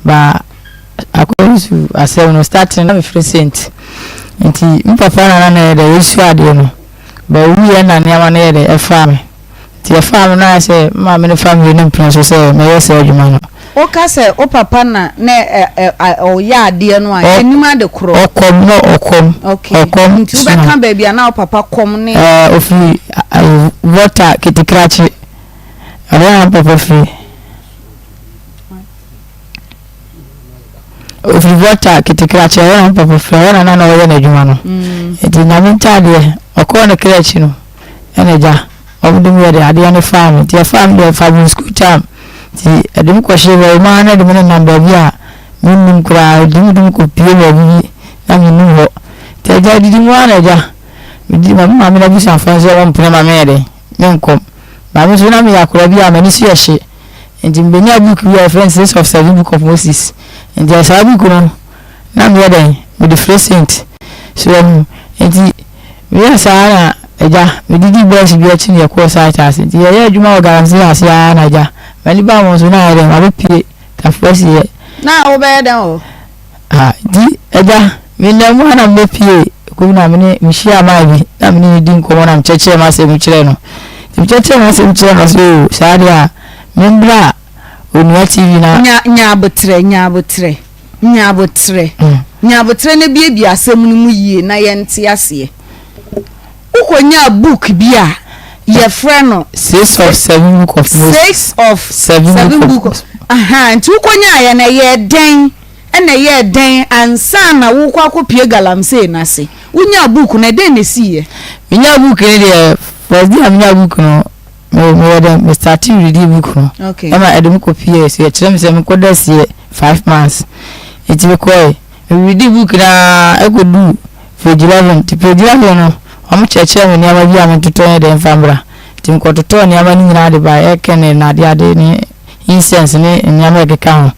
Ba according to asɛm no starting na mefrɛ Saint. Nti me papa na na na yɛ dɛ yɛsua adeɛ no. Ba owuiɛ na nneɛma no yɛ dɛ ɛfaa me. Nti ɛfaa me no ayɛ sɛ me maame no fa me no mpene so sɛ mɛyɛ saa adwuma no. Woka sɛ wo papa na na ɔyɛ adeɛ no a, yɛnnim ade korɔ. Ɔkɔm na ɔkɔm. Okay. Ɔkɔm. Nti wobɛka baabi a na wo papa kɔm ne. Ɛɛ ofiri Volta Ketekrakye. Ɛhɔ na me papa firi. Ofiri Volta Ketekrakye ɛhɔ na me papa firi. Ɛhɔ na na na ɔyɛ n'adwuma no. Nti Nyame ntaadeɛ ɔkɔɔ ne kra akyi no ɛna agya. Wɔn de me yɛ de adeɛ no faa me nti ɛfaa me deɛ ɛfaa me school time nti ɛde me kɔhyee baabi maa na ɛde me nenam baabi a mennim koraa ɛde me de me kɔpie baabi bi na mennim hɔ nti agya didi mu ara na agya medi ma me maame no abusuafoɔ nso wɔn mpene ma meyɛ de menkɔ maame nso na meyɛ akwadaa bi a m'ani so yɛ hye nti mebɛnya book bi a yɛfrɛ no six of seven book of Moses nti saa book no na meyɛ dɛn mede frɛ saint so ɛmu nti Meyɛɛ saa ara na agya, medidii bɔs bi akyi na yɛkɔɔ site ase. Nti yɛyɛɛ adwuma wɔ galamsey ase ara na agya, m'ani baa wɔn so na ayɛ dɛn, mabɛpue Tafo asieɛ. Na wobɛyɛ dɛn wɔ hɔ? Ah, nti agya, menam mu ara na mebɛpue kurom na mene mehyiaa man bi na mene no di nkɔmmɔ na mekyerɛkyerɛɛ m'asɛm kyerɛɛ no. Nti mekyerɛkyerɛɛ m'asɛm kyerɛɛ no ɔse oo saa deɛ a membra Onua TV na. Nya, nya aboterɛ, nya aboterɛ. Nya aboterɛ. Nya aboterɛ na buebue asɛm no mu yie na yɛnte aseɛ. Wokɔnyaa book bi a yɛfrɛ no. Six of seven book of Moses. Six of seven book of. Aha, nti wokɔnyaaeɛ no ɛyɛɛ dɛn ɛna ɛyɛɛ dɛn ansa na wokɔ akɔpue galamsey no ase? Wonyaa book no ɛdɛn na ɛsiiɛ? Menyaa book no deɛ, first day a menyaa book no, Me meyɛ dɛ me startee reading book no ɛma ɛde me kɔ pie so yɛkyerɛ me sɛ me kɔ da sie 5 months nti me kɔɛ me reading book na ɛkɔ du page 11 nti page 11 no wɔn kyerɛkyerɛ me nneɛma bi a me ntotɔ yɛ dɛ mfa mbra nti me kɔ totɔ nneɛma no nyinaa de ba ɛkɛ ne nade ade ne incense ne nneɛma ɛkeka ho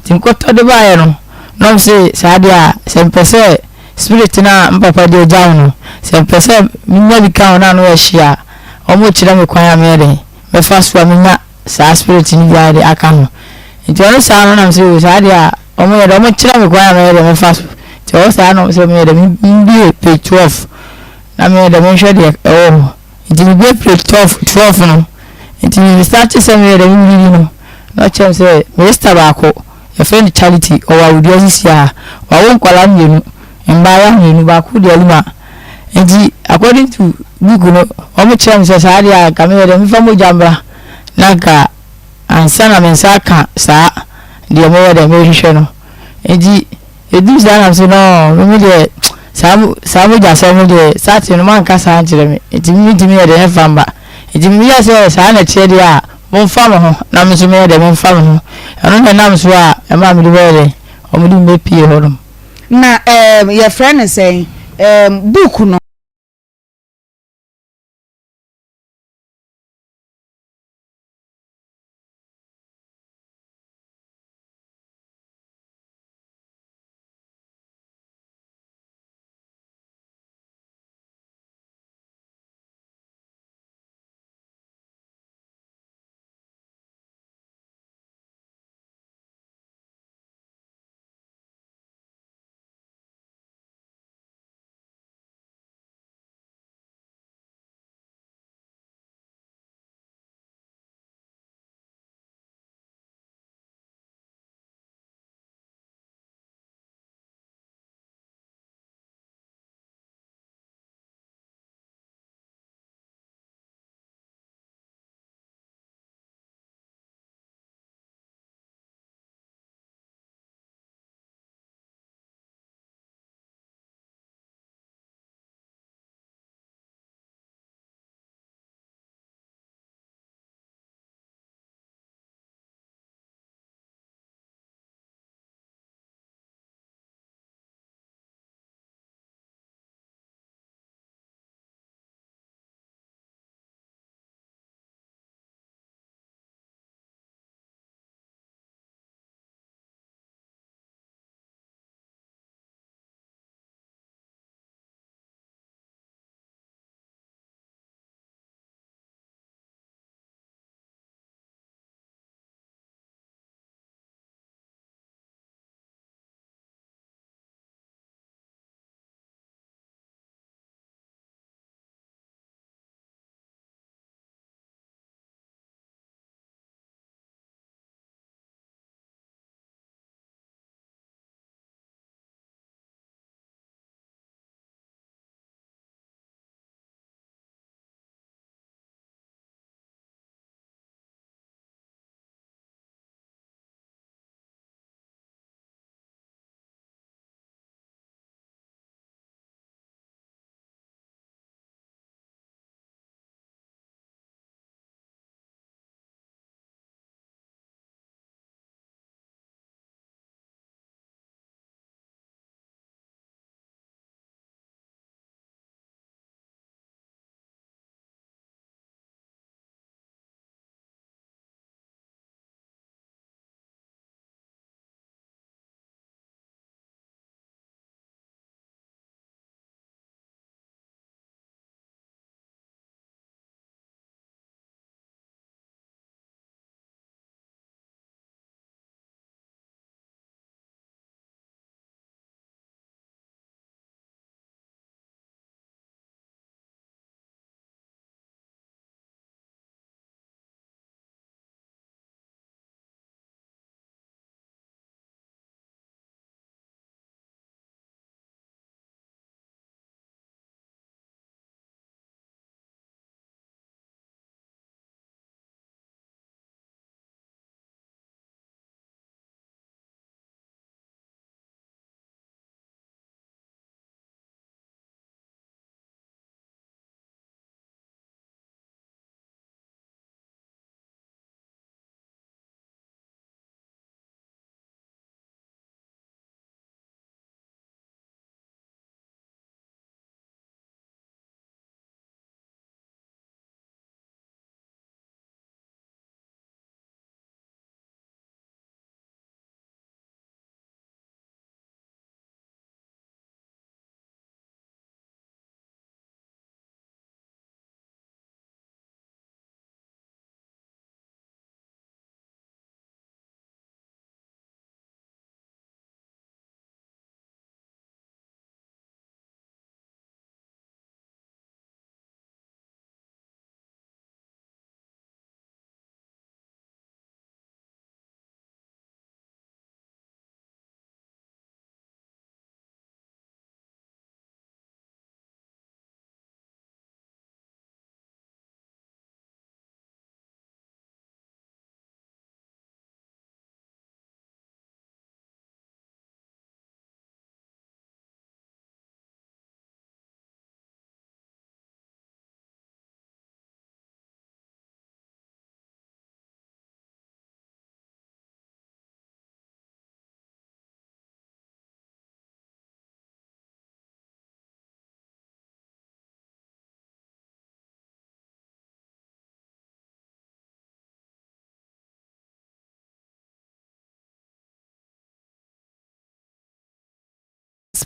nti me kɔtɔ de baeɛ no na wɔn se saa deɛ a sɛ mpɛ sɛ spirit no a mpapa de agya wo no sɛ mpɛ sɛ menya bi ka ho na ano yɛ hye a, wɔrekyerɛ me kwan a mɛyɛ dɛn mɛfa so a menya saa spirit no biara de aka ho. Nti ɔno saa no nam sɛ o saa deɛ a wɔyɛ dɛ wɔkyerɛ me kwan a mɛyɛ dɛ mɛfa so. Nti ɔwɔ saa na sɛ meyɛ dɛ membue page 12 na meyɛ dɛ menhwɛ deɛ ɛwɔ hɔ. Nti mebue page 12 12 no nti me start sɛ meyɛ dɛ meredi no na ɔkyerɛ me sɛ me sister baako yɛfrɛ no Charity ɔwɔ awodua sisi a wawo nkwadaa mmienu mmaayewa mmienu baako deɛ aluma. Nti according to book no wɔn kyerɛ me sɛ saa deɛ a nka meyɛ dɛ mefa mogya mbra na nka ansa na me nsa aka saa deɛ meyɛ dɛ mehwehwɛ no. Nti ɛduru saa na me sɛ no me deɛ saa saa mogya sɛm no deɛ starting no manka saa nkyerɛ me nti me mentumi yɛ dɛ mfa mba. Nti meyɛ sɛ saa na ɛteɛ deɛ a momfa mo ho na me nso meyɛ dɛ memfa me ho. Ɛno na ɛnam so a ɛmaa mede bɛyɛ dɛ wɔde me bɛpie hɔnom. Na ɛɛm yɛfrɛ no sɛn? Ɛɛm book no.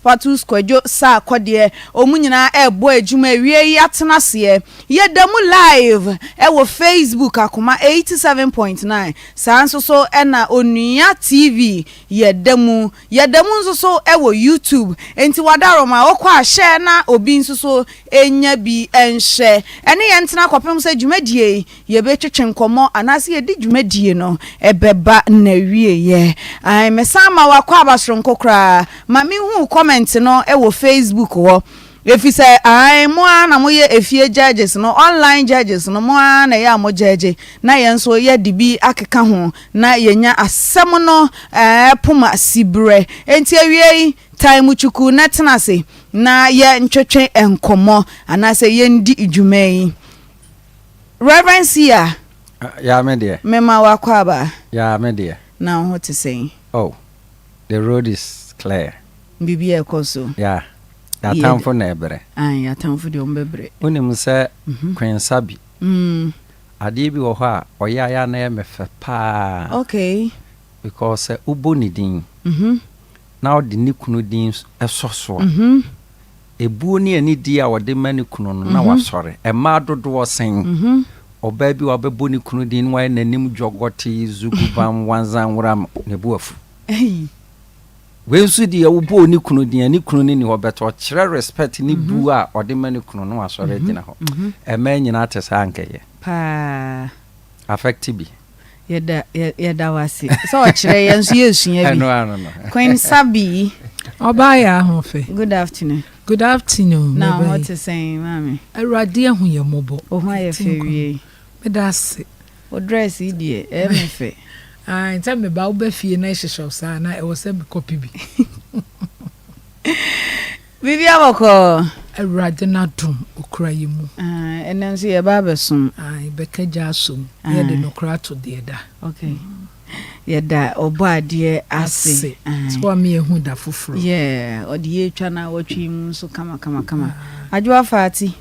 Patus Kwadwo Sarkodie, wɔn nyinaa ɛrebɔ adwuma awie yi atena aseɛ. Yɛda mu live ɛwɔ Facebook Akoma 87.9, saa nso so ɛna Onua TV yɛda mu. Yɛda mu nso so wɔ YouTube, enti w'adaworoma wokɔ a hyɛ na obi nso so nya bi nhwɛ. Ɛne yɛn ntena kɔpem sɛ dwumadie yi yɛbɛtwetwe nkɔmmɔ anaasɛ yɛde dwumadie no bɛba n'awieɛ. Ae, mesan ma w'akwaaba soronko koraa ma menhuu comment no wɔ Facebook hɔ. Efisɛ ae, mo ara na moyɛ efie judges no, online judges no, mo ara na ɛyɛ a mo judge, na yɛn nso yɛde bi akeka ho na yɛnya asɛm no poma siberɛ. Enti awiei, tae mu kyukuu na tena ase na yɛntwetwe nkɔmmɔ anaasɛ yɛndi dwuma yi. Rev. Sia. Yaa me deɛ. Mema wo akwaaba. Yaa me deɛ. Na wo ho te sɛn? Oh, the road is clear. Biribi ɛrekɔ so. Yeah, y'atamfo na ɛbrɛ. Ae, y'atamfo deɛ wɔn bɛbrɛ. Wonim sɛ Queen Sabi, adeɛ bi wɔ hɔ a ɔyɛ a ɛyɛ a na ɛyɛ me fɛ paa. Okay. Because sɛ wobɔ ne din na wode ne kunu din sɔ so a, ebuo ne anidie a ɔde ma ne kunu no na wasɔre. Mmaa dodoɔ sɛn? Ɔbaa bi a wabɛbɔ ne kunu din na wayɛ n'anim dwɔgɔtee, zugubam, wanzanworam, ne bo afu. Wei nso deɛ wobɔɔ ne kunu din a ne kunu no nni hɔ but ɔkyerɛ respect ne buo a ɔde ma ne kunu no wasɔre agyina hɔ. Mmaa nyinaa te saa anka ɛyɛ. Paa. Affect bi. Yɛda yɛda wo ase sɛ ɔkyerɛ yɛn nso yɛsua bi. Ɛno ano no. Queen Sabi. Ɔbaa yɛ ahoɔfɛ. Good afternoon. Good afternoon. Na wo ho te sɛn maame? Awurade ahu yɛn mmɔbɔ. Wo ho ayɛ fɛ wie. Meda ase. Wo dress yi deɛ ɛyɛ me fɛ. Ae sɛ me ba woba fie na ɛhyehyɛ wo saa na ɛwɔ sɛ me kɔpi bi. Biribi abɔkɔɔ. Awurade n'adom okura yɛ mu. Ae ɛnɛ nso yɛba abɛsom. Ae bɛka gya asom na yɛde nokorɛ ato deɛ ɛda. Okay yɛda ɔbɔ adeɛ ase. Ase sɛ wama yɛahu da foforɔ. Yeah ɔde yɛ atwa na awɔtwe yi mu nso kama kama kama. Adwoa Fati.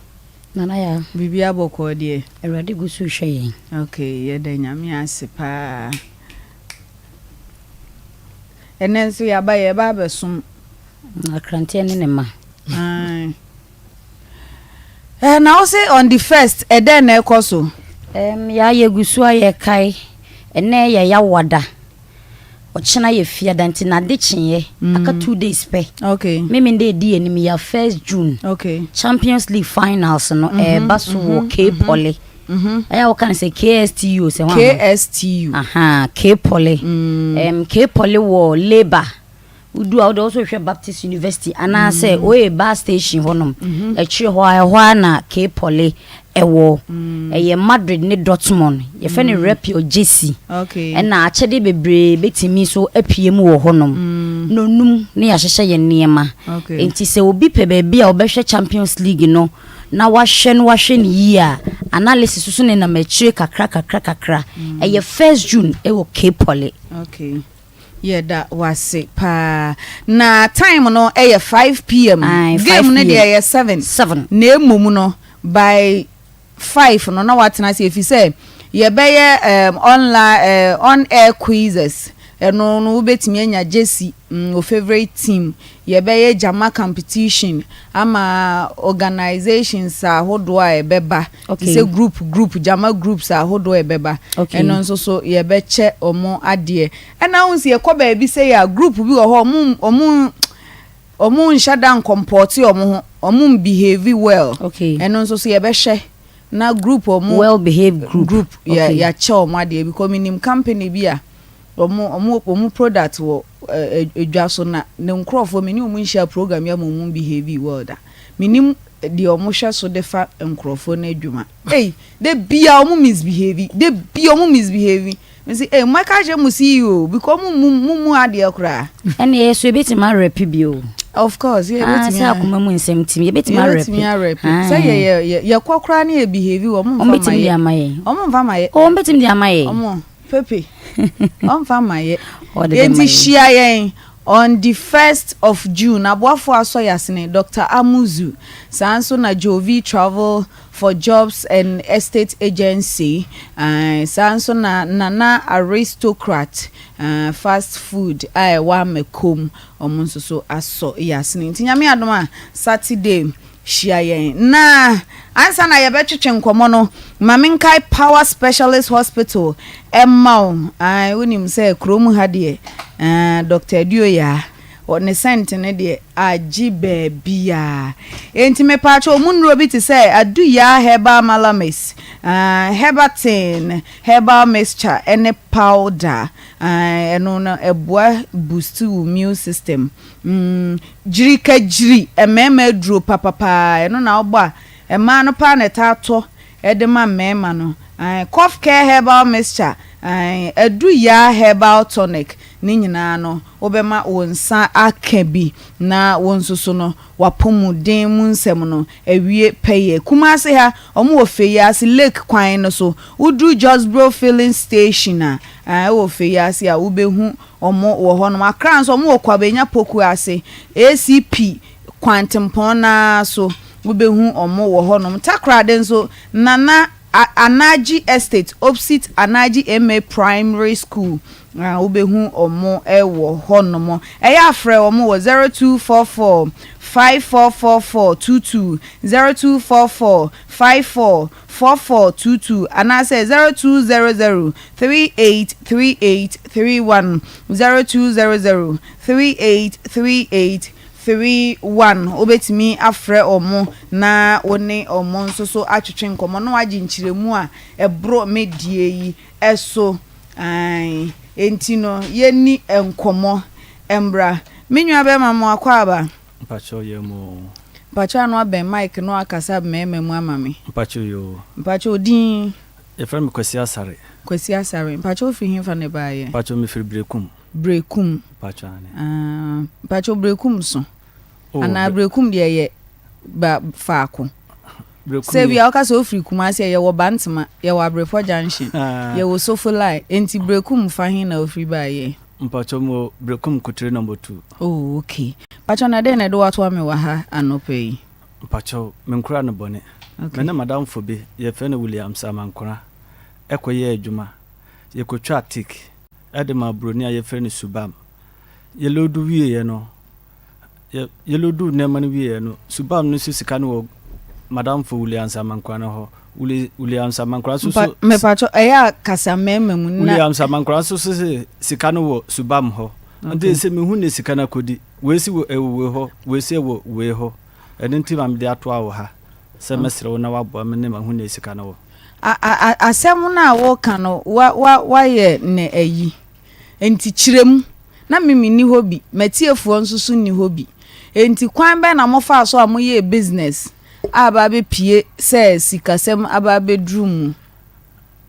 Nana Yaa. Biribiara bɔkɔɔ deɛ? Awurade gu so rehwɛ yɛn. Ok, yɛda Nyame ase paa. Ɛnɛ nso yɛaba yɛreba abɛsom. Akranteɛ ne ne mma. Ae. Eh, na wo se on the first, ɛdɛn na ɛkɔ so? Ɛm, yaa yɛgu so a yɛkae. Ɛnɛ yɛ Yawada. Ɔkyena yɛ fiada nti nade kyeeɛ aka mm. 2 days pɛ. Okay. Meme ndɛ ɛdi anim yɛ first June. Okay. Champions League finals no mm -hmm, ɛɛba so wɔ mm -hmm, K Poly. Mm -hmm. Ɛyɛ wɔka no sɛ KSTU sɛ hɔ. KSTU. Aha, K Poly. Mm. Um, K Poly wɔ Labour. Wodu a wode wo so hwɛ Baptist University anaasɛ mm. oye bus station hɔnom. Mm-hmm. Akyire hɔ a ɛhɔ a na K Poly ɛwɔ. Mm. Ɛyɛ Madrid ne Dortmund. Yɛfrɛ no mm. Rep Your Jersey. Okay. Ɛna akyɛde bebree bɛtumi nso apue mu wɔ hɔnom. Mm. Na onum ne yɛahyehyɛ yɛn nneɛma. Okay. Nti sɛ obi pɛ baabi a ɔbɛhwɛ Champions League no na wahwɛ no wahwɛ no yie a, analysis nso nenam akyire kakra kakra kakra. Ɛyɛ first June ɛwɔ K Poly. Okay. Yɛda wase paa. Na time no ɛyɛ 5pm. Game no deɛ ɛyɛ 7. 7. Na emom no by 5 no na watena ase efi sɛ yɛbɛyɛ um, online uh, on air quizzes. Ɛno no wobɛtumi anya jersey mm, wo favorite team. Yɛbɛyɛ gyama competition ama organisations ahodoɔ a ɛbɛba. Te sɛ group group gyama groups ahodoɔ a ɛbɛba. Ɛno nso so yɛbɛkyɛ wɔn adeɛ. Ɛna wohu sɛ yɛkɔ baabi sei a group bi wɔ hɔ wɔn wɔn wɔn nhyɛ da nkɔmpɔɔte wɔn ho, wɔn mbehave well. Ɛno nso so yɛbɛhwɛ na group wɔn well behaved group group yɛ yɛakyɛ wɔn adeɛ because menim company bi a wɔn wɔn wɔn product wɔ dwa so na ne nkorɔfoɔ me ne wɔn nhyia program yi ama wɔn behave well da. Menim deɛ wɔn hwɛ so de fa nkorɔfoɔ no adwuma. Ei da bia wɔn misbehave da bia wɔn misbehave. Me se ei mɛka akyerɛ mo CEO because mo mmu mo mmu adeɛ koraa. Ɛnneɛ yɛ so yɛbɛtumi arɛpe bi o. Of course yɛbɛtumi. Sɛ akoma mu nsɛm tim yɛbɛtumi arɛpe. Yɛbɛtumi arɛpe sɛ yɛ yɛ yɛkɔ koraa ne yɛ behave wɔn mfa ma yɛ. Wɔn bɛtumi de ama yɛ. Wɔn mfa ma yɛ. Wɔn bɛtumi de ama yɛ. Wɔn. Pepe, ɔmfa mma yɛ. Enti hyia yɛn. On the first of June, aboafoɔ asɔ yasene, Doctor Amuzu, saa nso na Jovi Travel for Jobs and Estate Agency, ae, saa nso na Nana Aristocrat Fast Food a ɛwɔ Amakom, wɔn nso so asɔ yasene. Nti Nyame adom a, Saturday Hyia yɛn. Na ansa na yɛbɛtwetwe nkɔmmɔ no, ma menkae Power Specialist Hospital mma wo. Ae, wonim sɛ kurom ha deɛ, eh, Doctor Aduoyaa, ne sɛnte no deɛ, agye baabiara. Enti mepaakyɛw, wɔn nnuro bi te sɛ Aduyaa Herbal Malamis, ah, Herbatin Herbal Mixture ne Powder. Ae, ɛno no, ɛboa boost wo immune system. Mm, gyiri ka gyiri, mmarima aduro papapaa, ɛno na wobɔ a, mmaa no paa na ɛtaa tɔ de ma mmarima no. Ae, Cough Care Herbal Mixture, ae, Adu Yaa Herbal Tonic, ne nyinaa no, wobɛma wo nsa aka bi na wo nso so no, w'apɔmuden mu nsɛm no awie pɛyɛ. Kumasi ha, wɔn wɔ Feyiase Lake kwan no so. Woduru Josbro Filling Station a, ae, wɔ Feyiase a, wobɛhu Ɔmo wɔ hɔ nom. Accra nso ɔmo wɔ Kwabenya Poku ase, ACP kwantempɔn no ara so, wobɛhu ɔmo wɔ hɔ nom. Takoradi nso, Nana Anagye Estate, opsit Anagye MA Primary School, wobɛhu ɔmo wɔ hɔ nom. Ɛyɛ a frɛ ɔmo wɔ 0244 5444 22, 0244 54 4422 anaasɛ 0200 3838 31, 0200 3838 31. Wobɛtumi afrɛ wɔn na wo ne wɔn nso so atwetwe nkɔmmɔ na woagye nkyerɛmu a ɛboro me deɛ yi so. Ae, enti no yɛnni nkɔmmɔ mmra. Me nua bɛrima mo akwaaba. Mpakyɛw yɛ mu oo. Mpakyɛw ano abɛn mic no akasa mmarima mu ama me. Mpakyɛw yoo. Mpakyɛw din. Yɛfrɛ me Kwasi Asare. Kwasi Asare. Mpakyɛw wofiri hefa na ɛbaayɛ? Mpakyɛw mefiri Berekum. Berekum. Mpakyɛw aane. Ah, mpakyɛw Berekum so? Oh, Anaa Berekum deɛ yɛ ba faako? Berekum Sɛ bia woka sɛ wofiri Kumasi a, yɛwɔ Bantama, yɛwɔ Abrepɔ Junction, yɛwɔ Sofolai, enti Berekum fa he na wofiri baayɛ? Mpakyɛw mewɔ Berekum Kotire number 2. Oh ok. Mpakyɛw na dɛn na ɛde wo atoa me wɔ ha anɔpa yi? Mpakyɛw, me nkura no bɔne. Ok. Me ne m'adamfo bi, yɛfrɛ no Williams Amankora, kɔ yɛɛ adwuma. Yɛkɔtwaa teak de maa buroni a yɛfrɛ no Subam. Yɛloodu wieeɛ no, Yɛ yɛloduu nneɛma no wieeɛ no, Subam no nso sika no wɔ m'adamfo Williams Amankwah no hɔ. Wuli Williams Amankwah nso Mpa so mepatwɔ ɛyɛ a kasa mmarima mu na. Williams Amankwah nso so se sika no wɔ Subam hɔ. Nti Okay. sɛ mehu ne sika no akɔdi, wei se wɔ ɛwɔ wei hɔ, wei se ɛwɔ wei hɔ. Ɛno nti ma mede atoa wo ha sɛ mɛsrɛ wo na woaboa me ne mahu ne sika no wɔ. A a a asɛm no a woka no wa wa woayɛ no ayi. Enti kyerɛ mu. Na me menni hɔ bi, m'atiefoɔ nso so nni hɔ bi. Enti kwan bɛn na mofaa so a moyɛɛ business a aba abɛpue sɛ sikasɛm aba abɛduru mu?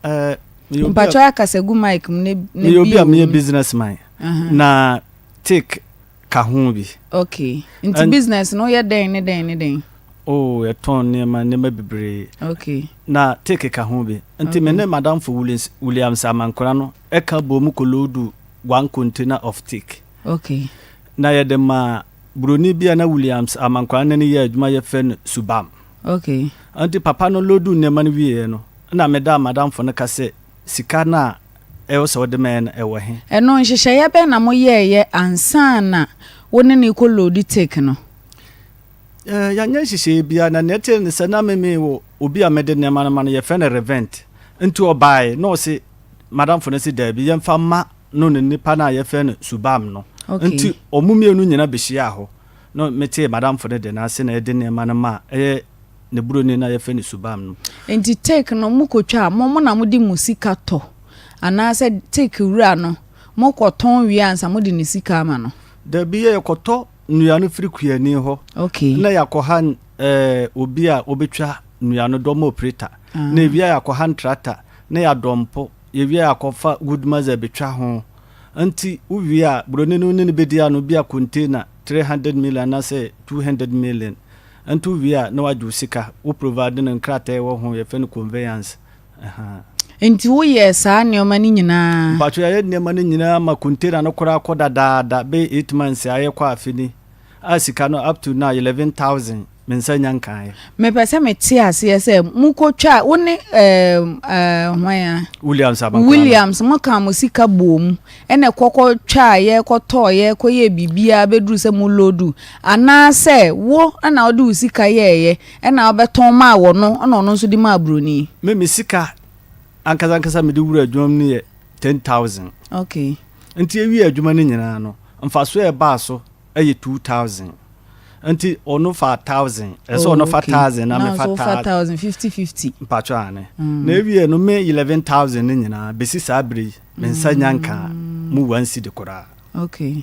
Eh, meyɛ obi a Mpakyɛw akasa gu mic mu na na meyɛ obi bue a wo meyɛ mu. business man Aha. na take ka ho bi. Okay. Nti Ɛn- business no woyɛ dɛn ne dɛn ne dɛn? Oh, yɛtɔn nneɛma nneɛma bebree Okay. na take ka ho bi. Nti me Okay. ne madamfo Williams Williams Amankora no ɛka bɔ mu kɔloodu one container of teak. Okay. Na yɛde maa buroni bi a na Williams Amankwaa ne no yɛ adwuma yɛfrɛ no Subam. Okay. Nti papa no lodu nneɛma no wieɛ no, na medaa madamfo no ka sɛ sika no a ɛwɔ sɛ ɔde ma yɛn no ɛwɔ he? Ɛno nhyehyɛeɛ bɛn na moyɛeɛ ansa na wo ne no rekɔ loadi teak no? Eh, yɛanyɛ nhyehyɛeɛ biara, na nea ɛteɛ ne sɛ na me mewɔ obi a mede nneɛma no ma no, yɛfrɛ no Revent. Nti ɔbaeɛ na ɔse M'adamfo no se daabi, yɛmfa mma no ne nipa no a yɛfrɛ no Subam no. Okay. Nti wɔn mmienu nyina behyiaa hɔ. Na metee m'adamfo no de no ase na yɛde nneɛma no maa ɛyɛ ne buroni no a yɛfrɛ no Subam no. Nti take no mokotwa a, mo mo na mode mo sika tɔ anaasɛ take wura no mokɔtɔn wie ansa mode ne sika ama no? Dabi, yɛ yɛkɔtɔ nnua no firi kuani hɔ. Okay. Na yɛakɔha eh, obi a obetwa nnua no, dɔm operator. Ah. Na ewia yɛakɔha ntrata. na yɛadɔ mpo, yɛwie a yɛakɔfa wood muzzle abɛtwa ho. Nti wowie a, buroni no ne no bɛdi ano bi a container 300 million anaasɛ 200 million. Nti wowie a na wagye wo sika, wo provide no nkrataa a ɛwɔ ho, yɛfrɛ no conveyance. Ahaa. Nti woyɛɛ saa nneɛma no nyinaa? Mpakyɛw, yɛayɛ nneɛma no nyinaa ma container no koraa kɔ dadaada bɛyɛ 8 months a yɛkɔ afe ni a sika no up to now 11,000 me nsa nya nkaeɛ. Mepɛ sɛ mete aseɛ sɛ mokɔtwa wo ne ɛɛm ɛɛ hwan a? Williams Abankwa no. Williams mokaa mo sika bɔɔ mu ɛna ɛkɔkɔ twaeɛ kɔtɔeɛ kɔyɛɛ biribiara bɛduru sɛ mo loadu anaasɛ wo na wode wo sika yɛeɛ ɛna wobɛtɔn maa wɔno ɛna ɔno nso de maa buroni? Me me sika ankasa ankasa mede wura adwuma mu no yɛ 10,000. Okay. Nti yɛwie adwuma no nyinaa no mfasoɔ a ɛbaa so yɛ 2,000. Nti ɔno fa 1,000. Ɛsɛ ɔno fa 1,000 na me fa 1,000. 50 50. Mpakyɛw ane. Na ewie no me 11,000 no nyinaa besi saa bere yi me nsa nya nka mu 1 cedi koraa. Okay.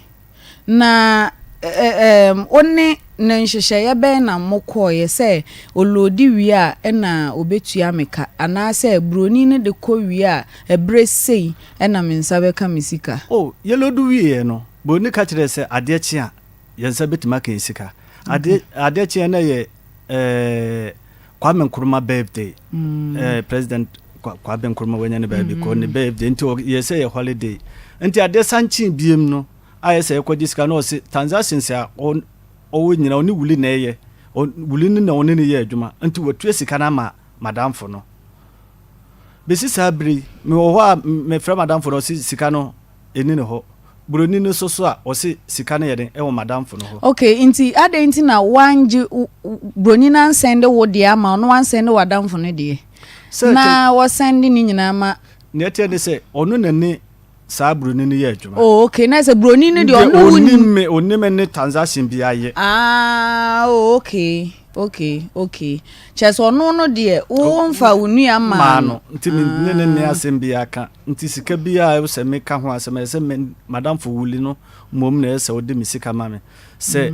Na wo ne ne nhyehyɛeɛ bɛn na mokɔɔeɛ sɛ ɔloadi wie a ɛna ɔbɛtua me ka anaasɛ buroni no de kɔ wie a ɛberɛ sei ɛna me nsa bɛka me sika? Oh, yɛloadu wieɛ no, buroni ka kyerɛɛ sɛ adeɛ kye a yɛn nsa bɛtumi aka yɛn sika. Adeɛ kyeɛ no yɛ Kwame Nkrumah birthday. President Kwame Nkrumah wanya ne baabi kɔ ne birthday nti yɛ sɛ yɛ holiday. Nti adeɛ san kyee biem no ayɛ sɛ yɛkɔgye sika na ɔse transactions a ɔwɔ nyina ɔne wuli na ɛyɛ wuli no na ɔne no yɛ adwuma nti watua sika no ama madamfo no. Bɛsi saa bere yi mewɔ hɔ a mefrɛ madamfo no ɔse sika no ɛni ne hɔ. Buroni no nso so a ɔse sika no yɛ den ɛwɔ madamfo no hɔ. Okay, nti adɛn nti na wangye buroni no ansɛnde wo deɛ ama wo na wansɛnde w'adamfo no deɛ? Na wɔsɛnde ne nyinaa ma. Nea ɛteɛ ne sɛ ɔno na ne saa buroni no yɛ adwuma. Oh, okay. Na sɛ buroni no deɛ ɔno wo nim me onim ne transaction bi ayɛ. Ah, oh, okay. Okay. Kyerɛ sɛ ɔno no deɛ wo mfa wo nua maa no. Nti me ne asɛm bi aka. Nti sika bi a ɛwɔ sɛ meka ho asɛm ɛsɛ me madamfo wuli no mmom na ɛsɛ ɔde me sika ma me. Sɛ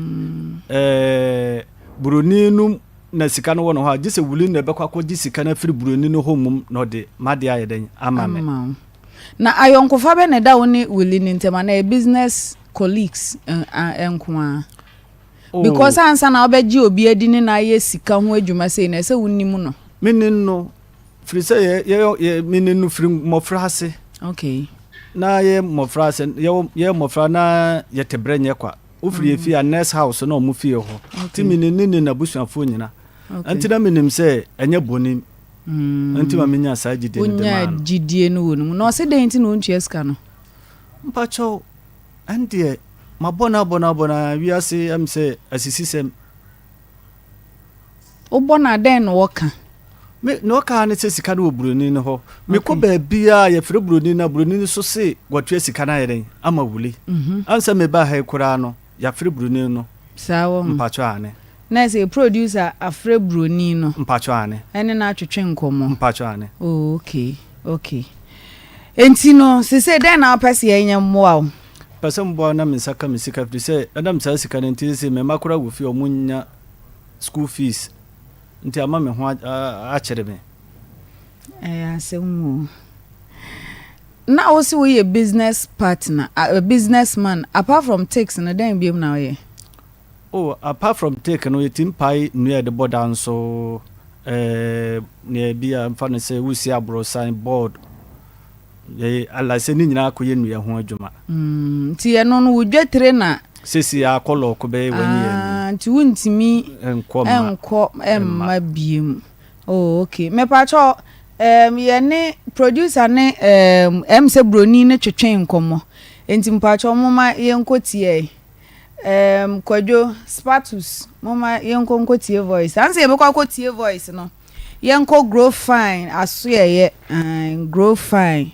buroni no na sika no wɔ no hɔ a gye sɛ wuli no na ɛbɛkɔ akɔgye sika no afiri buroni no hɔ mmom na ɔde m'adeɛ ayɛ dɛn ama me. Na ayɔnkofa bɛ na ɛda wo ne wuli no ntam anaa business colleagues nko ara? Because ansa na wobɛgye obi adi ne na ayɛ sika ho adwuma sei na ɛsɛ wonim no. Menim no firi sɛ yɛ yɛ yɛ menim no firi mmɔfra ase. Okay. Na yɛ mmɔfra ase yɛ yɛ mmɔfra na yɛte brɛ nyɛ kwa. Wofiri yɛ fie a nurse house na ɔmo fie hɔ. Nti menim ne ne n'abusuafoɔ nyina. Nti na menim sɛ ɛnyɛ bɔne. Nti ma menya saa gyidie no de maa no. Wonya gyidie no wɔ ne mu. Na ɔse dɛn nti na ɔntua sika no? Mpakyɛw, ɛndeɛ mabɔ no abɔ no abɔ no a wiase ɛm sɛ asisisɛm. Wobɔ no a dɛn na ɔka? Me nea ɔka ne sɛ sika no wɔ buroni no hɔ. Mekɔ baabiara yɛfrɛ buroni no a buroni no so se watua sika no ayɛ dɛn ama wuli. Ansa mebaa ha yi koraa no yɛafrɛ buroni no. Saa wɔ ho. Mpakyɛw ane. Na sɛ producer afrɛ buroni no. Mpakyɛw ane. Ɛne no atwetwe nkɔmmɔ. Mpakyɛw ane. Oh okay okay. Enti no sesei dɛn na wopɛ sɛ yɛnyɛ mmoa wo? Pɛ sɛ mboa na me nsa ka me sika firi sɛ ɛnam saa sika no nti sesei me mma koraa wɔ fie a ɔmo nnya school fees nti ama me ho akyere me. Ɛyɛ asɛm o. Na wo se woyɛ business partner, uh, business man. Apart from takes no, dɛn biom na woyɛ? Oh, apart from take no, yɛtumi pae nnua a yɛde bɔ dan so, eh, nea bi a mfa no sɛ wosi aborosan, board, yɛyɛ like sɛ ne nyinaa akɔyɛ nnua ho adwuma. Nti ɛno no wo dwetire na. Sɛsi akɔ lɔɔko bɛyɛ one year ni. Ah, nti wontumi nkɔ mma nkɔ mma biem. Oh, okay. Mepakyɛw, um, yɛne producer ne um, ɛm sɛ broni ne twetwe nkɔmmɔ. Nti mepakyɛw moma yɛnkɔ tie. Um, Kwadwo, Spatus, moma yɛnkɔ nkɔ tie voice. Ansa yɛbɛkɔ akɔ tie voice no, yɛnkɔ Grow Fine asoɛyɛ. Um, Grow Fine.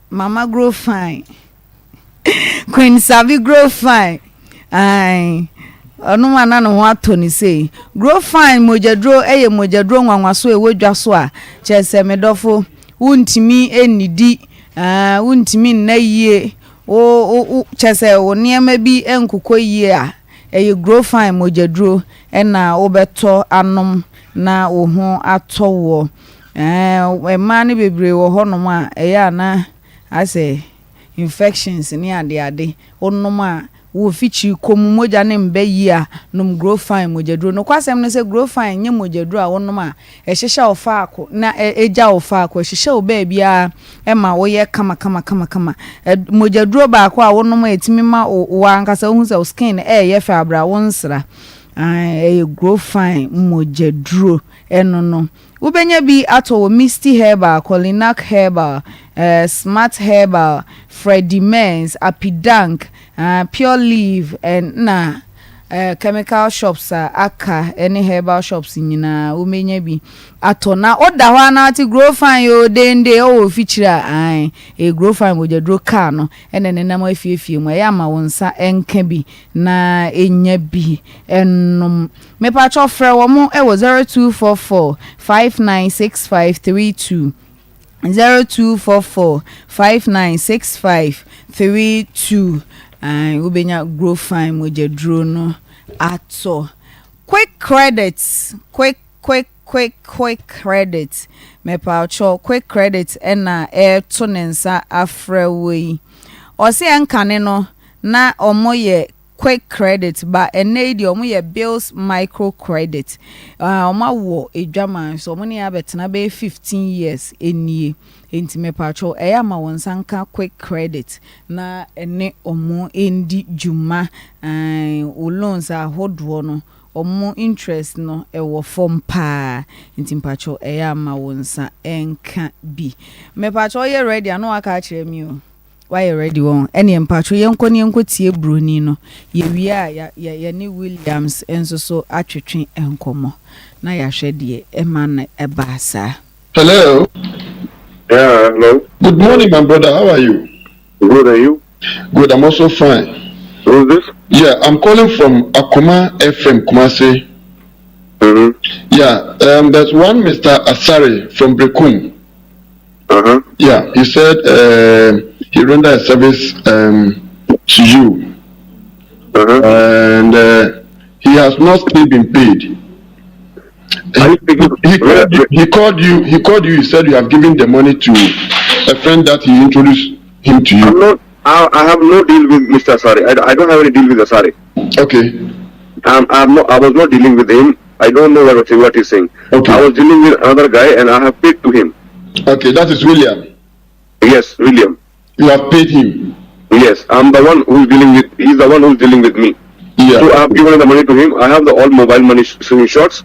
Mama Grow Fine. Queen Sabi Grow Fine. Ae. Ɔno ma na ne ho atɔ ne sei. Grow Fine mogyaduro yɛ mogyaduro nwanwaso a ɛwɔ dwa so a kyerɛ sɛ me dɔfo wontumi nnidi, ah, wontumi nna yie, wo wo wo kyerɛ sɛ wo nneɛma bi nkokɔ yie a, ɛyɛ Grow Fine mogyaduro na wobɛtɔ anom na wo ho atɔ woɔ. Ɛɛ, mmaa no bebree wɔ hɔnom a ɛyɛ a na asɛ infections ne adeade wonom a. Wo fikyiri kɔ mu mogya no mba yie a, nom Growfine mogyaduro. Nokwasɛm ne sɛ Growfine nyɛ mogyaduro a wonom a ɛhyehyɛ wo faako na ɛgya wo faako. Ɛhyehyɛ wo baabiara ma woyɛ kamakamakamakama. Mogyaduro baako a wonom a ɛtumi ma wo ankasa wohu sɛ wo skin no ɛreyɛ fɛ aberɛ a wonsra. Ɛyɛ Growfine mogyaduro ɛno no. Wobɛnya bi atɔ wɔ Misty Herbal, Kolinak Herbal, Smart Herbal, Freddie Mens, Apidank, Pure Leaf na chemical shops a aka ne herbal shops nyinaa wobɛnya bi atɔ. Na woda hɔ a na wote Grow Fine oo, dende ɔwɔ ofikyire a, ae, ɛyɛ Grow Fine mogyaduro kaa no na ɛnenam afiefie mu. Ɛyɛ a ma wo nsa nka bi na nya bi nom. Mepakyɛw frɛ wɔn wɔ 0244 596532, 0244 596532. Ae, wobɛnya Growfine mogyaduro no atɔ. Quick credit, quick, quick, quick, quick credit. Mepakyɛw, quick credit ɛna ɛreto ne nsa afrɛ wo yi. Ɔse ɛnkane no na wɔyɛ Quick credit ba ɛnnɛ yi deɛ ɔmo yɛ bills micro credit ah ɔmo awɔ adwaman so ɔmo ne yɛn abɛtena bɛyɛ 15 years nie enti mepakyɛw ɛyɛ a ma wo nsa nka quick credit na ɛne ɔmo ndi dwuma aah wo loans ahodoɔ no ɔmo interest no ɛwɔ fam paa nti mpakyɛw ɛyɛ a ma wo nsa nka bi mepakyɛw woyɛ ready a na waka akyerɛ me o. Wayɛ ready wɔn? Ɛneɛ mpacho yɛnkɔ na yɛnkɔ tie broni no, yɛwie a ya yɛ yɛne Williams nso so atwetwe nkɔmmɔ na yɛahwɛ deɛ ɛma no ɛbaa saa. Hello. Yeah, hello. Good morning, my brother. How are you? Good, and you? Good, I'm also fine. Who's this? Yeah, I'm calling from Akuma FM, Kumasi. Mm-hmm. Yeah, um, there's one Mr. Asari from Berekum. Uh-huh. Yeah, he said uh, he rendered a service um, to you. Uh-huh. And uh, he has not still been paid. He, he, called you, he called you. He called you. He said you have given the money to a friend that he introduced him to you. I'm not. I, I have no deal with Mr. Asari. I, I don't have any deal with Asari. Okay. I'm, I'm not, I was not dealing with him. I don't know what, what he's saying. Okay. I was dealing with another guy and I have paid to him. Okay, that is William. Yes, William. You have paid him. Yes, I'm the one who's dealing with. He's the one who's dealing with me. Yeah. So I have given the money to him. I have the all mobile money screenshots.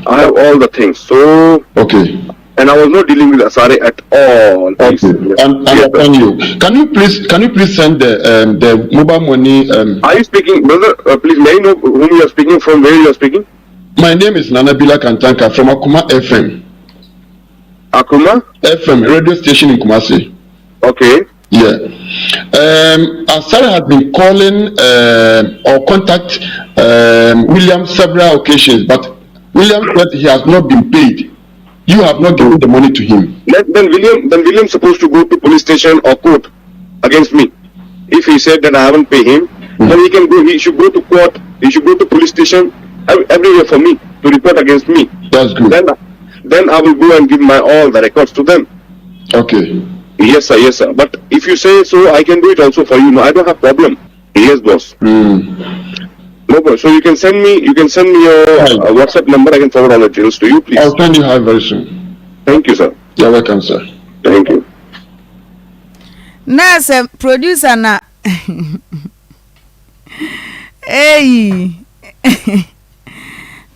I have all the things. So. Okay. And I was not dealing with Asare at all. Okay. And, and yes, you. Can you please can you please send the um, the mobile money? Um, are you speaking, brother? Uh, please, may I know whom you are speaking from? Where you are speaking? My name is Nanabila Kantanka from Akuma FM. Akuma? FM radio station in Kumasi. Okay. Yeah. Um, Asare has been calling uh, or contact um, William several occasions, but William said he has not been paid. You have not given the money to him. Then, then William, then William supposed to go to police station or court against me. If he said that I haven't paid him, mm. then he can go. He should go to court. He should go to police station everywhere for me to report against me. That's good. Then, then I will go and give my all the records to them. Okay. Yes, sir. Yes, sir. But if you say so, I can do it also for you. No, I don't have problem. Yes, boss. Mm. No problem. So you can send me. You can send me your uh, WhatsApp number. I can forward all the details to you, please. I'll send you hi very soon. Thank you, sir. You're welcome, sir. Thank you. Na sɛ producer na eyi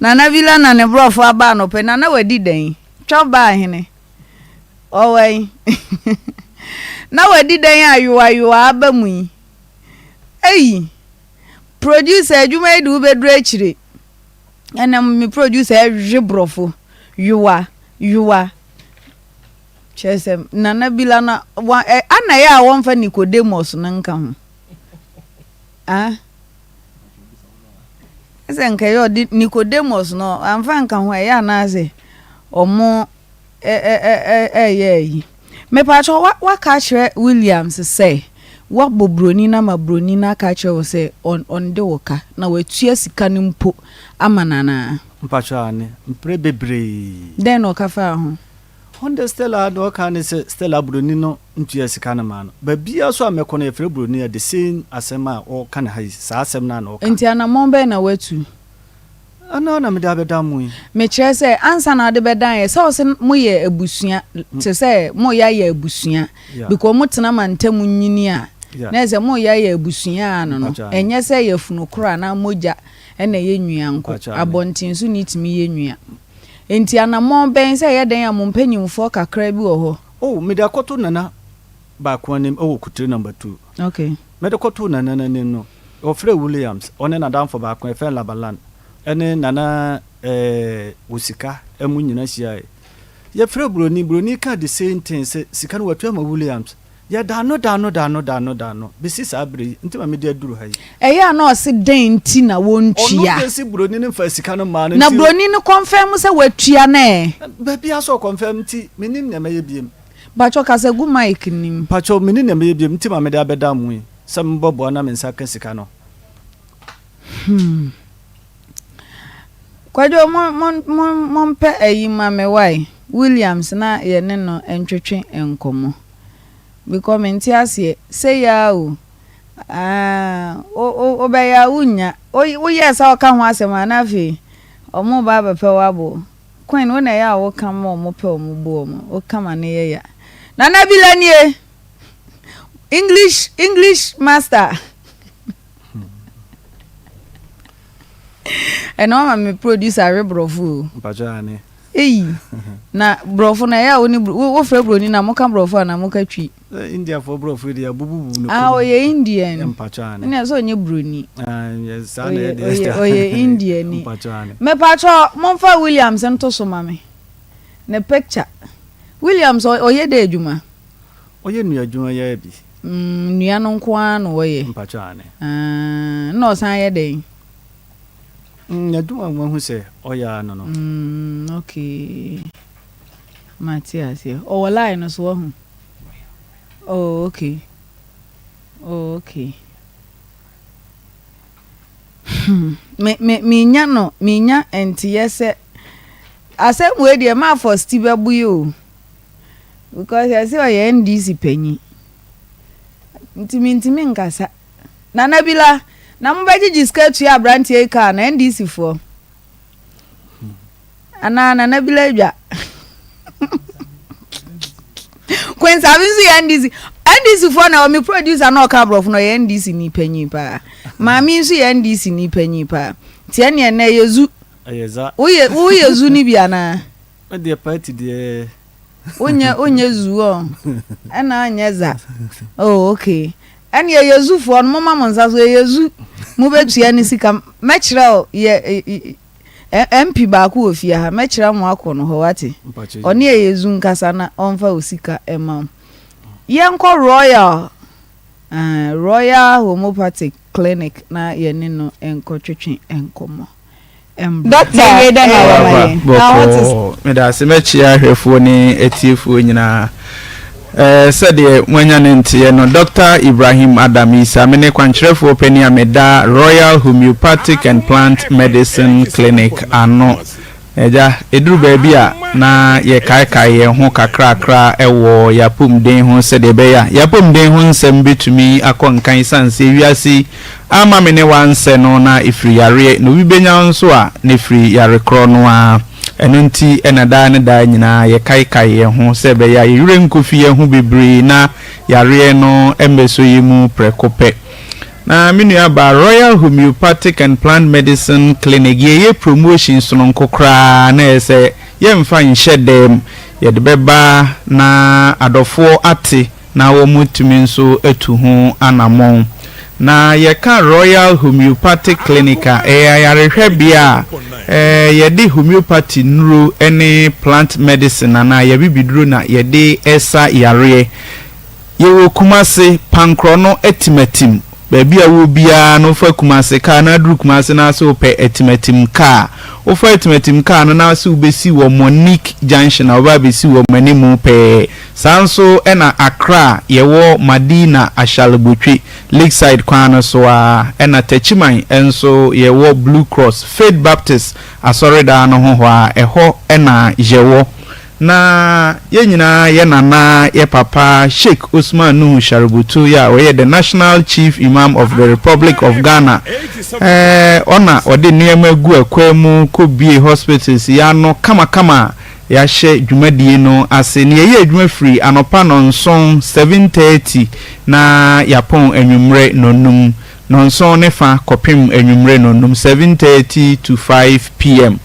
Nana Villa na ne borɔfo aba anɔpɛ Nana wadi dɛn twɔ baa hene ɔwɔ yi na wadi dɛn a yowayowa aba mu yi eyi producer adwuma yi de wobɛduru akyire ɛna me producer ɛhwe borɔfo yowa yowa Kyerɛ sɛ Nana Bila no wa ɛ ana ɛyɛ a wɔmfa Nicodemus no nka ho? Ah? Sɛ nka ɛyɛ ɔde Nicodemus no amfa nka ho ɛyɛ anaasɛ ɔmo ɛ ɛ ɛ ɛ ɛyɛ ayi. Mepatwɔ wa waka akyerɛ Williams sɛ woabɔ broni no ama broni no aka akyerɛ wo sɛ ɔn ɔnde wo ka na watua sika no mpo ama no anaa? Mpakyɛw aane, mprɛ bebree. Dɛn na ɔka faa ho? Hɔn de Stella deɛ ɔka ne sɛ Stella broni no ntua sika no maa no. Baabiara nso a mɛkɔ no yɛfrɛ broni a the same asɛm a ɔreka no ha yi, saa asɛm no ara na ɔka. Nti anamɔn bɛn na woatu? Ɛno ara na mede abɛdan mo yi. Mekyerɛ sɛ ansa na wode bɛdan yɛ, sɛ wose moyɛ abusua, te sɛ moyɛ ayɛ abusua, because motena mantam nyini a, na ɛsɛ sɛ moyɛ ayɛ abusua ano no, ɛnyɛ sɛ yafunu koro anaa mogya na ɛyɛ nua nko, abɔnten so ni tumi yɛ nua. Enti anammɔn bɛn, sɛ ɛyɛ dɛn a mo mpanyimfoɔ kakra bi wɔ hɔ? Oh, mede akɔto Nana baako anim wɔ Kutire Number 2. Okay. Mede kɔtoo Nana no anim no, wɔfrɛɛ Williams, ɔne n'adamfo baako a yɛfrɛ no Labalan, ne Nana eh, Osika, mu nyinaa hyiae. Yɛfrɛɛ Buroni, Buroni kaa the same thing sɛ sika no watua ama Williams. Yɛda ano da ano da ano da ano da ano besi saa bere yi nti ma mede aduru ha yi. Ɛyɛ a na ɔse dɛn nti na Ɔno wɔntua? deɛ se buroni no mfaa sika no mmaa no Na nti. buroni no kɔnfɛm sɛ watua no ɛ? Baabiara sɛ ɔkɔnfɛm nti mennim nea mɛyɛ biom. Mpakyɛw kasa gu mic no mu. Mpakyɛw mennim nea mɛyɛ biom nti ma mede abɛda mo yi sɛ mobɛboa na me nsa aka sika no. Hmm. Kwadwo mo mo mo mompɛ ayi ma me wai Williams na yɛne no ntwetwe nkɔmmɔ because mente aseɛ sei ara o aah wo wo wobɛyɛ a wonnya wo woyɛɛ sɛ woka ho asɛm a na afei ɔmo ba abɛpɛ wo abo Queen wo na ɛyɛ a woka ma ɔmo pɛ ɔmo bo ɔmo woka ma no yɛ ya Nana Bila nie English English master. Ɛna wama me producer we borɔfo o. Mpakyɛ ane. Eyi na borɔfo na ɛyɛ a wo ne wo frɛ buroni na moka borɔfo a na moka twi. India fo borɔfo de abububu no. Ah ɔyɛ Indian. Mpakyɛ ane. Ɛna sɛ ɔnyɛ buroni. Ah yɛ saa na ɛyɛ deɛ. Ɔyɛ Indian ni. Mpakyɛ ane. Mepakyɛ momfa Williams nto so ma me. Ne picture. Williams ɔyɛ dɛ adwuma. Ɔyɛ nnua adwuma yi ara bi. Mm, nnua no nko ara na ɔyɛ. Mpakyɛ aane. Ah, nna ɔsan yɛ dɛn? Mm, adwuma a mahu sɛ ɔyɛ ara no no. Mm, okay. Mate aseɛ. Ɔwɔ line no so wahu? Oh, okay. Oh, okay. Hmm, me, me, menya no, menya nteyɛ sɛ, asɛm wei deɛ maa fɔsti bɛbo yi o. Because yɛse ɔyɛ NDC panyin nti mentumi nkasa. Nana Bila, na mobɛgyegye sika atua aberanteɛ yi kaa no NDC foɔ? Anaa Nana Bila adwa? Kwensabi nso yɛ NDC. NDC foɔ na ɔme producer na ɔka aborɔfo no ɔyɛ NDC ni panyin paa. Maame nso yɛ NDC ni panyin paa. Nti ɛneɛ nɛ ɛyɛ zu. Woyɛ woyɛ zu ni bi anaa? Me deɛ party deɛ. Wonyɛ wonyɛ zu ɔ ɛna anyɛ za oh okay ɛne ɛyɛ zu foɔ no moma mo nsa so ɛyɛ zu mobɛtua ne sika mɛkyerɛ o yɛ MP baako wɔ fie ha mɛkyerɛ mo akɔ no hɔ wate ɔne ɛyɛ zu nkasa na ɔmfa wo sika ɛma wo yɛnkɔ Royal uh, Royal Homeopathic Clinic na yɛne no nkɔtwetwe nkɔmmɔ. Doctor Aba bɔkɔɔ medase mɛkyea ahwɛfoɔ ne atiefoɔ nyinaa eh, sɛdeɛ moanya ne nteɛ no Dr. Ibrahim Adam Isa mene kwankyerɛfoɔ panin a meda Royal Homeopathic and Plant Medicine Clinic ano Agya, ɛduru baabi a na yɛkaekae yɛn ho kakrakra wɔ yɛn apɔmuden ho sɛdeɛ ɛbɛyɛ a yɛn apɔmuden ho nsɛm bɛtumi akɔ nkan ɛsiane sɛ wiase yi amma me ne wo ansɛ no na ɛfiri yareɛ na obi bɛnya wo nso a na ɛfiri yare korɔ no ara. Ɛno nti na daa ne daa nyinaa yɛkaekae yɛn ho sɛ ɛbɛyɛ a yɛn werɛ nkɔfi yɛn ho bebree na yareɛ no mmɛsɔ yɛn mu prɛko pɛ. Na me nua baa Royal Homeopathic and Plant Medicine Clinic yɛyɛ promotion sononko koraa na ɛyɛ sɛ yɛmfa nhyɛ dɛm yɛde bɛba na adɔfoɔ ate na wɔatumi nso atu ho anamɔn. Na yɛka Royal Homeopathic Clinic a ɛyɛ ayarehwɛbea a yɛde homeopathy nnuro ne plant medicine anaa yɛabibiduro na yɛde sa yareɛ. Yɛwɔ Kumase, Pankorɔ no atimatim. Baabi a wowɔ biara no wofa Kumase kaa na aduru Kumase na ase wopɛ atimatim kaa. Wofa atimatim kaa no na ase wobɛsi wɔ Monique junction a wɔba abɛsi wɔ m'animu pɛɛ. Saa nso na Accra yɛwɔ Madina Ashalebotwe, Lakeside kwan no so ara. Ɛna Techiman nso yɛwɔ Blue Cross, Faith Baptist asɔredan no ho hɔ ara, ɛhɔ na yɛwɔ. Na yɛn nyinaa yɛ nana, yɛ papa Sheikh Osman Nuhu Sharubutu yɛ a ɔyɛ the National Chief Imam of the Republic of Ghana. Ɛɛ ɔna ɔde nneɛma gu akwan mu kɔ bue hospitals yi ano kamakama a yɛahyɛ dwumadie no ase. Na yɛyɛ adwuma firi anɔpa nnɔnson, 7:30, na yɛapɔn anwummerɛ nnɔnnum, nnɔnson ne fa kɔpem anwummerɛ nnɔnnum, 7:30 to 5 PM.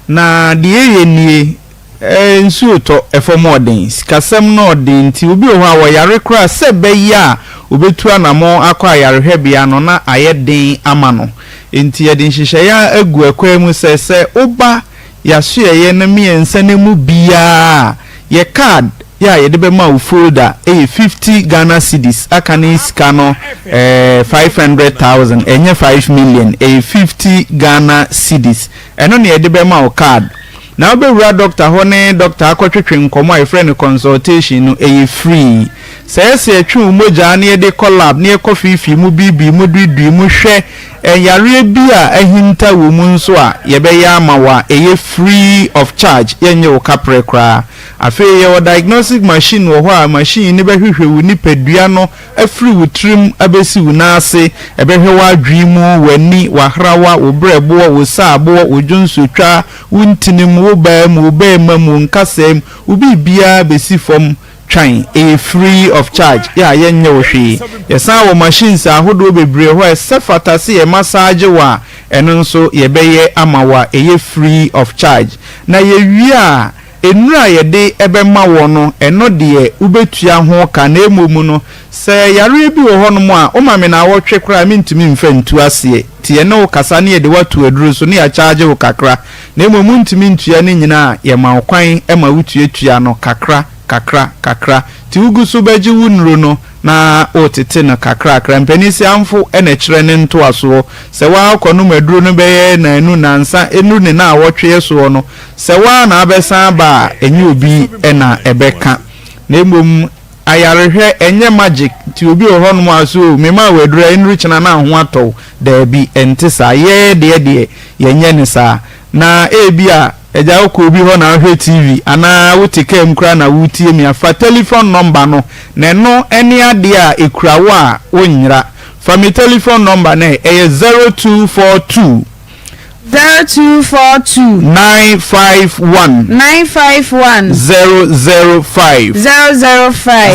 Na deɛ yɛyɛ nie, eh, nsuo retɔ, ɛfam ɔden, sikasɛm no ɔden nti obi wɔ hɔ a ɔyare koraa sɛ ɛbɛyɛ a ɔbɛtu anamɔn akɔ ayarehwɛbea no na ayɛ den ama no. Enti yɛde nhyehyɛeɛ agu akwan mu sɛ, sɛ woba yɛasoɛeɛ no mmiɛnsa no mu biara a, yɛ card yɛ a yɛde bɛma wo folder yɛ 50 Ghana cedis, aka ne sika no eh, 500,000, ɛnyɛ 5 million, ɛyɛ 50 Ghana cedis. Ɛno na yɛde bɛma wo card. Na wobɛwura doctor hɔ ne doctor akɔtwetwe nkɔmmɔ a yɛfrɛ no consultation no, ɛyɛ free. Sɛ ɛyɛ sɛ yɛtwe wo mogya na yɛde kɔ lab na yɛkɔ feefee mu, biibii mu, duidui mu hwɛ yareɛ bi a ahinta wɔ mu nso a, yɛbɛyɛ ama wo a ɛyɛ free of charge, yɛnnye wo kaprɛ koraa. Afei yɛwɔ diagnostic machine wɔ hɔ a machine no bɛhwehwɛ wo nipadua no afiri wo tirim abɛsi wo nan ase, ɛbɛhwɛ w'adwene mu, w'ani, w'ahrawa, wo berɛboɔ, wo saaboɔ, wo dwonsotwa, wo ntinim, wo baa mu, wo barima mu, wo nkasɛɛ mu, wo biribiara bɛsi fam twan. Ɛyɛ free of charge, yɛ a yɛnnye wo hwee. Yɛsan wɔ machines ahodoɔ bebree hɔ a ɛsɛ fata sɛ yɛ massage wo a, ɛno nso yɛbɛyɛ ama wo a ɛyɛ free of charge. Na yɛwie a, Nnuru a yɛde bɛma woɔ no, ɛno deɛ wobɛtua ho ka, na mmom no, sɛ yareɛ bi wɔ hɔnom a, woma me naawɔtwe koraa a, mentumi mfa ntu aseɛ. Nti yɛne wo kasa na yɛde wo ato aduro so na yɛakyagye wo kakra, na mmom wontumi ntua ne nyinaa a, yɛma wo kwan ma wotuatua no kakra, kakra, kakra. Nti wogu so bɛgye wo nnuro no na woretete no kakrakra. Mpaninsiamfo na ɛkyerɛ ne ntoasoɔ. Sɛ woakɔnom aduro no bɛyɛ naanu, nansa, nnuru ne naawɔtwe soɔ no, Sɛ wo ara na abɛsan aba a, ɛnyɛ obi na ɛbɛka. Na mmom ayarehwɛ, ɛnyɛ magic. Nti obi wɔ hɔnom a ɔse oh, memaa wo aduru a, ɛnnuru kyena na ho atɔ wo. Daabi, ɛnte saa. Yɛn deɛ deɛ, yɛnyɛ no saa. Na ebia, agya wokɔ obi hɔ na wohwɛ TV, anaa wote kaa mu koraa na woretie me a, fa telephone number no, na ɛno ne adeɛ a ɛkura wo a wonyera. Fa me telephone number no ɛ, ɛyɛ 0242. 0242. 951. 951. 005. 005.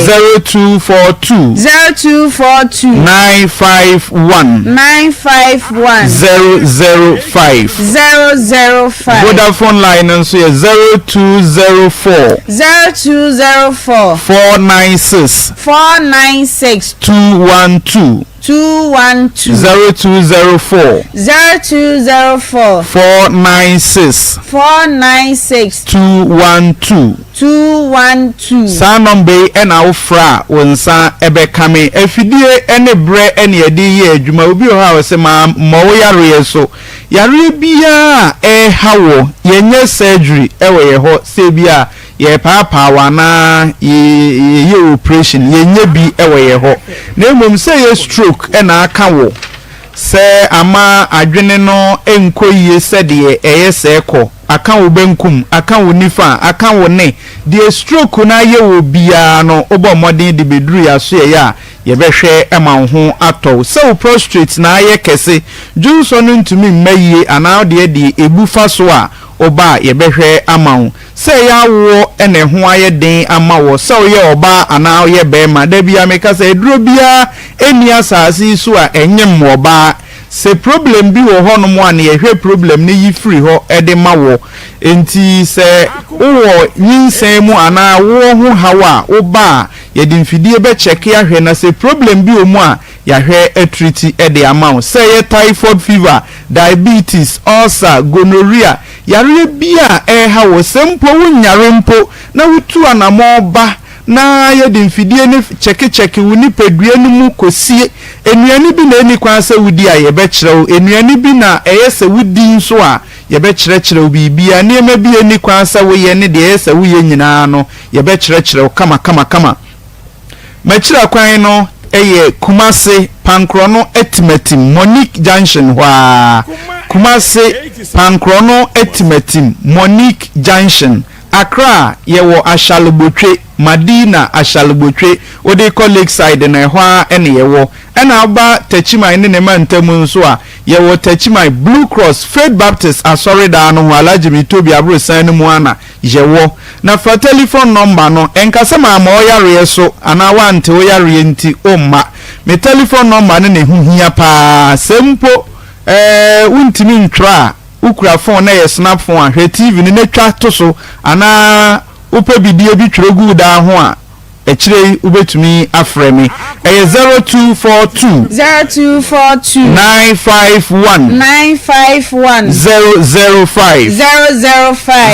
0242. 0242. 951. 951. 005. 005. Vodafone line no nso yɛ 0204. 0204. 496. 496. 212. 212. 0204. 0204. 496. 496. 212. 212. Saa nɔmba yi na wofrɛ a wo nsa bɛka me. Afidie ne berɛ na yɛde yɛ adwuma. Obi wɔ hɔ a ɔse mammɔ wo yareɛ so. Yareɛ biara a ɛreha wo, yɛnyɛ surgery wɔ yɛn hɔ sɛ ebia Yɛrepaapaa wo anaa yɛyɛ wo operation, yɛnyɛ bi wɔ yɛn hɔ. Na mmom sɛ ɛyɛ stroke na aka wo, sɛ ama adwene no nkɔ yie sɛdeɛ ɛyɛ sɛ ɛkɔ, aka wo benkum, aka wo nifa, aka wo ne, deɛ stroke no ayɛ wo biara no, wobɔ mmɔden de bɛduru yɛn asoɛeɛ a, yɛbɛhwɛ ma wo ho atɔ wo. Sɛ wo prostrate na ayɛ kɛse, dwonsɔ no ntumi mma yie anaa wo deɛ deɛ ɛbu fa so a, woba a yɛbɛhwɛ ama wo. Sɛ ɛyɛ awoɔ na ɛho ayɛ den ama woɔ, sɛ woyɛ ɔbaa anaa woyɛ barima, da biara meka sɛ aduro biara nni asaase yi so a ɛnyem ɔbaa. Sɛ problem bi wɔ hɔnom a na yɛhwɛ problem no yi firi hɔ de ma woɔ. Enti sɛ wowɔ nyinsɛn mu anaa awoɔ ho haw a, woba a yɛde mfidie bɛkyɛke ahwɛ na sɛ problem bi wɔ mu a yɛahwɛ atriti de ama wo. Sɛ ɛyɛ typhoid fever, diabetes, ulcer, gonorrhea, Yareɛ bi a ɛreha wo, sɛ mpo wonyare mpo na wotu anamɔn ba na yɛde mfidie no kyɛkekyɛke wo nipadua no mu kɔsie nnuane bi na ɛnni kwan sɛ wodi a, yɛbɛkyerɛ wo. Nnuane bi na ɛyɛ sɛ wodi nso a, yɛbɛkyerɛkyerɛ wo biribiara. Nneɛma bi a ɛnni kwan sɛ woyɛ ne deɛ ɛyɛ sɛ woyɛ nyinaa no, yɛbɛkyerɛkyerɛ wo kamakamakama. M'akyira kwan no yɛ Kumase Pankrɔno Atimatim, Monique Junction hɔ ara. Kumase Pankrɔno Atimatim, Monique Junction. Accra a, yɛwɔ Ashalebotwe, Madina Ashalebotwe, wode rekɔ Lakeside no, ɛhɔ ara na yɛwɔ. Ɛna woba Techiman ne ne mantam nso a, yɛwɔ Techiman Blue Cross Faith Baptist Asɔredan no ho, Alhaji Mitobi aborosan no mu ara na yɛwɔ. Na fa telefon nɔmba no, ɛnka sɛ mamma wo yareɛ so anaa woante wo yareɛ nti womma. Me telefon nɔmba no na ɛho hia pa ara. Sɛ mpo eh, wontumi ntwerɛ a, wokura fon na ɛyɛ snap fon a, hwɛ TV no na twa to so anaa wopɛ bidie bi twerɛ gu wo dan ho a, Akyire yi wobɛtumi afrɛ me. Ɛyɛ 0242. 0242. 951. 951. 005. 005.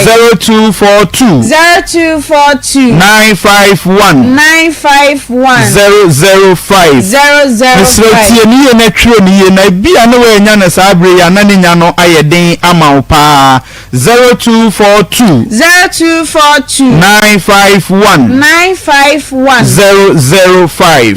0242. 0242. 951. 951. 005. 005. Mesrɛ wo tie no yie na twerɛ no yie na ebia ne woannya no saa berɛ yi a na ne nya no ayɛ den ama wo paa. 0242. 0242. 951. 951. 005. 005.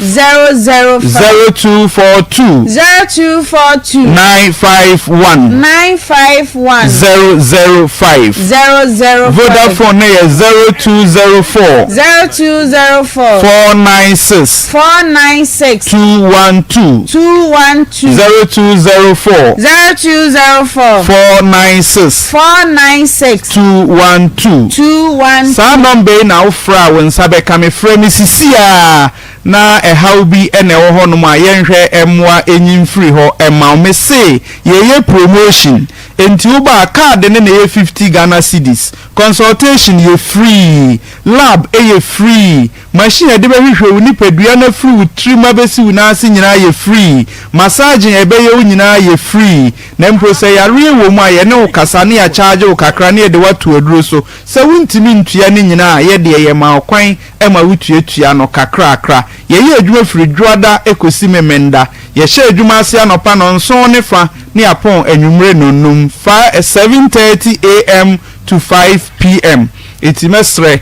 0242. 0242. 951. 951. 005. 005. Vodafone no yɛ 0204. 0204. 496. 496. 212. 212. 0204. 0204. 496. 496. 212. 212. Saa nɔmba yi na wofrɛ a wo nsa bɛka me. Frɛ me sisi ara na ɛhaw bi na ɛwɔ hɔnom a yɛnhwɛ mmoa nyi mfiri hɔ mma wo. Mese yɛreyɛ promotion enti woba a card no na ɛyɛ 50 Ghana cedis. Consultation yɛ free, lab yɛ free, Machine a yɛde bɛhwehwɛ wo nipadua no afiri wo tirim abɛsi wo nan ase nyinaa yɛ free. Massaging a yɛbɛyɛ wo nyinaa yɛ free. Na mpo sɛ yareɛ wɔ mu a, yɛne wo kasa na yɛakyagye wo kakra na yɛde wo ato aduro so. Sɛ wontumi ntua ne nyinaa a, yɛ deɛ yɛma wo kwan ma wotuatua no kakrakra. Yɛyɛ adwuma firi Dwoada kɔsi Memenda. Yɛhyɛ adwuma ase anɔpa nnɔnson ne fa ne yɛapɔn anwummere nnɔnnum, 7:30 AM to 5 PM. Enti mɛsrɛ.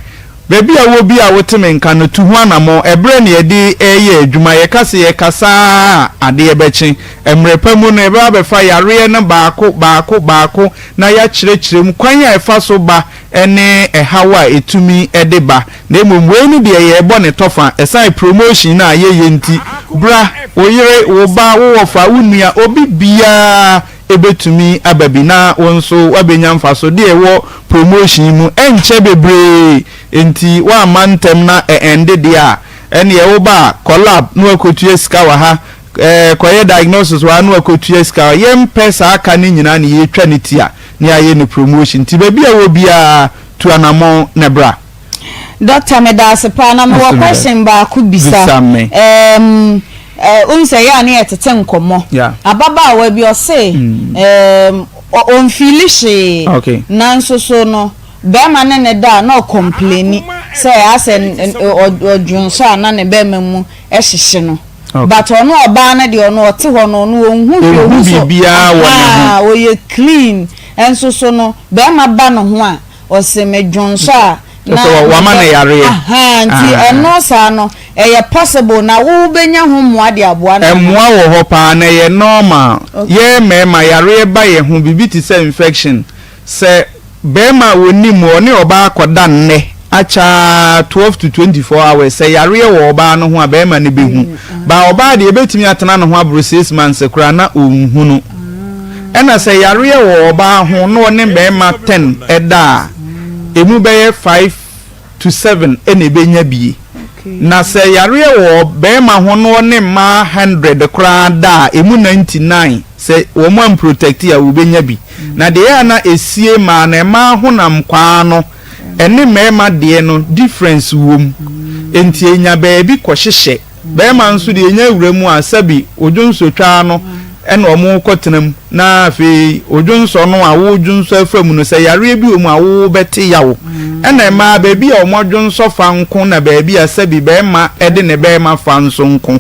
Baabi a wowɔ biara a wote me nka no, tu ho anammɔn. Ɛberɛ na yɛde reyɛ adwuma. Yɛka sɛ yɛrekasa ara a, adeɛ bɛkye. Mmerɛ pa mu no, yɛbɛba abɛfa yareɛ no baako, baako, baako na yɛakyerɛkyerɛ mu kwan a ɛfa so ba ne ɛhaw a ɛtumi de ba. Na mmom wei no deɛ yɛrebɔ ne tɔfa. Ɛsiane promotion no a yɛyɛ nti, bra, wo yere, wo ba, wo wɔfa, wo nua, obi biara bɛtumi aba bi na wo nso woabɛnya mfasodeɛ ɛwɔ promotion yi mu. Ɛnkyɛ bebree nti woamma ntɛm na ɛ ɛnde deɛ a, ɛnneɛ woba a, kɔ lab na woakɔtua sika wɔ ha, ɛɛ kɔyɛ diagnosis wɔ ha na woakɔtua sika wɔ ha. Yɛmpɛ saa ka no nyinaa na yɛtwa no ti a na yɛayɛ no promotion. Nti baabi a wowɔ biara, tu anammɔn na bra. Doctor medaase paa na mewɔ question baako bisa. Bisa me. Um, uh, wohu sɛ ɛyɛ a ne yɛtete nkɔmmɔ. Yeah. Ababaawa bi ɔse um, ɔmfiili hwee. Okay. Nanso so no bɛrima ne ne da a na ɔkɔmpleni sɛ asɛ ɔdwonsɔ a na ne bɛrima mu hyehye no. Okay. But ɔno ɔbaa no deɛ ɔno ɔte hɔ no ɔno ɔnhu hwee Ɔnhu ɔhu so biribiara wɔ ne ho. ahaa ɔyɛ clean nso so no bɛrima ba ne ho a Ɔse me dwonsɔ a na Sɛ wama no yareɛ. Ahaa nti ɛno saa no ɛyɛ possible na wo bɛnya ho mmoa de aboa no anaa? Mmoa wɔ hɔ paa na ɛyɛ normal. Yɛn mmarima yareɛ ba yɛn ho biribi te sɛ infection. Sɛ barima a ɔnim ɔne ɔbaa kɔda nnɛ akyɛ ara 12 to 24 hours sɛ yareɛ wɔ ɔbaa no ho a barima no bɛhu. But ɔbaa deɛ ɛbɛtumi atena ne ho aboro six months koraa na ɔnhunu. Ɛna sɛ yareɛ wɔ ɔbaa ho na ɔne mmarima ten da a, ɛmu bɛyɛ five to seven na ɛbɛnya bie. Na sɛ yareɛ wɔ barima ho na ɔne mmaa hundred koraa da a, ɛmu 99 sɛ wɔn amprotɛkte a wɔbɛnya bi. Na deɛ ɛyɛ a na ɛsie maa no mmaa honam kwaa no ɛne mmarima deɛ no difference wɔ mu. Enti ɛnya baabi kɔhyehyɛ. Bɛɛma nso deɛ nya wura mu a sɛbi odwonsɔ twaa no ɛna ɔmo kɔ tena mu na afei odwonsɔ no a wo dwonsɔ afa mu no sɛ yareɛ bi wɔ mu a wo bɛte yaw ɛna mmaa baabi a ɔmo dwonsɔ fa nko na baabi a sɛbi bɛɛma ɛde ne bɛɛma fa nso nko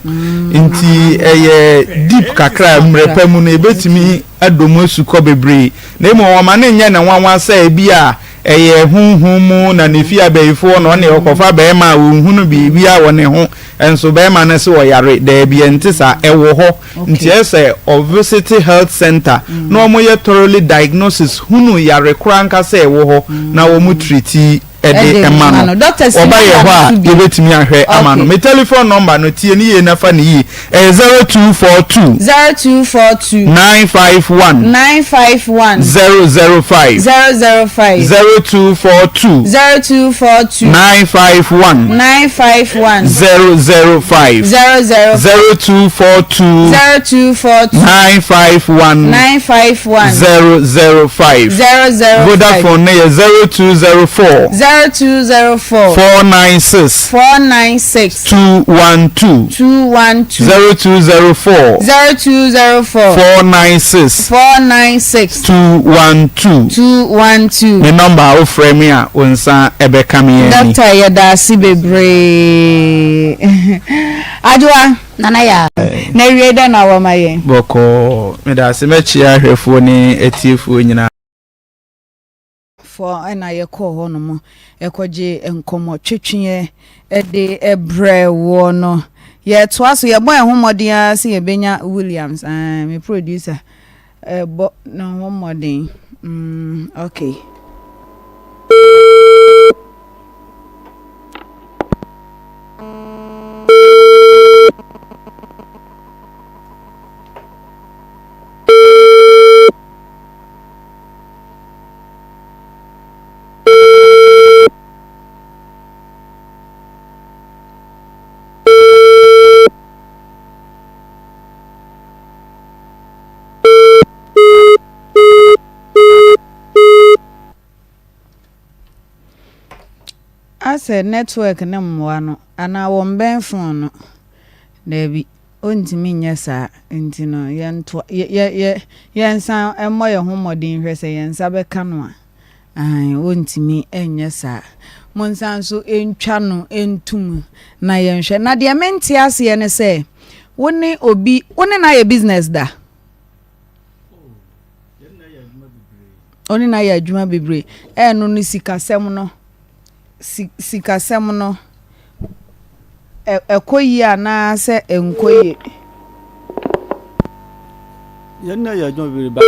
nti ɛyɛ deep kakra mmerɛ pa mu no ɛbɛtumi adɔ mu asukɔ bebree na mmom ɔma no nyɛ ne nwanwa sɛ ebi a Ɛyɛ honhom mu na ne fie abayifoɔ na ɔne ɔkɔfa barima a ɔnhunu biribiara wɔ ne ho nso barima no se ɔyare daabi ɛnte saa ɛwɔ hɔ nti ɛyɛ sɛ ɔvisite health center na wɔyɛ thoroughly diagnosis hunu yare korɔ ankasa a ɛwɔ hɔ na wɔn treati. de ma no. Wɔba yɛ hɔ a yɛbɛtumi ahwɛ ama no. Me telephone number no tie ne yie na fa ne yie. Ɛyɛ 0242. 0242. 951. 951. 005. 005. 0242. 0242. 951. 951. 005. 005. 0242. 0242. 951. 951. 005. 005. Vodafone no yɛ 0204. 0204. 496. 496. 212. 212. 0204. 0204. 496. 496. 212. 212. Me nɔmba a wofrɛ me a wo nsa ɛbɛka me ani. Doctor yɛda ase bebree. Adwoa. Nana Yaa. Na awiei dɛn na wɔ ma yɛn? Bɔkɔɔ. Meda ase mɛkyea ahwɛfoɔ ne atiefoɔ nyinaa. Foɔ na yɛkɔɔ hɔ nom kɔgye nkɔmmɔ twetweɛ de brɛɛ woɔ no. Yɛtoa so, yɛbɔ yɛn ho mmɔden ara sɛ yɛbɛnya Williams, aah, me producer bɔ ne ho mmɔden. Mm, okay. Asɛ network no mmoa no anaa wɔmbɛn phone no? Daabi. Ɔntumi nyɛ saa, nti no yɛntoa, yɛ, yɛ, yɛ, yɛnsan mmɔ yɛn ho mmɔden nhwɛ sɛ yɛn nsa bɛka no a. Aane, ɔntumi nyɛ saa. Monsan nso ntwa no nto mu na yɛnhwɛ. Na deɛ mente aseɛ ne sɛ, wo ne obi, wo ne no ayɛ business da? Wo ne no ayɛ adwuma bebree. Ɛno no sikasɛm no. Si sikasɛm no, ɛ ɛkɔ yie anaasɛ ɛnkɔ yie? Yɛn na yɛ adwuma bebree ba.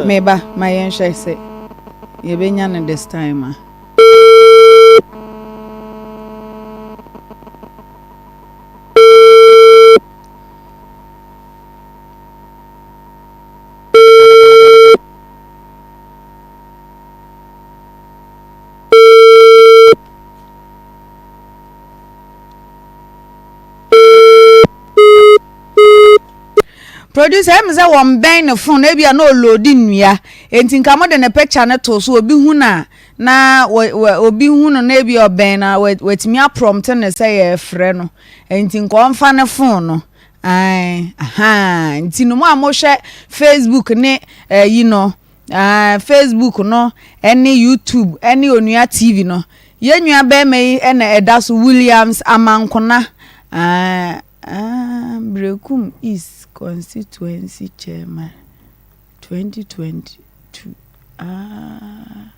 Meba, ma yɛnhwɛ sɛ yɛbɛnya no this time a. Producer ɛmi sɛ wɔn bɛn ne phone ebi a na ɔloadi nnua enti nka mo de ne picture no to so obi hu na na wɔ wɔ obi hu no na ebi ɔbɛn na watumi aprɔmte ne sɛ yɛfrɛ no enti nka ɔnfa ne phone no ae ahaa nti no mo a mohwɛ Facebook ne ɛyi no. Aah Facebook no ne YouTube ne Onua TV no, yɛn nua barima yi na ɛda so, Williams Amankona, aah aah Berekum East Constituency Chairman 2022 aah.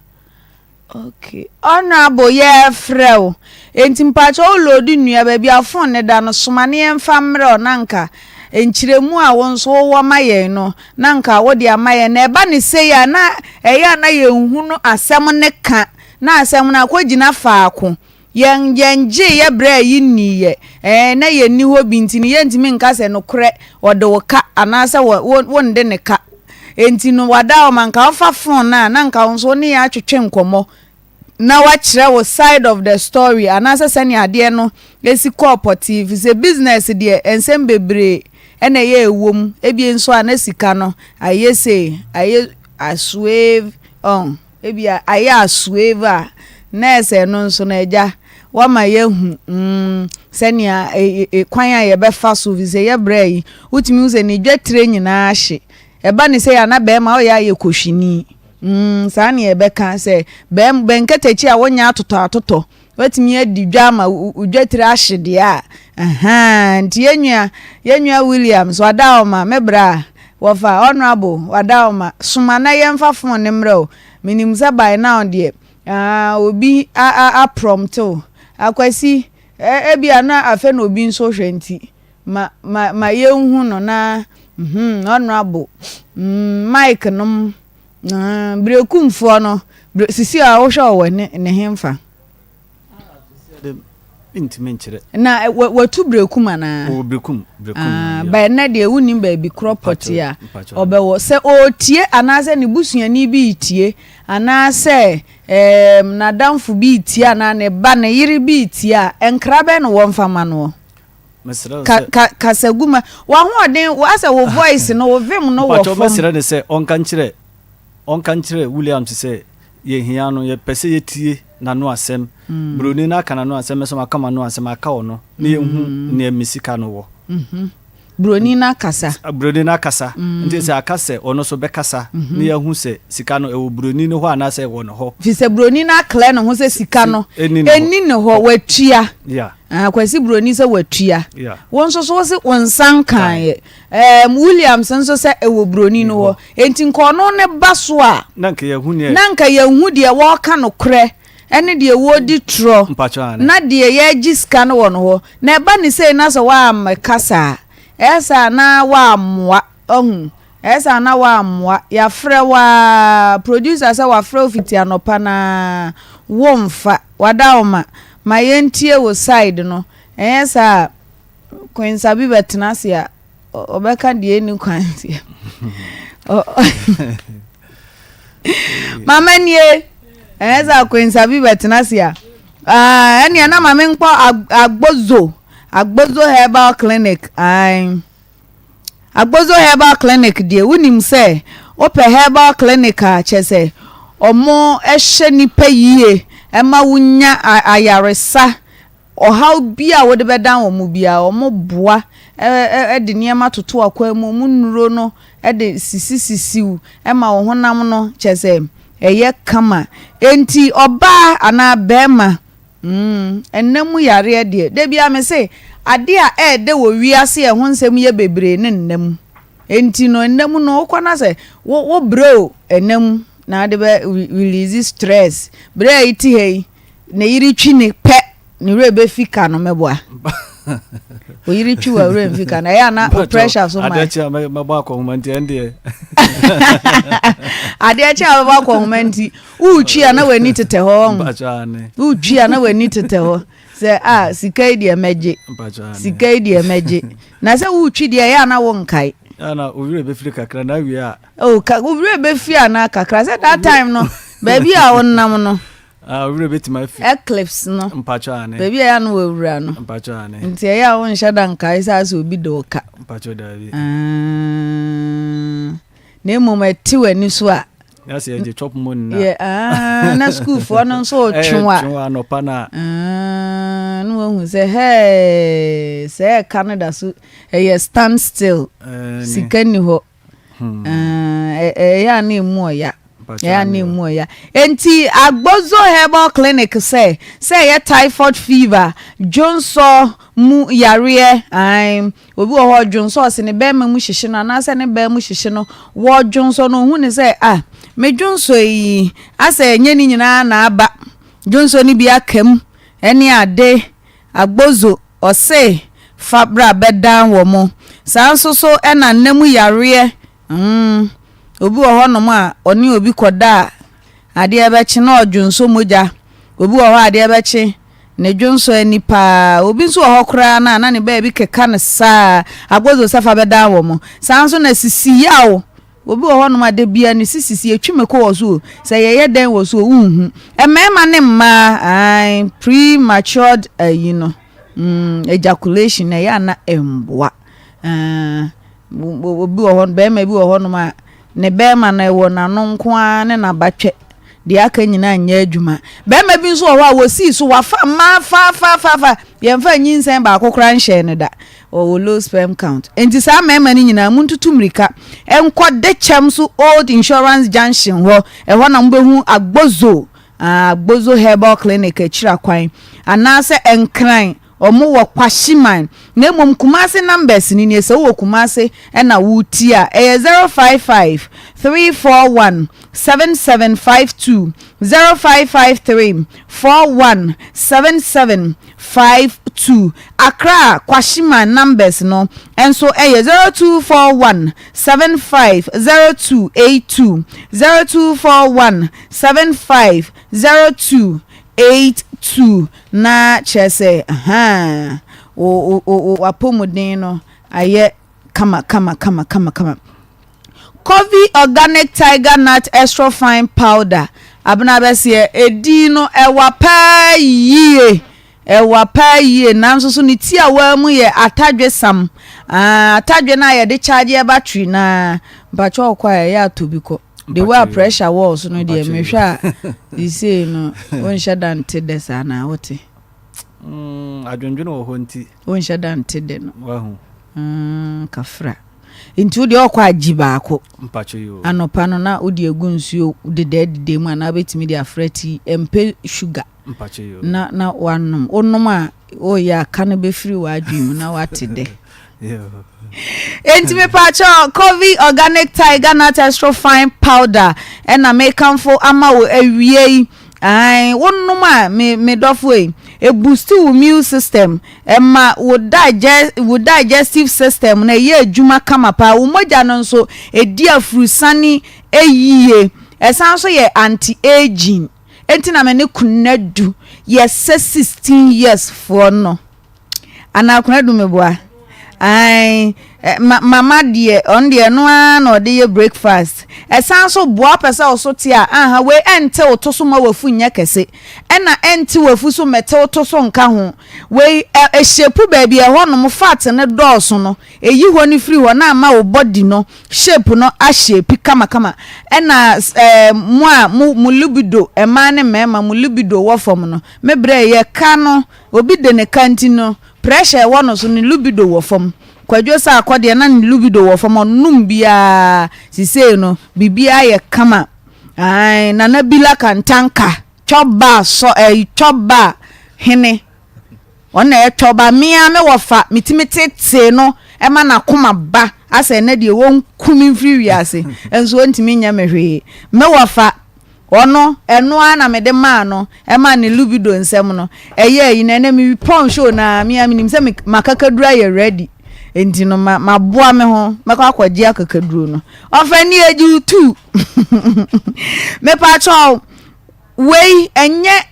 Okay honourable yɛfrɛ wo enti mpakyɛ wo load nnua baabi a phone no da no soma ne yɛmfa mmerɛ wo na nka nkyerɛmu a wo nso wowɔ ma yɛn no na nka wode ama yɛn na ɛba ne sei a na ɛyɛ a na yɛnhunu asɛm no ka na asɛm no akɔgyina faako Yɛn yɛn gyee yɛ berɛ a yi nniiɛ, ɛɛ, na yɛn nni hɔ bi nti no yɛntumi nka sɛ nokorɛ ɔde wo ka anaasɛ wɔ, wo, wonde ne ka. Enti no wada hɔ ma nka wofa phone no a na nka wo nso wo ne yɛn atwetwe nkɔmmɔ na wakyerɛ wo side of the story anaasɛ sɛnea adeɛ no si kɔɔ pɔtee firi sɛ business deɛ nsɛm bebree na ɛyɛ ɛwɔ mu, ebie nso a na sika no ayɛ sei, ayɛ asoe, ɔn. Ebia ayɛ asoɛev a, na ɛsɛ ɛno nso no, Agya, woama yɛahu mm, sɛnea e, e, kwan a yɛbɛfa so, fi sɛ yɛbrɛ yi, wotumi hu sɛ ne dwatire nyinaa hye. Ɛba ne sɛ yɛ ana bɛrima ɔyɛ ayɛ kohwini. Mm, saa ne yɛbɛka sɛ bɛrima bɛnkatakyi a wɔnyɛ atotɔ atotɔ. Watumi adi dwa ama wo dwatire ahye deɛ a, ahaa, nti yɛn nua, yɛn nua Williams, Wadaoma, me bra, wɔfa, Honourable, Wadaoma, soma na yɛmfa phone no mmrɛ wo. Menim sɛ by now deɛ, aah, obi a a aprɔmte wo. Akwasi, ɛ ebia na afei na obi nso hwɛ nti, ma ma ma yɛnhu no na, mhm, Honourable, mm, Mike nom, mm, Berekumfoɔ no. Sisi a wohwɛ ɔwɔ ne ne hemfa? Ntumi nkyerɛ. Na watu Berekum anaa? Ɔwɔ Berekum, Berekum. Ah, ba ɛnɛ deɛ wonim baabi korɔ pɔtee a ɔbɛwɔ. Sɛ ɔretie anaasɛ ne busuani bi retie anaasɛ ɛɛm n'adamfo bi retie anaa ne ba ne yere bi retie a, nkra bɛn na wɔmfa ma noɔ? Mesrɛ wo Ka sɛ. ka kasa gu ma. W'ahoɔden, asɛ wo voice no, wo vim no wɔ Mpakyɛw fam. mɛsrɛ no sɛ ɔnka nkyerɛ ɔnka nkyerɛ Williams sɛ yɛhia no, yɛpɛ sɛ yɛtie n'ano asɛm. Buroni no aka n'ano asɛm, me nso maka m'ano asɛm, aka ɔno, na yɛhu nea me sika no wɔ. Buroni no akasa. Buroni no akasa. Nti sɛ aka sɛ ɔno nso bɛkasa, na yɛahu sɛ sika no ɛwɔ buroni no hɔ anaasɛ ɛwɔ ne hɔ. Firi sɛ buroni no aklɛ ne ho sɛ sika no Ɛnni ne hɔ. ɛnni ne hɔ, watua. Yeah. Ah, Kwasi Buroni sɛ watua. Yeah. Wo nso so wo se wo nsa nkaeɛ. Um, Williams nso sɛ ɛwɔ buroni no hɔ. Enti nka ɔno ne ba so a, Na nka yɛahu neɛ. na nka yɛahu deɛ wɔreka nokorɛ ɛne deɛ wɔredi torɔ, Mpakyɛ ane. na deɛ yɛregye sika no wɔ no hɔ. Na ɛba ne sei na sɛ woammɛkasa a, ɛyɛ saa na woammoa. Wahu? Ɛyɛ saa na woammoa. Yɛafrɛ wo ara, producer sɛ wafrɛ wo fiti anɔpa no ara, womfa. Wadaoma, ma yɛntie wo side no. Ɛnyɛ saa a, Queen Sabi bɛtena ase a, ɔbɛka deɛ ɛnni kwan seɛ. Mama nie, ɛnyɛ saa Queen Sabi bɛtena ase a, ɛnneɛ na ma menkɔ Agbozo, Agbozo Herbal Clinic. Ae. Agbozo Herbal Clinic deɛ wonim sɛ wopɛ herbal clinic a kyerɛ sɛ wɔhwɛ nipa yie ma wonya ayaresa ɔhaw bi a wode bɛdan wɔn biara wɔboa de nneɛma toto akwan mu wɔn nnuro no de sisisisiw ma wo honam no kyerɛ sɛ ɛyɛ kama enti ɔbaa anaa barima Mm, nna mu yareɛ deɛ, da biara me se, adeɛ a ɛɛdɛ wɔ wiase a ɛho nsɛm yɛ bebree ne nna mu. Enti no, nna mu no, wokɔ na sɛ, wo, wo brɛ o, nna mu, na wode bɛ release stress. Berɛ a eti ha yi, ne yere twi ne pɛ, ne werɛ bɛfi ka no, mɛboa. Wo yere twi wɔ werɛ mfi ka no, ɛyɛ a na wo pressure so ma. Adeɛ kye a mɛbɔ akɔnhoma nti, ɛndeɛ. Adeɛ kye a mɛbɔ akɔnhoma nti, Woretwi a na w'ani tetɛ hɔ ɔho. Woretwi a na w'ani tetɛ hɔ sɛ a sika yi deɛ mɛgye. Sika yi deɛ mɛgye. Na sɛ woretwi deɛ ɛyɛ a na wonkae. Ana wo werɛ bɛfiri kakra na awie a. Oh, ka wo werɛ bɛfiri anaa kakra sɛ that time no baabi a wonam no. Ah, wo werɛ bɛtumi afi. Eclipse no. Mpakyɛ ane. Baabi a ɛyɛ a na wawura no. Mpakyɛ ane. Nti ɛyɛ a wonhyɛ da nkae sɛ asɛ obi de wo ka. Mpakyɛ daabi. Ah. Na mmom ɛte w'ani so a. Na sɛ yɛgye chop money na. Yɛ aa na sukuufoɔ no nso retwe wa. Ɛtwe wa anɔpa na. Aa na wahu sɛ hɛɛ sɛ ɛka no da so ɛyɛ stand still. Sika nni hɔ. Hmm. Ɛyɛ a na emu ɔya. Ɛyɛ a na emu ɔya. Enti Agbozo Herbal Clinic sɛ sɛ ɛyɛ typhoid fever, dwonsɔ mu yareɛ, ae. Obi wɔ hɔ ɔdwonsɔ ɔse ne bɛɛma mu hyehye no anaasɛ ne baa mu hyehye no, wɔ dwonsɔ no ohu no sɛ ah me dwonsɔ yi asɛ ɛnyɛ ne nyinaa na aba, dwonsɔ no bi aka mu ɛne ade, agbozo ɔse fa bra bɛdan wɔ mo. Saa nso so ɛna nna mu yareɛ mm obi wɔ hɔ nom a ɔne obi kɔda a adeɛ bɛkye na ɔdwonsɔ mogya, obi wɔ hɔ a adeɛ bɛkye Ne dwonsɔ ani paa. Obi nso wɔ hɔ koraa no a, na ne baabi keka no saa. Agbozo sɛ fa bɛdan wɔn. Saa nso na sisi yaw. Obi wɔ hɔnom a, da biara ne sisi, sɛ yɛtwi mako wɔ so o, sɛ yɛyɛ dɛn wɔ so o, wonhu. Mmarima ne mmaa, ae, pre-matured ayi no, mm, ejaculation no, ɛyɛ a na ɛmmoa. Ah, obi wɔ hɔ, barima bi wɔ hɔnom a, Ne bɛrima no, ɛwɔ n'ano nko ara ne n'abatwɛ. Deɛ aka nyinaa nyɛ adwuma. Bɛrima bi nso wɔ hɔ a wɔsii so, wafa mmaa faafaafafa, yɛmfa nyinsɛn baako koraa nhyɛɛ no da. Ɔwɔ low sperm count. Enti saa mmarima no nyinaa, montutu mmirika nkɔ Dekyɛm so Old Insurance Junction hɔ. Ɛhɔ na mobɛhu Agbozo, ah, Agbozo Herbal Clinic akyiri akwan. Anaasɛ Nkran Ɔmo wɔ Kwashiman. Na mmom Kumasi numbers no nie, sɛ wowɔ Kumasi na woretie a, ɛyɛ 055 341 7752. 0553 41 77 52. Accra Kwashieman numbers no nso yɛ 0241 75 0282, 0241 75 0282 na kyerɛ sɛ ahaa wo wo wo w'apɔmuden no ayɛ kama kama kama kama kama. Covey Organic Tiger Nut Extra Fine Powder, Abena bɛseɛ, edin no ɛwa paa yie, ɛwa paa yie, nanso so ne tiawaa mu yɛ atadwe sam, ah, atadwe no a yɛde charge battery no ara, mpakyɛ ɔkɔ a ɛyɛ atɔ bi kɔ. The way a pressure wɔ so no deɛ mehwɛ a seisei no wonhyɛ da nte dɛ saa na wote. Mm, adwendwene wɔ hɔ nti. Wonhyɛ da nte dɛ no. Wahu. Mm, kafra. Nti wo deɛ ɔkɔ agye baako. Mpacho yi o. Anɔpa no na wode agu nsuo dedaa deda mu anaa wobɛtumi de afra tea, ɛmpɛ sugar. Mpacho yi o. Na na wanom. Wonom a woyɛ a ka no bɛfiri w'adwene mu na wate dɛ. Enti mepaakyɛw Covey Organic Tiger Nut Extra Fine Powder ɛna mekamfo ama wo awie yi. Ae, wonom a me me dɔfo yi, ebusti wo immune system, ɛma wo digest wo digestive system no ɛyɛ adwuma kama paa, wo mogya no nso edi afurusane yie. Ɛsan nso yɛ anti-aging. Enti na me ne Konadu yɛsɛ 16 years foɔ no. Anaa Konadu meboa? Ae, ma mama deɛ ɔno deɛ ɛno ara na ɔde yɛ breakfast. Ɛsan nso boa wopɛ sɛ wo so te a, aha wei ɛnte wo to so ma w'afu nyɛ kɛse, ɛna ɛnte w'afu so mmɛte wo to so nka ho. Wei ɛ ɛshape baabi a ɛhɔnom fat no dɔɔso no, ɛyi hɔ no firi hɔ na ama wo body no shape no ashape kamakama. Ɛna ɛɛ mo a mo mo libido, mmaa ne mmarima mo libido wɔ fam no, me brɛ yɛka no Obi de ne ka nti no, pressure a ɛwɔ no so, ne libido wɔ fam. Kwadwo Sarkor deɛ na ne libido wɔ fam, ɔnom biara, sisei no, biribiara yɛ kama. Ae, Nana Bila Kantanka, Twɔba sɔ, ɛyi, Twɔba hene. Ɔno na ɛyɛ Twɔba. Me ara me wɔfa, metumi tetee no ma n'akoma ba, asɛ ɛnɛ deɛ wɔnku me mfiri wiase, nso ɔntumi nyɛ me hwee. Me wɔfa, Ɔno, ɛno ara na mede maa no, ɛmaa ne libido nsɛm no ɛyɛɛ ayi no. Ɛnnɛ me pɔn show no ara, me ara menim sɛ me m'akakaduro ayɛ ready, nti no ma maboa me ho, mɛkɔ akɔgye akakaduro no. Ɔfa ni egye wo tuu. Mepakyɛw, wei ɛnyɛ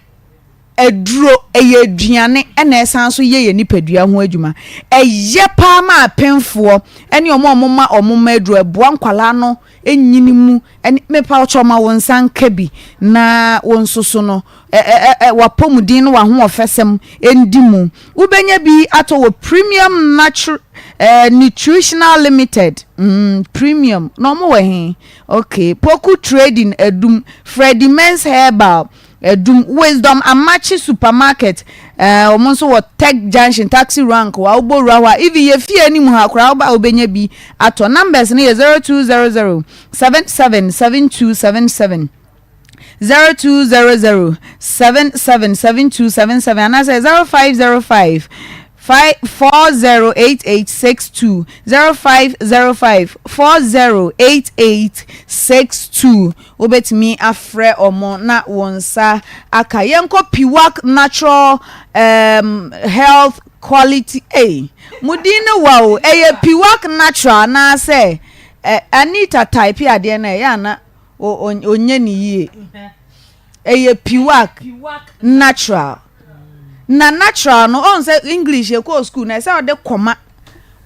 aduro, ɛyɛ aduane ɛna ɛsan so yɛ yɛn nipadua ho adwuma. Ɛyɛ paa ma apemfoɔ ɛne wɔn a wɔma wɔn mma aduro, ɛboa nkwadaa no nyini mu ɛne mepakyɛw ma wo nsa nka bi na wo nso so no ɛ ɛ ɛ w'apɔmuden ne w'ahoɔfɛsɛm ndi mu. Wobɛnya bi atɔ wɔ Premium Natu eh, Nutritional Limited, mm, Premium, na wɔn wɔ he? Okay, Poku Trading Adum, Freddie Men's Herbal, Adum, Wisdom Amakye Supermarket, eh, wɔn nso wɔ Tech Junction, Taxi Rank hɔ a, wobɔ wura hɔ a, even yɛ fie anim ha koraa woba a wobɛnya bi atɔ. Numbers no yɛ 0200 77 7277, 0200 77 7277 anaasɛ 0505 5 408862, 0505 408862. Wobɛtumi afrɛ wɔn na wo nsa aka. Yɛnkɔ Piwak Natural um, Health Quality. Ei, mo din no wa o. Ɛyɛ Piwak Natural anaasɛ eh, Anita type adeɛ no ɛyɛ ana ɔnyɛ ne yie. Ɛyɛ Piwak Natural. Na natural no, ɔn sɛ English yɛkɔɔ school na ɛsɛ ɔde kɔma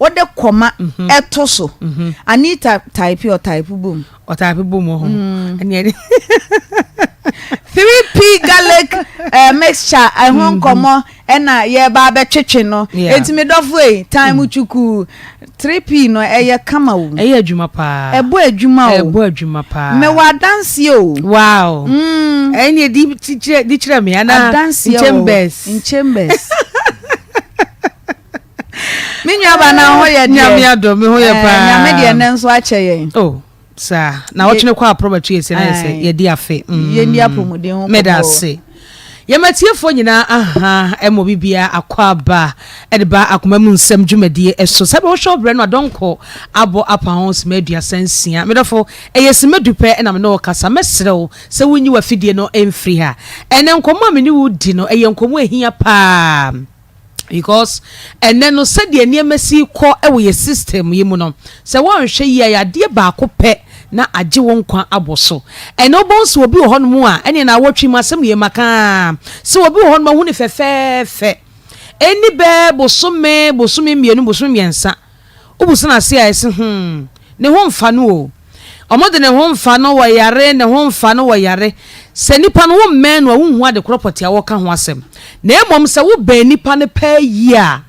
wode kɔma mhm. ɛto so. Mhm. Anita type ɔtype bom. Ɔtype bom wɔ hɔ. Mm. Ɛne ɛde. 3P garlic uh, mixture ɛho mhm. nkɔmɔ ɛna yɛba abɛtwetwe no. Eti mi dɔfo yi time mm. twuku 3P no ɛyɛ kama o. Ɛyɛ adwuma paa. Ɛbɔ adwuma o. Ɛbɔ adwuma paa. Mɛwɔ adanseɛ o. Wow. Mm. Ɛne di kyerɛ di kyerɛ mi ana. Adanseɛ o. Nchambers. Nchambers. Me nua ba na ho yɛ deɛ. Nyame adɔ me ho yɛ paa. Nyame deɛ ne nso akyɛ yɛn. Oh saa na wɔtwene kɔ aprɔbɛtwe yɛ sɛ na yɛ sɛ yɛdi afe. Mm. Yɛndi apɔmuden ho kɔmɔ. Mɛda ase. Yɛma atiefoɔ nyinaa aha ma obi biara akwaaba de ba akoma mu nsɛm dwumadie so. Sɛ wohwɛ wo berɛ no a, dɔnkɔ abɔ apa ho sima 36. Me dɔfo, ɛyɛ sima du pɛ na me ne wo kasa. Mɛsrɛ wo sɛ wonyi w'afidie no mfiri ha. Ɛnnɛ nkɔmmɔ a me ne wo di no, ɛyɛ nkɔmmɔ a ɛhia paa. Because ɛnɛ no sɛdeɛ nneɛma si kɔ wɔ yɛ system yi mu no, sɛ woanhwɛ yie a yɛ adeɛ baako pɛ na agye wo nkwa abɔ so. Ɛnɛ wobɛhu sɛ obi wɔ hɔnom a, ɛneɛ naawɔtwe mu asɛm yei maka ara, sɛ obi wɔ hɔnom ahu no fɛfɛɛfɛ, ɛnni bɛɛ bosome, bosome mmienu, bosome mmiɛnsa, Wobusa no ase a, ɛse hmm, ne ho mfa no o. Wɔde ne ho mfa no, wɔyare, ne ho mfa no, wɔyare. Sɛ nipa no wommɛn no a, wonhu ade korɔ pɔtee a wɔreka ho asɛm. Na mmom sɛ wobɛn nipa no paa yie a,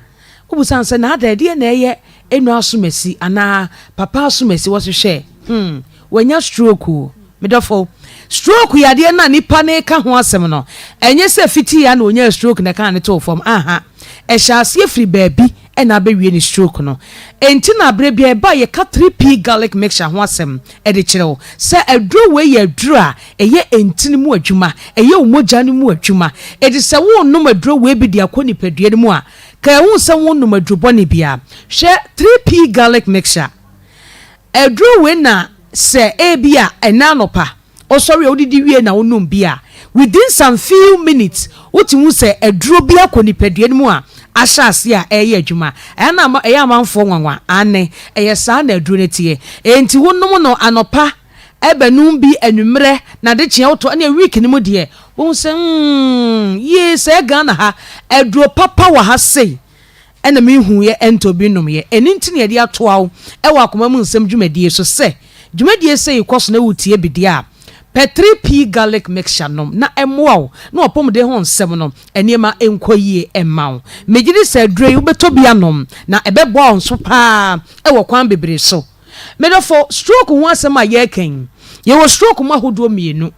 wobusa no sɛ, na adɛn, ɛdeɛn na ɛyɛ Eno Asomasi anaa Papa Asomasi? Wɔse hwɛ, hmm, wanya stroke o. Me dɔfo, stroke yadeɛ no a nipa no reka ho asɛm no, ɛnyɛ sɛ fitii ara na ɔnyaa stroke na ɛkaa no too fam. Aha, ɛhyɛ aseɛ firi baabi na abɛwie ne stroke no. Enti na berɛ biara ɛba a yɛka 3P garlic mixture ho asɛm de kyerɛ wo sɛ aduro wei yɛ aduro a ɛyɛ ntini mu adwuma, ɛyɛ wo mogya no mu adwuma. Enti sɛ worenom aduro wei bi de akɔ nipadua no mu a, ka ɛho sɛ wonnom aduro bɔne biara. Hwɛ 3P garlic mixture. Aduro wei na sɛ ebia ɛnnɛ anɔpa wosɔre a wodidi wie na wonom bi a, within some few minutes wotumi hu sɛ aduro bi akɔ nipadua no mu a ahyɛ aseɛ a ɛreyɛ adwuma. Ɛyɛ na ɛyɛ amanfoɔ nwanwa. Aane, ɛyɛ saa na aduro no teɛ. Enti wonom no anɔpa, ɛbɛnom bi anwummerɛ, na adekyeɛ wotɔ, ɛnneɛ week no mu deɛ, wohu sɛ mm, yie sɛɛ Ghana ha, aduro papa wɔ ha sei. Ɛna me huuɛ ɛntɔ bi nnomyɛ. Ɛno nti na yɛde atoa wo wɔ akoma mu nsɛm dwumadie so sɛ, dwumadie sei kɔ so na wotie bi deɛ a, pɛ 3P Garlic Mixture nom na ɛmmoa wo na w'apɔmuden ho nsɛm no nneɛma nkɔ yie mma wo. Megye di sɛ aduro yi wobɛtɔ bi anom na ɛbɛboa wo nso pa ara wɔ kwan bebree so. Me dɔfo, stroke ho asɛm a yɛreka yi, yɛwɔ stroke mu ahodoɔ mmienu.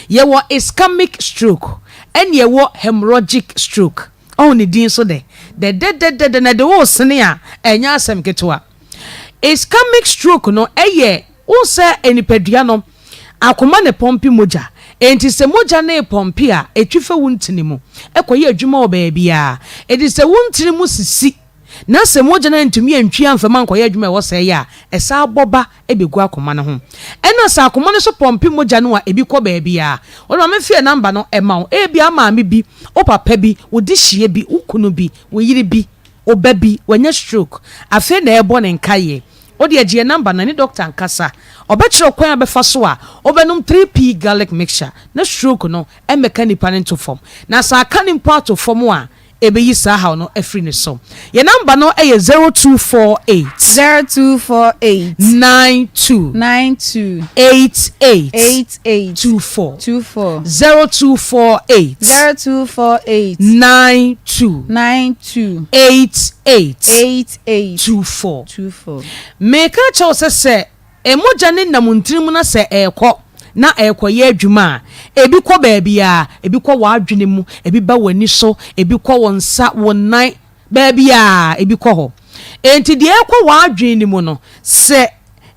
Yɛwɔ ischemic stroke ɛne yɛwɔ hemorrhagic stroke. Ɔho ne din so dɛ dɛdɛdɛdɛdɛ na ɛde wo resene a, ɛnyɛ asɛm ketewa. Ischemic stroke no ɛyɛ, wohu sɛ nipadua no, akoma na ɛpɔmpe mogya. Enti sɛ mogya no repɔmpe a, ɛtwi fa wo ntini mu kɔyɛ adwuma wɔ baabiara. Enti sɛ wo ntini mu sisi na sɛ mogya no antumi antwi amfa mu ankɔyɛ adwuma a ɛwɔ sɛ ɛyɛ a, ɛsan bɔ ba bɛgu akoma no ho. Ɛna sɛ akoma no nso pɔmpe mogya no a, ebi kɔ baabiara. Wo maame fie namba no ma wo. Ebia wo maame bi, wo papa bi, wo dehyeɛ bi, wo kunu bi, wo yere bi, wo ba bi, wanya stroke. Afei na ɛrebɔ ne nkaeɛ. Wo deɛ gye yɛn namba no ne dɔkta nkasa. Ɔbɛkyerɛ wo kwan a wobɛfa so a wobɛnom 3P garlic mixture na stroke no mmɛka nipa no nto fam. Na sɛ aka no mpo ato fam a, ɛbɛyi saa haw no afiri ne so. Yɛn namba no yɛ 0248. 0248. 92. 92. 88. 88. 24. 24. 0248. 0248. 92. 92. 88. 88. 24. 24. Meka kyerɛ wo sɛ sɛ Mogya no nam ntini mu na sɛ ɛrekɔ na ɛrekɔyɛ adwuma a, ebi kɔ baabiara. Ebi kɔ w'adwene mu, ebi ba w'ani so, ebi kɔ wo nsa, wo nan, baabiara ebi kɔ hɔ. Enti deɛ ɛrekɔ w'adwene no mu no, sɛ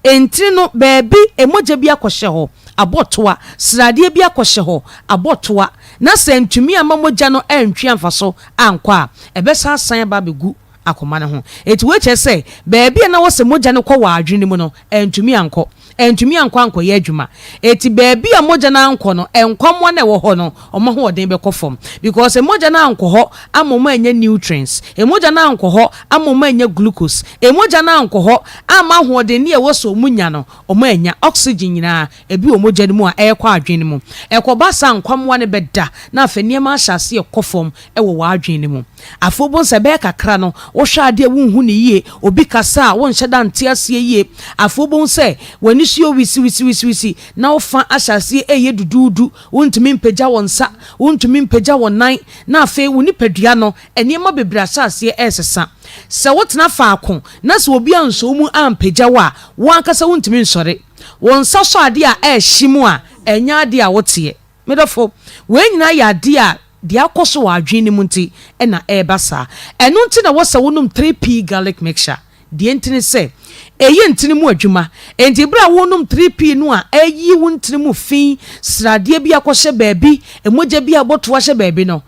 ntini no baabi mogya bi akɔhyɛ hɔ, abɔ toa, sradeɛ bi akɔhyɛ hɔ, abɔ toa, na sɛ antumi amma mogya no antwi amfa so ankɔ a, ɛbɛsan asan aba abɛgu akoma no ho. Enti wei kyerɛ sɛ baabi a na ɛwɔ sɛ mogya no kɔ wɔ adwene no mu no, antumi ankɔ. Antumi ankɔ ankɔyɛ adwuma. Enti baabi a mogya no ankɔ no, nkwammoa no a ɛwɔ hɔ no, wɔn ahoɔden bɛkɔ fam. Because mogya no ankɔ hɔ amma wɔn annya nutrients. Mogya no ankɔ hɔ amma wɔn annya glucose. Mogya no ankɔ hɔ amma ahoɔdenne a ɛwɔ sɛ wɔnya no, wɔannya. Oxygen nyinaa, ebi wɔ mogya no mu a ɛrekɔ adwene no mu. Ɛkɔba saa a, nkwammoa no bɛda, na afei nneɛma ahyɛ aseɛ rekɔ fam wɔ w'adwene no mu. Afei wobɛhu sɛ ɛbɛyɛ kakra no, wohwɛ adeɛ a wonhu no yie, obi kasa a wonhyɛ da nte aseɛ yie. Afei wobɛhu sɛ w'ani so yɛ wisiwisiwisiwisi na wo fa ahyɛ aseɛ reyɛ duduudu, wontumi mpagya wo nsa, wontumi mpagya wo nan, na afei wo nipadua no, nneɛma bebree ahyɛ aseɛ resesa. Sɛ wotena faako na sɛ obi ansɔ wo mu ampagya wo a, wo ankasa wontumi nsɔre. Wo nsa sɔ adeɛ a ɛrehye mu a, ɛnyɛ adeɛ a woteɛ. Me dɔfo, wei nyinaa yɛ adeɛ a deɛ akɔ so wɔ adwene no mu nti na ɛreba saa. Ɛno nti na ɛwɔ sɛ wonom 3P Garlic Mixture. Deɛ nti ne sɛ, Ɛyɛ ntini mu adwuma. Enti berɛ a worenom 3P no a ɛreyi wo ntini mu fi, sradeɛ bi akɔhyɛ baabi, mogya bi abɔto ahyɛ baabi no,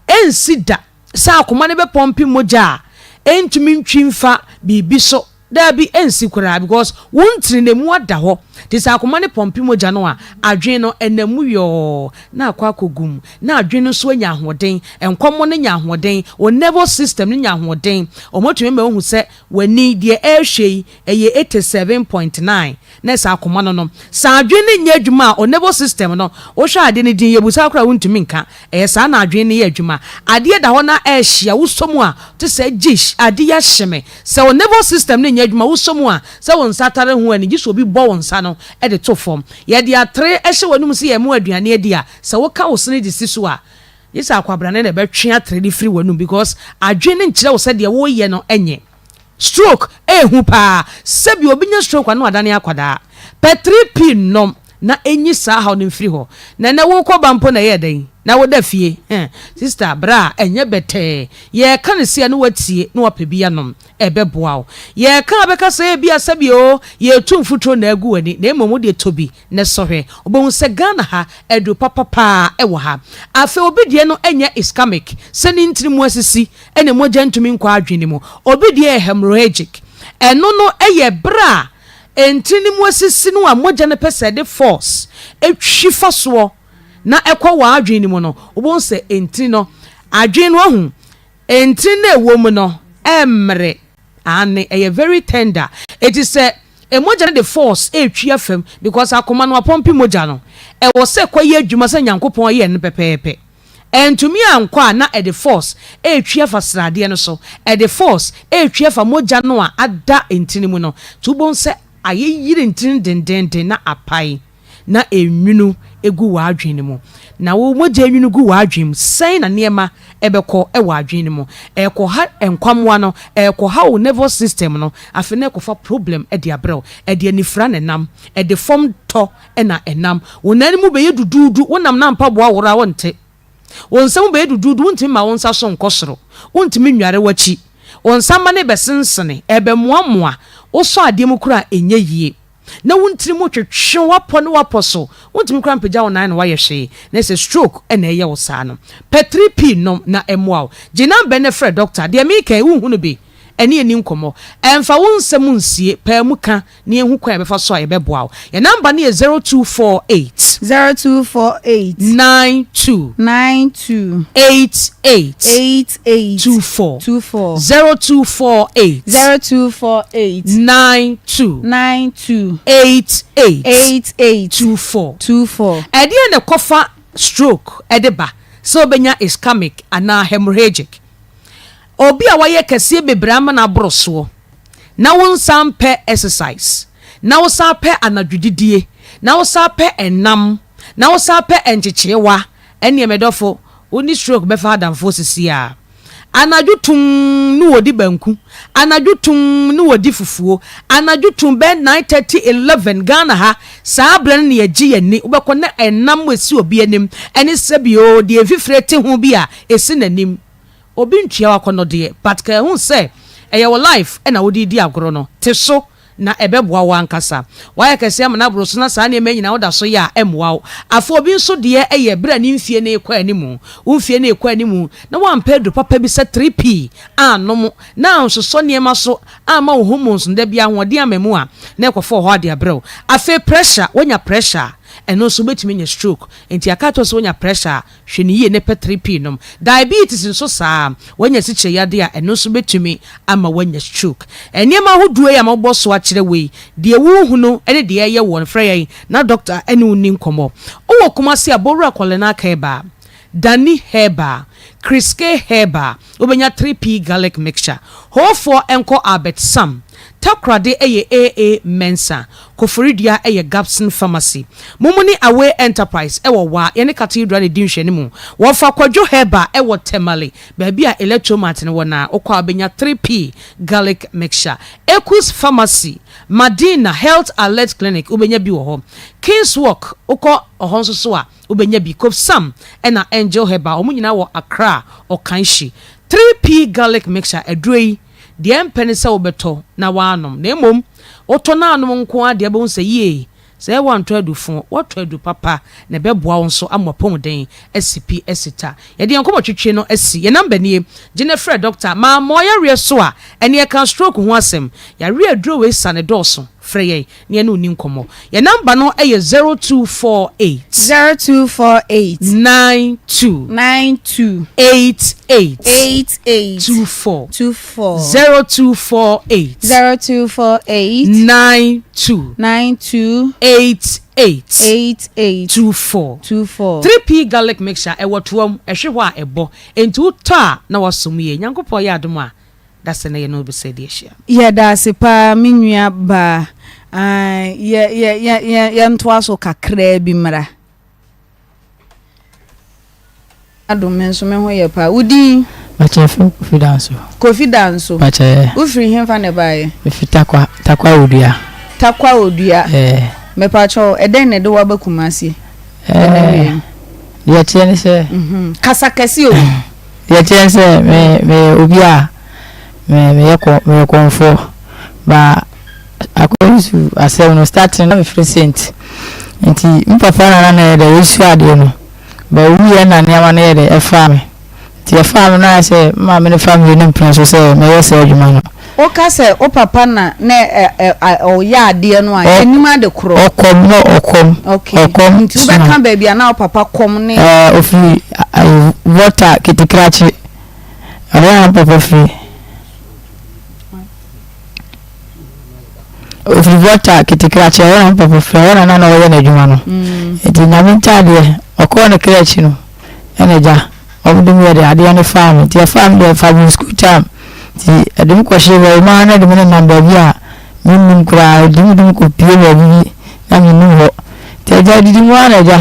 ɛnsi da sɛ akoma no bɛpɔmpe mogya a ɛntumi ntwi mfa biribi so. Daabi, ɛnsi koraa because wo ntini no ɛmu ada hɔ. Nti sɛ akoma no pɔmpe mogya no a, adwene no ɛnam mu yɔɔ na akɔ akɔgu mu. Na adwene no nso anya ahoɔden, nkɔmmɔ no nya ahoɔden, wo nervous system no nya ahoɔden. Wɔatumi ama woahu sɛ W'ani, deɛ ɛrehwɛ yi, ɛyɛ 87.9, na ɛsɛ akoma no no. Sɛ adwene no nyɛ adwuma a, o nervous system no, wohwɛ adeɛ no din, yɛbusa wo koraa a wontumi nka. Ɛyɛ saa na adwene no yɛ adwuma. Adeɛ da hɔ na ɛrehye a, wosɔ mu a, te sɛ gyish, ade yi ahye me. Sɛ wo nervous system no nyɛ adwuma a, wosɔ mu a, sɛ wo nsa tare ho ani, gye sɛ obi bɔ wo nsa no de to fam. Yɛde atere hyɛ w'anom sɛ yɛrema wo aduane adi a, sɛ woka wo sene de si so a, Gye sɛ akwabrane na ɛbɛtwe atere no firi w'anum because adwene no nkyerɛ wo sɛ deɛ woreyɛ no nyɛ. Stroke ɛyɛ paa. Sɛbi obi nya stroke a na wadane akwadaa. Pɛ 3P nom na ɛnyi saa haw no mfiri hɔ. Na ɛnɛ worekɔ ba mpo na ɛyɛ dɛn na woda fie eh sister bra ɛnyɛ bɛtɛɛ. Yɛreka no sei a na woatie na woapɛ bi anom ɛbɛboa wo. Yɛreka a bɛka sɛ ebia sɛbi oo yɛretu mfuturo na agu w'ani na mmom wodeɛ tɔ bi Ne sɔhwɛ. Wobɛhu sɛ Ghana ha, aduro papa paa wɔ ha. Afei obi deɛ no nyɛ ischemic, sɛ ne ntini mu asisi na mogya ntumi nkɔ adwene no mu. Obi deɛ yɛ hemorrhagic. Ɛno no yɛ berɛ a ntini no mu asisi no a mogya no pɛ sɛ ɛde force twi fa soɔ na ɛkɔ w'adwene no mu no, wobɛhu sɛ ntini no, adwene no ahu, ntini no a ɛwɔ mu no ɛmmere. Aane, ɛyɛ very tender. Eti sɛ mogya no de force retwi afa mu because akoma no apɔmpe mogya no, ɛwɔ sɛ ɛkɔyɛ adwuma sɛ Nyankopɔn yɛɛ no pɛpɛɛpɛ. Ɛntumi ankɔ a na ɛde force retwi afa sradeɛ no so, ɛde force retwi afa mogya no a ada ntini mu no. Nti wobɛhu sɛ ayeyere ntini dendeenden na apae. na enwunu gu w'adwene no mu. Na wo mogya nwunu gu w'adwene mu, sɛn na nneɛma bɛkɔ wɔ adwene no mu? Ɛrekɔha nkwammoa no, ɛrekɔha wo nervous system no, afei na ɛrekɔfa problem de abrɛ wo. Ɛde anifira na ɛnam, ɛde fam tɔ na ɛnam. Wo nan mu bɛyɛ duduudu, wonam na mpaboa woro a wonte. Wo nsa mu bɛyɛ duduudu, wontumi mma wo nsa so nkɔ soro, wontumi nnware w'akyi. Wo nsa mma no rebɛsensene, ɛrebɛmoamoa, wosɔ adeɛ mu koraa a ɛnyɛ yie. na wo ntiri mu twetwe w'apɔ ne w'apɔ so, wontumi koraa mpagya wo nan na woayɛ hwee, na sɛ stroke na ɛyɛ wo saa no, pɛ 3P nom na ɛmmoa wo. Gye number no frɛ doctor, deɛ mereka yi wonhunu bi? Ɛne yɛn nni nkɔmmɔ. Ɛmfa wo nsɛm nsie, paa mu ka na yɛnhu kwan a yɛbɛfa so a yɛbɛboa wo. Yɛn number no yɛ 0248. 0248. 92. 92. 88. 88. 24. 24. 0248. 0248. 92. 92. 88. 88. 24. 24. Ɛdeɛn na ɛkɔfa stroke de ba sɛ wobɛnya ischemic anaa hemorrhagic? Obi a wayɛ kɛseɛ bebree ama no aboro soɔ na wonsan mpɛ exercise na wosan pɛ anadwodidie na wosan pɛ ɛnam na wosan pɛ nkyekyeewa ɛneɛ medɔfo wo ne stroke bɛfa adamfoɔ sisiaa. Anadwo tumm ne wɔdi banku, anadwo tumm ne wɔdi fufuo, anadwo tumm bɛyɛ 9:30, 11 Ghana ha, saa berɛ no na yɛgye yɛn ani, wobɛkɔ na ɛnam ɛsi obi anim ɛne sɛbi oo deɛ mfifire te ho bi a ɛsi n'anim. Obi ntua w'akɔnnɔdeɛ but ka ɛhu sɛ ɛyɛ wo life na wode redi agorɔ no, te so na ɛbɛboa wo ankasa. Woayɛ kɛse ama no aboro so na saa nneɛma yi nyinaa woda so yɛ a, ɛmmoa wo. Afei obi nso deɛ yɛ berɛ a ne mfie no rekɔ anim. Wo mfie no rekɔ anim na woampɛ aduro papa bi sɛ 3P annom na ansosɔ nneɛma so amma wo hormones no da biara ahoɔden amma mu a, na ɛkɔfa ɔhaw de abrɛ wo. Afei pressure, woanya pressure a, ɛno nso wobɛtumi anya stroke. Enti yɛaka akyerɛ wo sɛ wonya pressure a, Hwɛ no yie na pɛ 3P nom. Diabetes nso saa ara. Woanya asikyire yadeɛ a, ɛno nso bɛtumi ama woanya stroke. Nneɛma ahodoɔ yi a mabobɔ so akyerɛ wo yi, deɛ worehunu ne deɛ ɛreyɛ woɔ no, frɛ yɛn na dɔkta ne wo nni nkɔmmɔ. Wowɔ Kumasi a, Bowura Kɔlenak Herbal, Dani Herbal, Chris K Herbal, wobɛnya 3P Garlic Mixture. Hoofoɔ nkɔ Albert Sam. Takoradi yɛ AA Mensah. Koforidua yɛ Gabson Pharmacy. Mumuni Away Enterprise wɔ Wa, yɛne Cathedral na ɛdi nhwɛanimu. Wɔfa Kwadwo Herbal wɔ Tamale, baabi a Electromart no wɔ no a, wokɔ a wobɛnya 3P Garlic Mixture. Ekus Pharmacy, Madina Health Alert Clinic wobɛnya bi wɔ hɔ. Kingswalk, wokɔ hɔ nso so a, wobɛnya bi. Kofsam ɛna Angel Herbal, wɔn nyinaa wɔ Accra, Okaishie. 3P Garlic Mixture, aduro yi, Deɛ ɛmpɛ ne sɛ wobɛtɔ na woanom, na mmom Wotɔ na anom nko ara deɛ wobɛhu sɛ yie, sɛ woantɔ adu fo, woatɔ adu papa na ɛbɛboa wo nso ama w'apɔmuden asi pi asi ta. Yɛde yɛn nkɔmmɔtwetwe no asi. Yɛn namba nie, gye na frɛ dɔkta. Mammɔ yareɛ so a, ɛnneɛ ka stroke ho asɛm. Yareɛ a aduro wei sa no dɔɔso. Frɛ yɛn na yɛne wo nni nkɔmmɔ. Yɛn namba no yɛ 0248. 0248. 92. 92. 88. 88. 24. 24. 0248. 0248. 92. 92. 88. 88. 24. 24. 3P garlic mixture ɛwɔ toa mu, ɛhwe hɔ a ɛbɔ. Enti wotɔ a na woasom yie. Nyankopɔn yɛ adom a, Da sɛ na yɛne wo bɛsɛ adi ahyia. Yɛdaase paa me nua baa. Ae yɛ yɛ yɛ yɛ yɛntoa so kakraa bi mmra. Adom me nso me ho yɛ paa. Wo din? Pakyɛ yɛfrɛ me Kofi Danso. Kofi Danso. Pakyɛ. Wo firi henfa na ɛbaeɛ? Me firi Tarkwa, Tarkwa Odua. Tarkwa Odua. Ɛɛ. Mepakyɛw ɛdɛn na ɛde wo aba Kumasi? Ɛnɛ wei. Deɛ ɛteɛ ne sɛ. Kasa kɛse o. Deɛ ɛteɛ ne sɛ, me meyɛ obi a me meyɛ kɔ meyɛ kɔmfoɔ ba according to asɛm no starting na mefiri Saint nti me papa na na na yɛ dɛ yɛsua adeɛ no ba owuiɛ na nneɛma no yɛ dɛ ɛfaa me nti ɛfaa me no ayɛ sɛ me maame no fa me no mpene so sɛ mɛyɛ saa adwuma no. Woka sɛ wo papa na na ɔyɛ adeɛ no a, yɛnnim ade korɔ. Ɔkɔm na ɔkɔm. Okay. Ɔkɔm. Nti wobɛka baabi a na wo papa kɔm ne. Ɛɛ ofiri Volta Ketekrakye. Ɛhɔ na me papa firi. Ofiri Volta Ketekrakye ɛhɔ na me papa firi ɛhɔ na na na ɔyɛ n'adwuma no. Nti Nyame ntaadeɛ ɔkɔɔ ne kra akyi no ɛna gya. Wɔde me yɛ dɛ adeɛ no faa me nti ɛfaa me deɛ ɛfaa me school time nti ɛde me kɔhyee hɔ maa na ɛde me nenam baabi a mennim koraa ɛde me de me kɔpie baabi bi na mennim hɔ nti agya didi mu ara na agya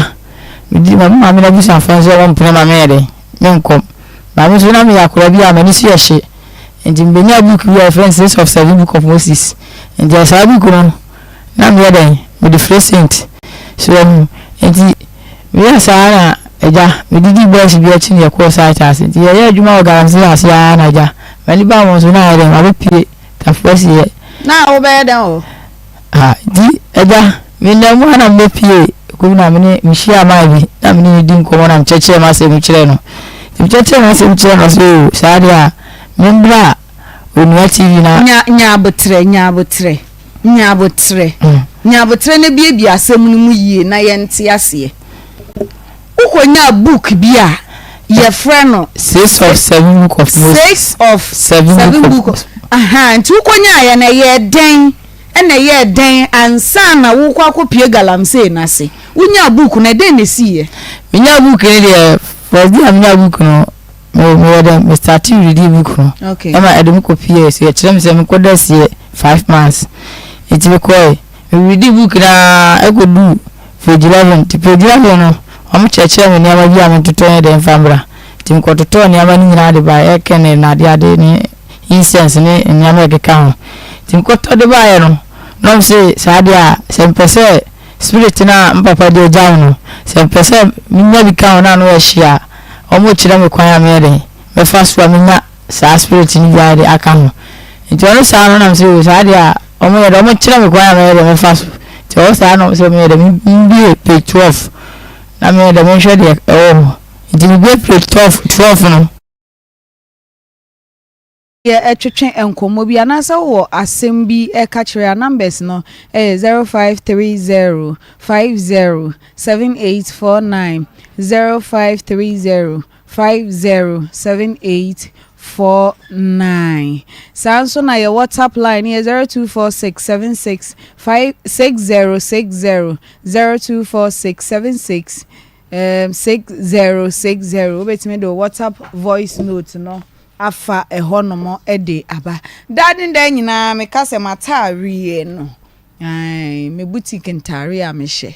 medi ma me maame no abusuafoɔ nso wɔn mpene ma meyɛ dɛ menkɔ maame nso na meyɛ akwadaa bi a m'ani so yɛ hye nti mebɛnya book bi a yɛfrɛ no six of seven book of Moses nti saa book no na meyɛ dɛn mede frɛ saint so ahu nti meyɛɛ saa na agya medidi boys bi akyi na yɛkɔɔ site ase nti yɛyɛ adwuma wɔ galamsey ase ara na agya m'ani baa wɔn so na ayɛ dɛn mabɛpie tafo asieɛ. Na wobɛyɛ dɛn wɔ. Ha nti agya menam mu a na mebɛpie kurom na mene mehyia man bi na mene no di nkɔmmɔ na mekyerɛkyerɛ m'asɛm kyerɛ no nti mekyerɛkyerɛ m'asɛm kyerɛ no ɔsɛ o saa deɛ a membra Onua TV na. Nya nya aboterɛ, nya aboterɛ, nya aboterɛ, nya aboterɛ na biebie asɛm no mu yie na yɛnte aseɛ. Wokɔnyaa book bi a yɛfrɛ no. Six of seven book of Moses. Six of seven book of. Ahaa nti wokɔnyaaeɛ no ɛyɛɛ dɛn ɛna ɛyɛɛ dɛn ansa na wokɔ akɔpue galamsey no ase? Wonyaa book no ɛdɛn na ɛsiiɛ? Menyaa book no deɛ first day a menyaa book no. Me meyɛ dɛ me starte reading book no Okay. ɛma ɛde me kɔ pie so yɛkyerɛ me sɛ menkɔ da sie 5 months nti mekɔe me reading book no ara ɛkɔduu page 11 nti page 11 no wɔn kyerɛkyerɛ me nneɛma bi a mentotɔ nyɛ dɛ mfa mbra nti mekɔtotɔɔ nneɛma no nyinaa de baeɛ air candle na ade ade ne incense ne nneɛma a ɛkeka ho nti mekɔtɔ de baeɛ no na wɔn se saa deɛ a sɛ mepɛ sɛ spirit no a me papa de agya me no sɛ mepɛ sɛ menya bi ka ho na ano yɛ hye a wɔrekyerɛ me kwan a mɛyɛ dɛn mɛfa so a menya saa spirit no bi ayɛ dɛn aka ho nti ɔno saa no nam sɛ o saa deɛ a wɔyɛ dɛ wɔkyerɛ me kwan a mɛyɛ dɛn mɛfa so nti ɔwɔ saa na sɛ meyɛ dɛ membie page 12 na meyɛ dɛ menhwɛ deɛ ɛwɔ hɔ nti mebie page 12 12 no. Yɛ twetwe nkɔmmɔ bi anaasɛ wowɔ asɛm bi ka kyerɛ a, numbers no yɛ 0530 50 7849, 0530 50 7849. Saa nso na yɛ WhatsApp line no yɛ 0246 76 5 6060, 0246 76 6060. Wobɛtumi de wo WhatsApp voice note no afa ɛhɔnom de aba. Daa ne daa nyinaa meka sɛ m'ataareɛ no, ae, me boutique ntaareɛ a mehyɛ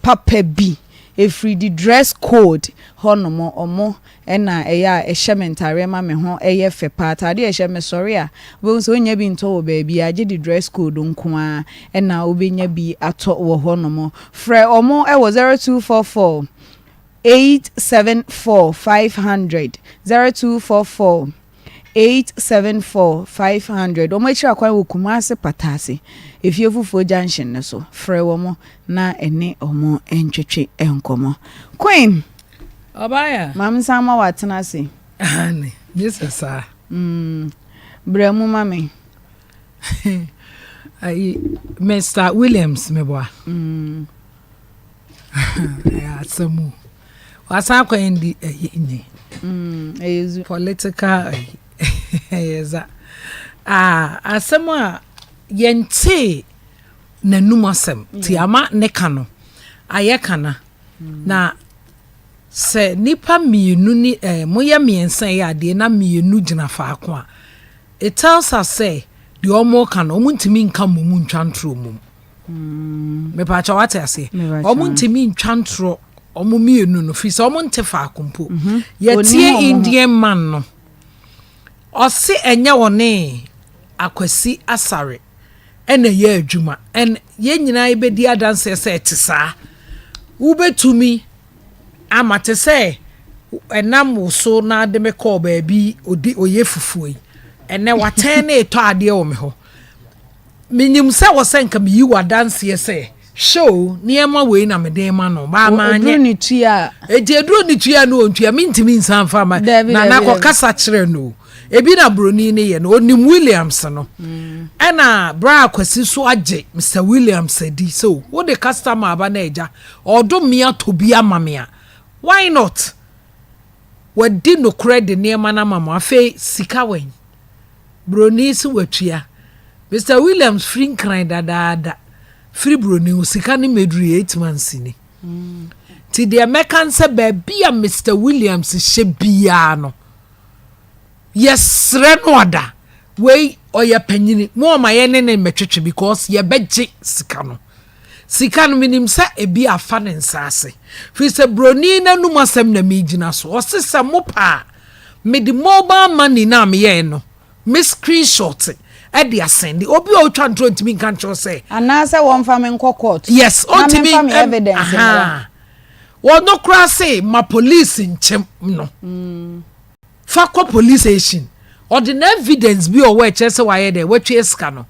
papa bi, ɛfiri The Dress Code hɔnom, wɔn na ɛyɛ a ɛhyɛ me ntaareɛ ma me ho yɛ fɛ paa. Ataadeɛ a ɛhyɛ mesɔre a, wobɛhu sɛ wonnya bi ntɔ wɔ baabiara gye The Dress Code nko ara na wobɛnya bi atɔ wɔ hɔnom. Frɛ wɔn wɔ 0244 874 500, 0244. 874 500. Wɔn akyiri akwan wɔ Kumasi Pataase, Efie Fufuo Junction no so. Frɛ wɔn na ɛne wɔn ntwetwe nkɔmmɔ. Queen! Ɔbaaya. Maame nsan ma watena ase. Aane, gye sɛ saa. Mm, brɛ mu ma me. Ayi, Mr. Williams meboa. Mm. Ɛyɛ asɛm o. Wasan akɔ yɛn di ɛyi ni. Mm, ɛyɛ zu. Political ɛyi ɛyɛ za. Ah, asɛm a yɛntee n'anum asɛm ti ama ne ka no ayɛ kana. Mm. Na sɛ nipa mmienu ni ɛɛ eh, moyɛ mmiɛnsa yɛ adeɛ na mmienu gyina faako a it tells us sɛ deɛ wɔn ka no wɔn ntumi nka mmom ntwa ntorɔ mmom. Mepaakyɛw wate aseɛ? Wɔn ntumi ntwa ntorɔ wɔn mmienu no firi sɛ wɔn nte faako mpo. Mhm. Yɛtie Indian man no. Ɔse ɛnyɛ ɔne Akwasi Asare ɛna ɛyɛ adwuma. And yɛn nyinaa yɛbɛdi adanseɛ sɛ ɛte saa. Wobɛtumi ama te sɛ ɛnam wo so na ade me kɔɔ baabi odi ɔyɛ fufuo yi. Ɛnɛ watɛn ne retɔ adeɛ wɔ me hɔ. Menim sɛ wɔ sɛ nka meyi wo adanseɛ sɛ, hwɛ o, nneɛma wei na mede rema no, baa manyɛ. Ɛduru ne tua a. Enti ɛduru ne tua no ɔntua, mentumi nsan mfa ma. Dabi, Nana dabi, dabi. kɔkasa kyerɛ no o. Ebi na buroni no yɛ no, ɔnim Williams no. Ɛna bra Kwasi nso agye Mister Williams adi sɛ o, wode customer aba na agya, ɔredom me atɔ bi ama me a, why not? Wadi nokorɛ de nneɛma no ama mo, afei sika wɛn? Broni se watua. Mister Williams firi Nkran dadaada firi Broni ho sika no mmɛdurui 8 months ni. Nti deɛ mɛka ne sɛ baabi a Mister Williams hyɛ biara no yɛsrɛ no ada wei ɔyɛ panyini mo ɔma yɛ ne ne mmɛtwetwe because yɛbɛgye sika no. Sika no menim sɛ ebi afa ne nsa ase firi sɛ broni n'anum asɛm na megyina so ɔse sɛ mo pɛ a Mede mobile money no a meyɛe no, me screenshot de asɛnde. Obi a ɔtwa ntorɔ ntumi nka nkyerɛ wo sɛ. Anaasɛ wɔmfa me nkɔ court. Yes, na ɔntumi. memfa me evidence mmra. Wɔno koraa se ma police nkyem no. Mm. Fa kɔ police station. Ɔde na evidence bi ɔwɔ ɛkyerɛ sɛ wayɛ dɛ, watwa sika no,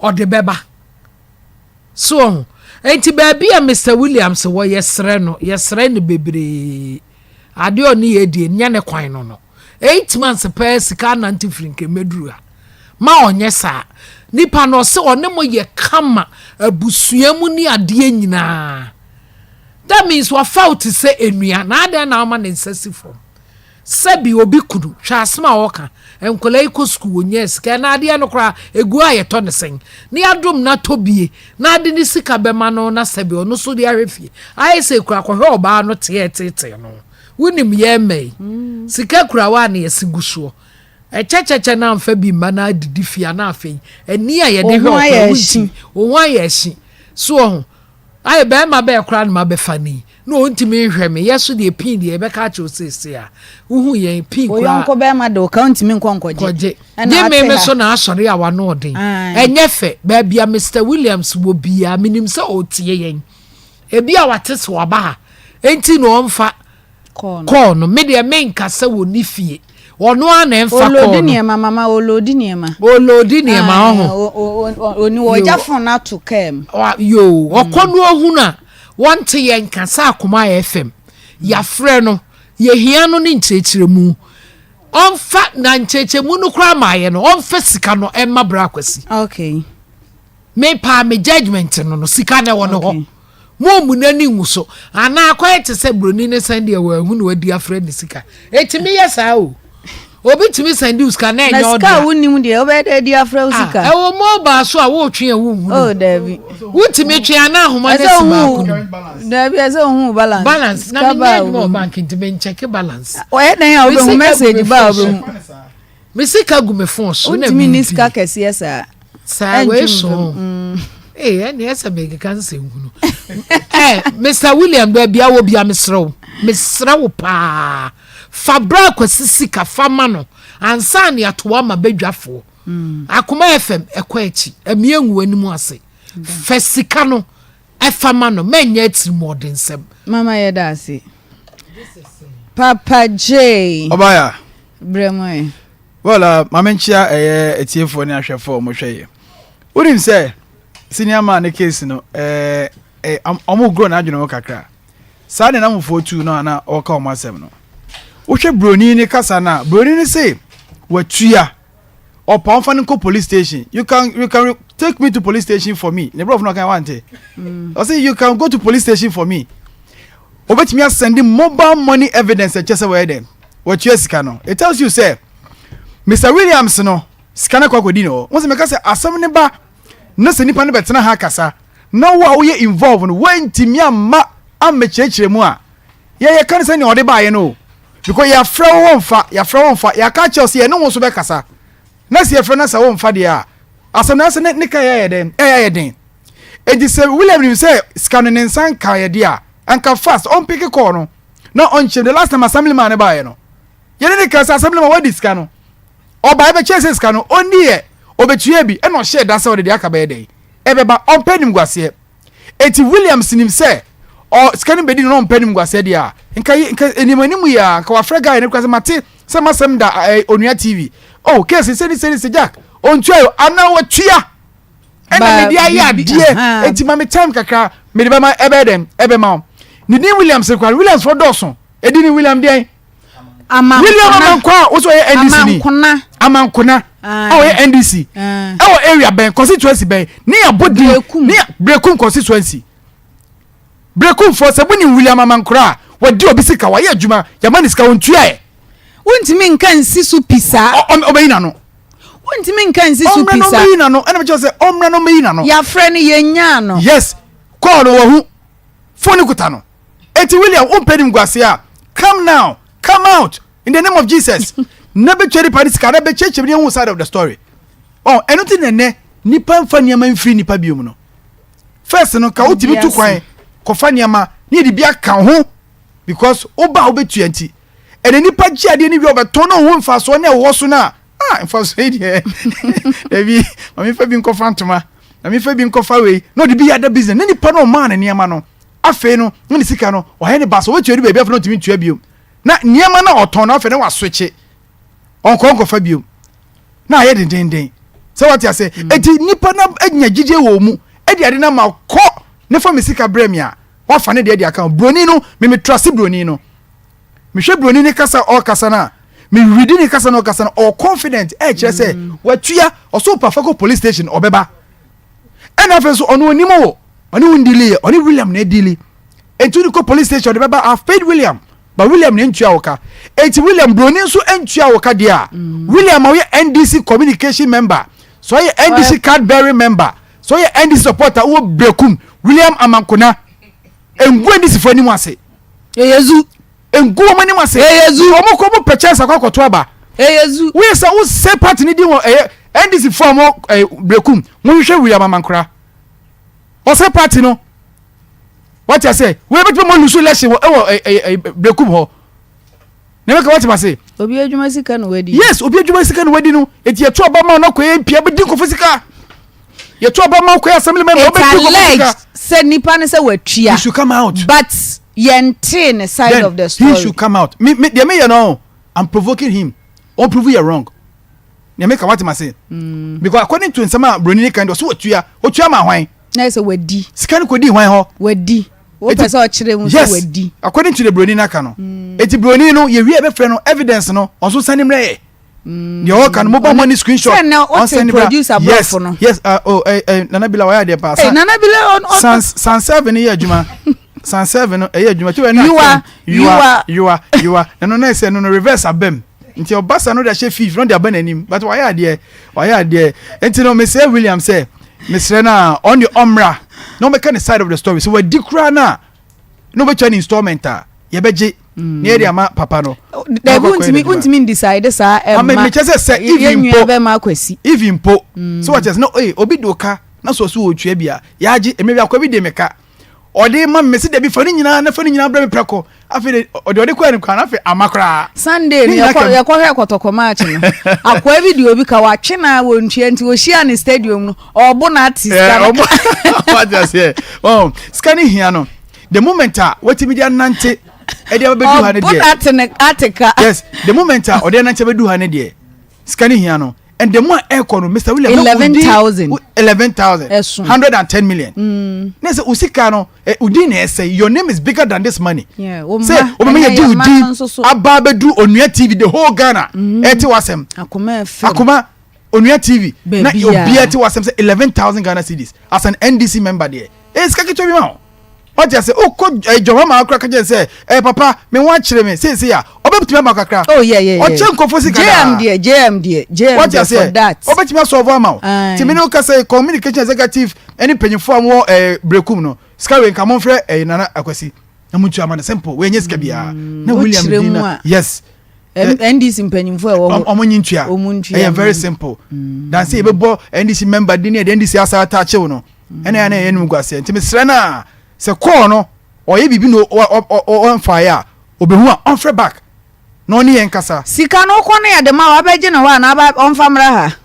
ɔde bɛba. So ɔho. Enti baabi a Mister Williams wɔ, yɛsrɛ no, yɛsrɛ no bebree. Adeɛ a ɔne yɛ die nyɛ ne kwan no no. 8 months pɛɛ sika anante firi nkɛmɛduru ha. Ma ɔnyɛ saa. Nipa no ɔse ɔne mo yɛ kama abusua mu ne adeɛ nyinaa. That means wafa wo te sɛ enua na adɛn na ama ne nsa si fam. Sɛbi obi kunu, hwɛ asem a ɔka, nkwadaa yi kɔ sukuu wɔnyaa sika ɛna adeɛ no koraa egu a yɛtɔ ne sɛn na yɛadom no atɔ bie na ade ne sika bɛma no na sɛbi ɔno nso de ahwɛ fie ayɛ sɛ kura kɔhwɛ ɔbaa no teɛ tetee no wonim yɛn mma yi sika kura wa na yɛsi gu soɔ ɛkyɛkyɛkyɛ na amfa bi mma na adidi fie ana afei ani a yɛde hwɛ ɔkora wonti wo ho ayɛ ahyi so ɔho Ayɛ bɛɛma bɛɛ koraa na mabɛfa no yi na ɔntumi nhwɛ me, yɛ so deɛ pii deɛ yɛbɛka akyerɛ wo seesei a wohu yɛn pii Wo koraa yɔnko bɛɛma de wo ka wontumi nkɔ nkɔgye. kɔgye. Ɛna Gye me ate me ha. so na asɔre a w'ano ɔden. Ae. Ɛnyɛ fɛ, baabi a Mister Williams wɔ biara menim sɛ ɔretie yɛn. Ebia wate sɛ waba ha enti na ɔmfa Kɔɔ no. kɔɔ no. Me deɛ menka sɛ wɔnni fie. Ɔno ara na ɛmfa Ɔloadi kɔɔ no. nneɛma mama ɔloadi nneɛma. Ɔloadi nneɛma Ae, ɔho. o- o- o- Ɔni wɔ ɔgya Yoo. fon no ato kaa mu. Wa- Yoo, ɔkɔ no ohunu a, wɔnte yɛn nka sɛ Akoma FM. Yɛafrɛ no, yɛhia no ne nkyerɛkyerɛmu. Ɔmfa, na nkyerɛkyerɛmu no koraa maayɛ no, ɔmfa sika no ɛmma Bra Kwasi. Okay. Me paa me judgement no no, sika no ɛwɔ ne hɔ. Okay. Mommu n'ani ngu so. Anaa akɔyɛ te sɛ buroni no sɛn deɛ wanhu na wadi afrɛ ne sika. Ɛtumi yɛ saa o. Obi tumi sɛn de wo sika na ɛnyɛ Na sika a ɔdea. wonim deɛ wobɛyɛ dɛ adi afrɛ wo Ah, sika. ɛwɔ mobile so a wotwe a wonhu Oh no. daabi. Wotumi twe a na ahoma no Ɛsɛ asi ohu baako no mu. daabi ɛsɛ ohu balance. Balance na Sika menyɛ ba a adwuma wɔ wobɛhu. bank nti menkyɛke balance. Ɔyɛ dɛn a Me wobɛhu sika gu message me ba a phone so. wobɛhu. Me sika gu me phone so na Wontumi nni medi. sika kɛseɛ saa. Saa wei Ɛntwe so. mfam. Mm. Ee, ɛne ɛsɛ mekeka nsɛnhunu. Eh, Mr. William, baabi a wɔ bia mesrɛ wo. Mesrɛ wo paa. Fa bra Kwasi sika fa ma no. Ansa ne ato ama badwafoɔ. Akoma FM ɛkɔ akyi. Ɛmie ngu anim ase. Fa sika no ɛfa ma no. Mɛnyɛ atirimuɔdensɛm. Mama yɛda ase. Papa J. Ɔbaya. Brɛ mu ɛ. Well, uh, maame nkyia ɛyɛ atiefoɔ ne ahwɛfoɔ a wɔhwɛ yɛ. Wonim sɛ senior man ne case no ɛɛ eh, wɔn grow n'adwene ho kakra. Saa ne namofoɔ tu no a na ɔreka wɔn asɛm no. Wohwɛ broni ne kasa no a, broni ne se watua. Ɔpa ɔmfa no nkɔ police station. You can you can take me to police station for me. Ne brɔfo no ɔka wante. Ɔse you can go to police station for me. Obetumi asɛnde mobile money evidence ɛkyɛ sɛ wɔyɛ dɛn. Watua sika no. It tells you sɛ Mr Williams no sika no akɔ akɔdi ne hɔ. Wo sɛ meka sɛ asɛm ne ba na sɛ nipa no bɛtena ha kasa na wo a woyɛ involve no woantumi amma ammɛkyerɛkyerɛ mu a yɛ yɛka no sɛ nea ɔde baeɛ no o. Because yɛafrɛ wo womfa, yɛafrɛ wo womfa, yɛaka akyerɛ wo sɛ yɛne wo nso bɛkasa. Na sɛ yɛfrɛ no sɛ womfa deɛ a, asɛm no asɛ ne, ne ka yɛ dɛn? Ɛyɛ ayɛ den. Enti sɛ William nim sɛ sika no ne nsa nkaeɛ deɛ a, anka fast ɔmpeke kɔɔ no na ɔnkyerɛ. The last time assemblyman no baeɛ no, yɛne ne ka sɛ assemblyman wadi sika no. Ɔbaeɛ bɛkyerɛ sɛ sika no ɔnniiɛ, ɔbɛtua bi, ɛna ɔhyɛɛ da sɛ ɔde deɛ aka bɛyɛ dɛn? Ɛbɛba. Ɔmpɛ animguaseɛ. Enti Williams nim sɛ ɔ sika no bɛdi no na ɔmpɛ animguaseɛ deɛ a, nka nka anim anim yi a, nka wafrɛ guy no koraa sɛ mate sɛ m'asɛm da ɛ Onua TV. Oh, case sɛ ne sɛ ne sɛ Jack, ɔntua o, anaa watua ɛna mede ayɛ adeɛ, enti ma me time kakra, mede bɛma ɛbɛyɛ dɛn, ɛbɛma wo. Ne din Williams koraa no, Williams foɔ dɔɔso, ɛdi ne William deɛn? William Amankwa a wosɛ ɔyɛ NDC ni Amankona a ɔyɛ NDC ɛwɔ area bɛn constituency bɛn ne yɛ bɔ din ne yɛ Berekum constituency Berekum fɔ sɛ mo ni William Amankora a wɔdi obi sika wɔayɛ adwuma yɛma ne sika wɔntua ɛ. Wontumi nka nsi so pi saa. Ɔbɛyi n'ano. Wontumi nka nsi so pi saa. Ɔmmra na ɔmmɛyi n'ano ɛna mekyerɛ sɛ ɔmmra na ɔmmɛyi n'ano. Yɛafrɛ no yɛnyaa no. Yes kɔɔ no wɔhu fone kuta no. Eti William wo mpɛ nimguaseɛ a come now come out in the name of Jesus na bɛtwa nipa ne sika na bɛkyerɛkyerɛ mu ne yɛhu side of the story ɔ ɛno ti na ɛnɛ nipa nfa nneɛma mfiri nipa biom no first no ka wotumi tu kwan kɔfa nneɛma ne yɛde bi aka ho because woba a wobɛtua nti ɛnɛ nipa gye adeɛ no wie ɔbɛtɔn na ɔho mfasoɔ ne ɛwɔ so no a ah mfasoɔ yi deɛ dabi ma mefa bi nkɔfa ntoma na mefa bi nkɔfa wei na ɔde bi yɛ ada business ne nipa no ɔmaa ne nneɛma no Afei no, na ne sika no, wayɛ ne basa, ɔbɛtua du baabi afei na ɔntumi ntua biom. Na nneɛma no a ɔtɔn no afei na waswekye, ɔnkɔ nkɔfa biom. Na ayɛ dendenden. Sɛ wate ase? Mm. Eti nipa no anya gyidie wɔ mu, ɛde ade no ama kɔ ne fa me sika brɛ me a, wafa ne deɛ de aka ho. Broni no, me me trase broni no. Mehwɛ broni ne kasa ɔkasa no a, me redi ne kasa no ɔkasa no, ɔwɔ confident, ɛkyerɛ sɛ mm. watua, ɔso pa fa kɔ police station, ɔbɛba. Ɛna afei nso ɔno onim wo. Ɔne wo ndili yɛ, ɔne William na edili. Enti wode kɔ police station ɔde bɛba, I've paid William, but William na entua wo ka. Enti William broni nso ntua wo ka deɛ a, mm. William a ɔyɛ NDC communication member, sɛ ɔyɛ NDC card bearing member, sɛ ɔyɛ NDC supporter, wowɔ Brekum, William Amankona, ngu NDC fo anim ase. Eyezu. Ngu wɔn anim ase. Eyezu. Wɔn kɔ mo pɛ chance akɔ akɔto aba. Eyezu. Woyɛ sɛ wosɛ party ne din wɔ ɛyɛ NDC fo a wɔn ɛɛ Brekum, mohwehwɛ William Amankora. Ɔsɛ party no wate ase wei bɛtumi mo lusu election wɔ ɛwɔ ɛɛ ɛɛ brekum hɔ na ɛbɛka wate ma se. Obi adwuma sika na wadi. Yes obi adwuma sika na wadi no eti yɛto aba ma no kɔyɛ mpia bɛdi nkɔfo sika yɛto aba ma kɔyɛ assembly member ɔbɛdi nkɔfo sika. Sɛ nipa no sɛ watua. He should come out. But yɛntee ne side Then of the story. He should come out. Me me deɛ meyɛ no I'm provoking him. Ɔn prove yɛ wrong. Nea meka wate mase. Mm. Because according to nsɛm a broni ne kan de ɔso watua. Otua ma hwan? Na sɛ wadi. Sika no kɔdi hwan hɔ? Wadi. Wopɛ sɛ ɔkyerɛ mu sɛ wadi. Yes. According to the broni n'aka no. Mm. Eti broni no yɛwie ɛbɛfrɛ no evidence no ɔnso sani mmerɛ yɛ. Mm. Deɛ ɔka no mobile money screenshot. Sɛ na ɔte producer brɔfo no. Yes, yes. Uh, oh, eh, eh, Nana Bila wayɛ adeɛ paa. Hey, Nana Bila on on. Sans sans seven yɛ adwuma. Sans seven no ɛyɛ adwuma. Tí You are you are you are you are. Ɛno na ɛsɛ no no reverse abɛm. Nti ɔba sa no de ahyɛ fiif na ɔde aba n'anim but wayɛ adeɛ wayɛ adeɛ nti no mesrɛ William sɛ mesrɛ no a ɔno deɛ ɔmmra na ɔmmɛka ne side of the story sɛ wadi koraa no a na ɔbɛtwa ne installment a yɛbɛgye mm. na yɛde ama papa no. Dabi wontumi wontumi ndecide saa ɛma mekyɛ sɛ sɛ even mpo bɛma akwasi even mpo mm. sɛ wɔkyɛ sɛ na oye obi de oka na sɛ ɔso wɔtua bi a yɛagye mmerɛ bi akɔ bi de meka Ɔde ma me mese dabi fa ne nyinaa na fa ne nyinaa brɛ me prɛko afei de ɔde ɔde kɔɛ no koraa na afei ama koraa. Sunday no yɛkɔ yɛkɔhwɛ kɔtɔkɔ match no akoa bi de obi ka watwe na wɔntua nti ohyia ne stadium no ɔbo na ate sika no. Wate aseɛ ɔn sika no hia no the moment a watumi de anante ɛde abɛdu ha no deɛ ɔbo na ate ne ate ka. Yes the moment a ɔde anante abɛdu ha no deɛ. Sika no hia no and the more ɛkɔ no Mr William na 11,000. 11,000 Ɛso. 110 million Mm. Ne sɛ o sika no o din na ɛsɛ your name is bigger than this money. Yeah, wo Sɛ mma, wɔbɛma ɛnɛ yɛ di yɛ o mma din no nso so. aba abɛduru Onua TV, the whole Ghana ɛte w'asɛm. Akoma FM. Akoma Onua TV na Baabi a. obiara te w'asɛm sɛ 11,000 Ghana cedis as an NDC member deɛ, ɛyɛ sika ketewa bi ma wo. Wate ase? Wokɔ John Mahama akora ka kyerɛ sɛ papa, me ho akyerɛ me seesei a, ɔbɛtumi ama wo kakra. Oh, yeah. Ɔkyɛ nkurɔfoɔ sika JM daa. deɛ, JM deɛ, JM Wate deɛ aseɛ? for that. Ɔbɛtumi asɔɔvo ama wo. Aye. Nti me ne wo kasa yi, communication executive ɛne mpanyinfoɔ a wɔwɔ Brekum no, sika wei nka momfrɛ Nana Akwasi na montua ama no, simple. Wei ɛnyɛ sika biara na William Wokyerɛ din mu na a. Yes. NDC mpanyinfoɔ a ɛwɔ hɔ. Ɔmo nyi ntua. Ɔmo ntua. Ɛyɛ very simple. Danse yɛbɛbɔ NDC member din ne yɛde NDC asa ataakyɛw no, ɛna ɛna ɛyɛ no gu aseɛ. Nti mesrɛ no a sɛ kɔɔ no ɔyɛ biribi na ɔmfaeɛ a, ɔbɛhu a, ɔmfrɛ back na ɔne yɛn kasa. Sika no wokɔ no yɛde ma wo, abɛgye ne hɔ anaa ɔmfa mmra ha?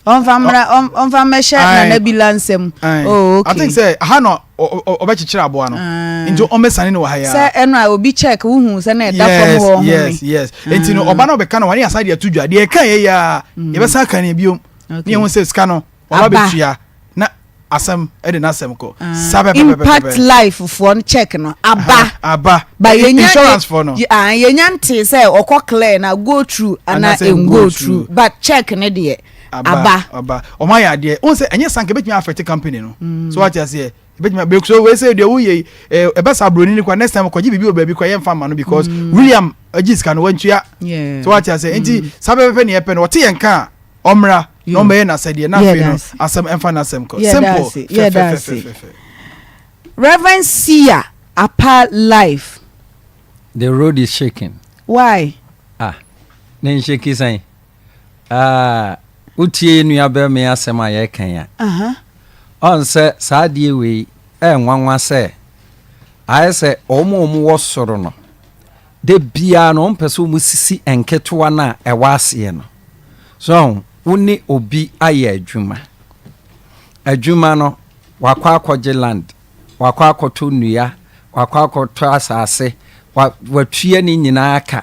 Ɔmfa mmra, ɔmfa mmɛhyɛ Nana Bila nsam. Oh, okay. I think sɛ aha na ɔbɛkyekyere aboa no, nti ɔmmɛsane no wɔ ha yi Sɛ ara. ɛno a obi check wohu sɛ na ɛda fam hɔ ɔhome. Yes, nti no ɔba no ɔbɛka no wɔne yɛasan de ato dwa deɛ ɛka yɛ yi ara, yɛbɛsan aka no biom ne yɛhu sɛ sika no waba Aba. bɛtua na asɛm ɛde n'asɛm kɔ saa pɛpɛpɛpɛpɛ. Impact Life foɔ no check no aba. Aba. Ba yɛnya Insurance foɔ no. Ah, yɛnya ntee sɛ ɔkɔ clear na go through anaa Anaasɛ ɛngo go through. through. But check ne deɛ aba. Aba. Ɔmo ayɛ adeɛ. Wohu sɛ ɛnyɛ sanka ebetumi affect company no. So wate aseɛ? Ebetumi abɛ so wei sɛ deɛ woyɛ yi, ɛbɛ saa broni no kwa next time kɔgye biribi wɔ baabi kwa yɛmfa mma no because William agye sika no wantua. So wate aseɛ? Nti saa pɛpɛpɛ ne yɛpɛ no, ɔte yɛn ka a, ɔmmra na ɔmmɛyɛ n'asɛdeɛ na afei no asɛm ɛmfa n'asɛm kɔ. Simple. Fɛfɛfɛfɛfɛ. Reverend Sia Apa Life. The road is shaking. Why? Ah, ne nshake sɛn? Ah, wotie yɛn nua bɛrima yi asɛm a yɛreka yi a, ɔn sɛ saa adeɛ wei ɛyɛ nwanwa sɛ ayɛ sɛ wɔn a wɔwɔ soro no, da biara no wɔmpɛ sɛ wɔsisi nketewa no a ɛwɔ aseɛ no. So wo ne obi ayɛ adwuma. Adwuma no, wakɔ akɔgye land, wakɔ akɔtɔ nnua, wakɔ akɔtɔ asase, watua ne nyinaa ka.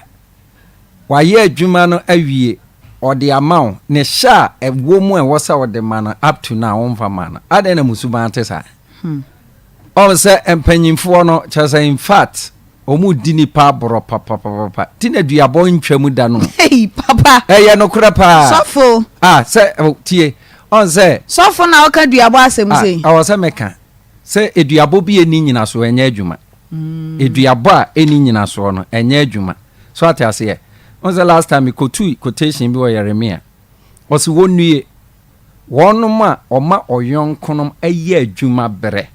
Wayɛ adwuma no awie, ɔde ama wo, ne hyɛ a ɛwɔ mu a ɛwɔ sɛ ɔde ma no up to now womfa ma no. Adɛn na mo suban te saa? Ɔhu sɛ mpanyinfoɔ no kyerɛ sɛ in fact wɔn di nipa aborɔ papapapa ti na duabɔ ntwa mu da no. Hey, papa. Ɛyɛ nokorɛ paa. Sɔfo. Ah, sɛ oh, tie. Ɔn sɛ. Sɔfo na ɔka duabɔ asɛm ah, sei. Ɛwɔ sɛ meka sɛ eduabɔ bi ɛni nyinasoɔ ɛnyɛ adwuma. Eduabɔ a ɛni nyinasoɔ no ɛnyɛ adwuma. So ate aseɛ? Ɔn sɛ last time mekɔtui quotation bi wɔ Yeremia. Ɔse wɔnnue wɔnom a ɔma ɔyɔnkonom yɛ adwuma berɛ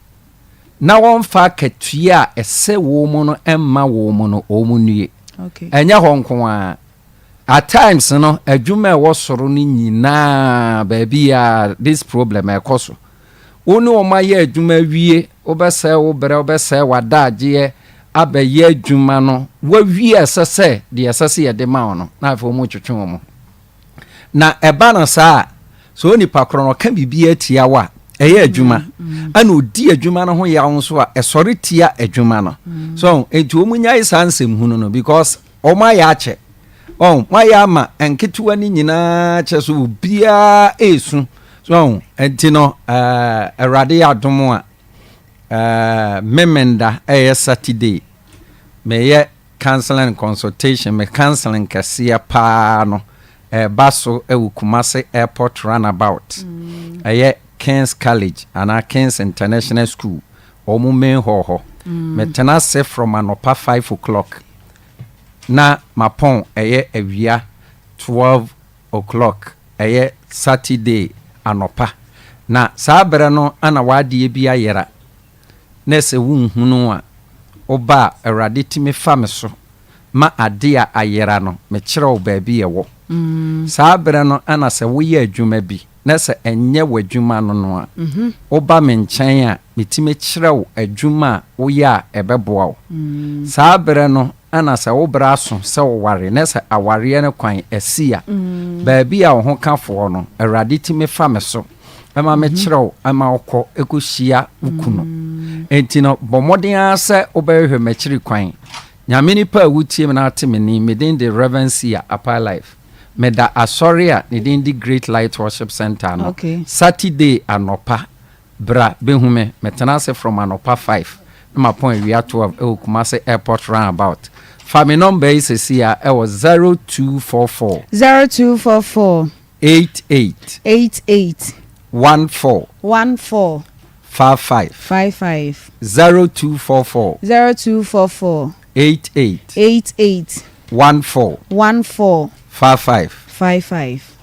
na wɔmfa akatua a ɛsɛ wɔn no mma wɔn no, wɔn nnue. Ɛnyɛ hɔ nko ara. At times no, adwuma a ɛwɔ soro no nyinaa, baabi a this problem ɛkɔ so. Wo ne wɔn ayɛ adwuma awie, wobɛsɛe wo berɛ, wobɛsɛe w'adagyeɛ abɛyɛ adwuma no, woawie a ɛsɛ sɛ deɛ ɛsɛ sɛ yɛde ma wo no, na afei wɔn retwetwe wɔn ho. Na ɛba no saa a, sɛ onipa korɔ no ɔka biribi atia wo a, ɛyɛ adwuma. Ɛna ɔdi adwuma no ho yaw nso a, ɛsɔre tia adwuma no. So, enti wɔn nyae saa nsɛmhunu no because wɔn ayɛ akyɛ. Wɔn ayɛ ama nketewa no nyinaa kyerɛ sɛ obiara ɛresu. So, enti no, Awurade yɛ adom a, Memenda ɛyɛ Saturday, meyɛ Counseling and Consultation, me counseling kɛseɛ paa no ɛreba so wɔ Kumasi Airport Runabout. Ɛyɛ King's College anaa King's International School, wɔn main hall hɔ. Metena ase from anɔpa 5 o'clock na mapɔn ɛyɛ awia 12 o'clock, ɛyɛ Saturday anɔpa. Na saa berɛ no ana w'adeɛ bi ayera na sɛ wonhunu a, woba a, Awurade tumi fa me so ma ade a ayera no, mekyerɛ wo baabi a ɛwɔ. Saa berɛ no na sɛ woyɛ adwuma bi na sɛ ɛnyɛ w'adwuma no no a, woba me nkyɛn a, metumi kyerɛ wo adwuma a woyɛ a ɛbɛboa wo. Saa berɛ no na sɛ wo berɛ aso sɛ woware na sɛ awareɛ no kwan asi a, baabi a wo ho kafoɔ no, Awurade tumi fa me so ma mekyerɛ wo ma wokɔ kɔhyia wo kunu. Enti no, bɔ mmɔden ara sɛ wobɛhwehwɛ m'akyiri kwan. Nyame nipa a wotie me na ate me nne, me din de Rev. Sia Apai Life. Meda asɔre a ne din de Great Light Worship Centre ano. Okay. Saturday anɔpa, bra bɛhu me. Metena ase from anɔpa 5 na mapɔn awia 12 ɛwɔ Kumasi Airport roundabout. Fa me nɔmba yi sɛsi a ɛwɔ 0244. 0244. 88. 88. 14. 14. 55. 55. 0244. 0244. 88. 88. 14. 14. 55. 55.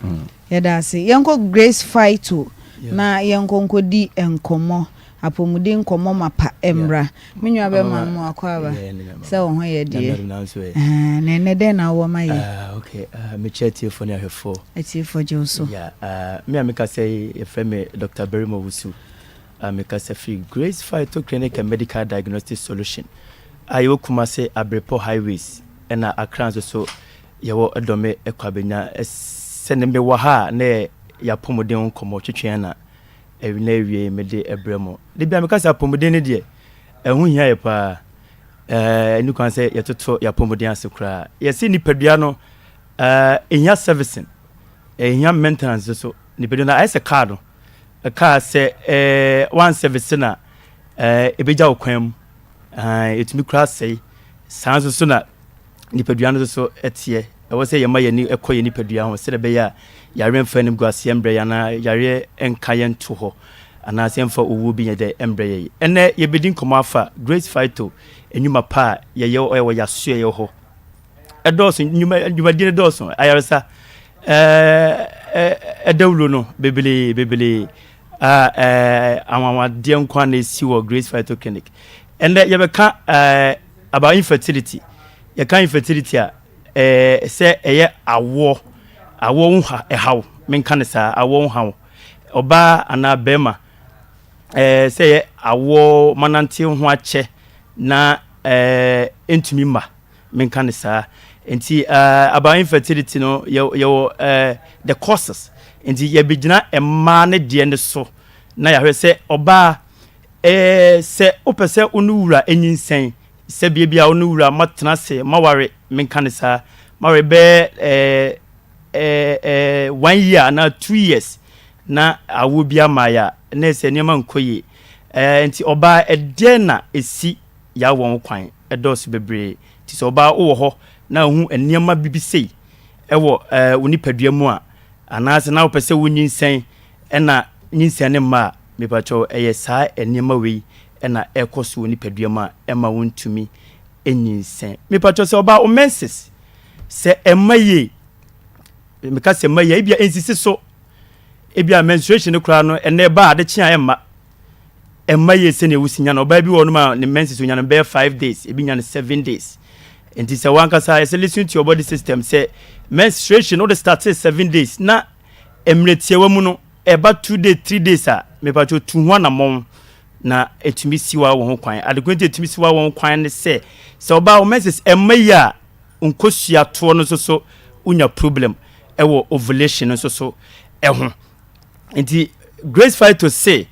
Yɛda ase. Yɛnkɔ Grace Phyto na yɛnkɔ nkɔdi nkɔmmɔ. Apɔmuden nkɔmmɔ mapa mmra. Me nua bɛma mo akɔ aba sɛ wo ho yɛ deɛ. Na ɛnɛ dɛn na wowɔ ma yɛ? Ah, okay. Uh, mekyɛ atiefoɔ ne ahwɛfoɔ. Atiefoɔ gye wo so. Yeah, uh, me a meka sɛ yi, yɛfrɛ me Dr. Berima Owusu. Uh, mekasa firi Grace Phyto Clinic and Medical Diagnostic Solution a yɛwɔ Kumase Abrepɔ Highways ɛna Accra nso so yɛwɔ Dɔme Kwabenya. Sɛ ne mewɔ ha a na yɛ yɛapɔmuden ho nkɔmmɔ twetwe na na awiei mede brɛ mo. Da biara meka sɛ apɔmuden no deɛ, ɛho hia yɛ paa. Ɛni kwan sɛ yɛtoto yɛn apɔmuden ase koraa. Yɛse nipadua no, ɛhia servicing, ɛhia maintenance nso. Nipadua no ayɛ sɛ kaa no. Kaa sɛ wan service no a, ɛbɛgya wo kwan mu. Ɛtumi koraa sɛe. Saa nso so na nipadua no nso so teɛ. Ɛwɔ sɛ yɛma yɛn ani kɔ yɛn nipadua ho sɛdeɛ ɛbɛyɛ a yareɛ mfa animguaseɛ mbrɛ yɛn anaa yareɛ nka yɛn nto hɔ anaasɛ ɛmfa owuo bi nyɛ dɛ mbrɛ yɛn. Ɛnnɛ yɛbɛdi nkɔmmɔ afa Grace Phyto nnwuma pa a yɛyɛ wɔ yɛn asoɛeɛ hɔ. Ɛdɔɔso, nnwuma, dwumadie no dɔɔso, ayaresa ɛɛ dawuro no bebree bebree a ɛɛ anwanwadeɛ nko ara na ɛsi wɔ Grace Phyto Clinic. Ɛnnɛ yɛbɛka ɛɛ about infertility. Yɛka infertility a, ɛɛ sɛ ɛyɛ awoɔ, awoɔ ho ha ɛhaw, menka no saa, awoɔ ho haw. Ɔbaa anaa bɛrima, ɛɛ sɛ ɛyɛ awoɔ manante ho akyɛ na ɛɛ ɛntumi mma, menka no saa. Nti ɛɛ about infertility no, yɛ yɛwɔ ɛɛ the causes. Nti yɛbɛgyina mmaa ne deɛ no so na yɛahwɛ sɛ ɔbaa ɛɛ sɛ wopɛ sɛ wo ne wura nyinsɛn Sɛ bia bi a wo ne wura moatena ase moaware, menka no saa, moaware bɛyɛ eh, eh, eh, one year anaa 2 years na awoɔ bi amaeɛ a, na ɛsɛ nneɛma nkɔ yie. Eh, nti ɔbaa ɛdeɛn na ɛsi yɛawoɔ ho kwan? Ɛdɔɔso bebree. Nti sɛ ɔbaa wowɔ hɔ na wohu nneɛma bi bi sei ɛwɔ eh, wo nipadua mu a, anaasɛ na wopɛ sɛ wonyinsɛn ɛna nyinsɛn no mma a, mepakyɛw ɛyɛ saa nneɛma wei na ɛkɔ so wɔ nipadua mu a ɛma wontumi nyinsɛn. Mepakyɛw sɛ ɔbaa wo menses sɛ ɛmma yie, meka sɛ ɛmma yie, ebia ɛnsisi so, ebia menstruation no koraa no ɛnɛ ɛba a ade kye a ɛmma ɛmma yie sɛnea wosi nya no. Ɔbaa bi wɔ hɔ nom a ne menses onya no bɛyɛ 5 days, ebi nya no 7 days. Nti sɛ wankasa ɛsɛ listen to your body system sɛ menstruation wode start 7 days na mmerɛ tiawa mu no ɛba 2 days, 3 days a, mepakyɛw tu ho anammɔn na ɛtumi si wa wɔ ho kwan. Adekoro nti ɛtumi si wa wɔ ho kwan ne sɛ sɛ ɔbaa wo menses ɛmma yi a, nkosua toɔ no nso so wonya problem ɛwɔ ovulation no nso so ɛho. Nti Grace Phyto se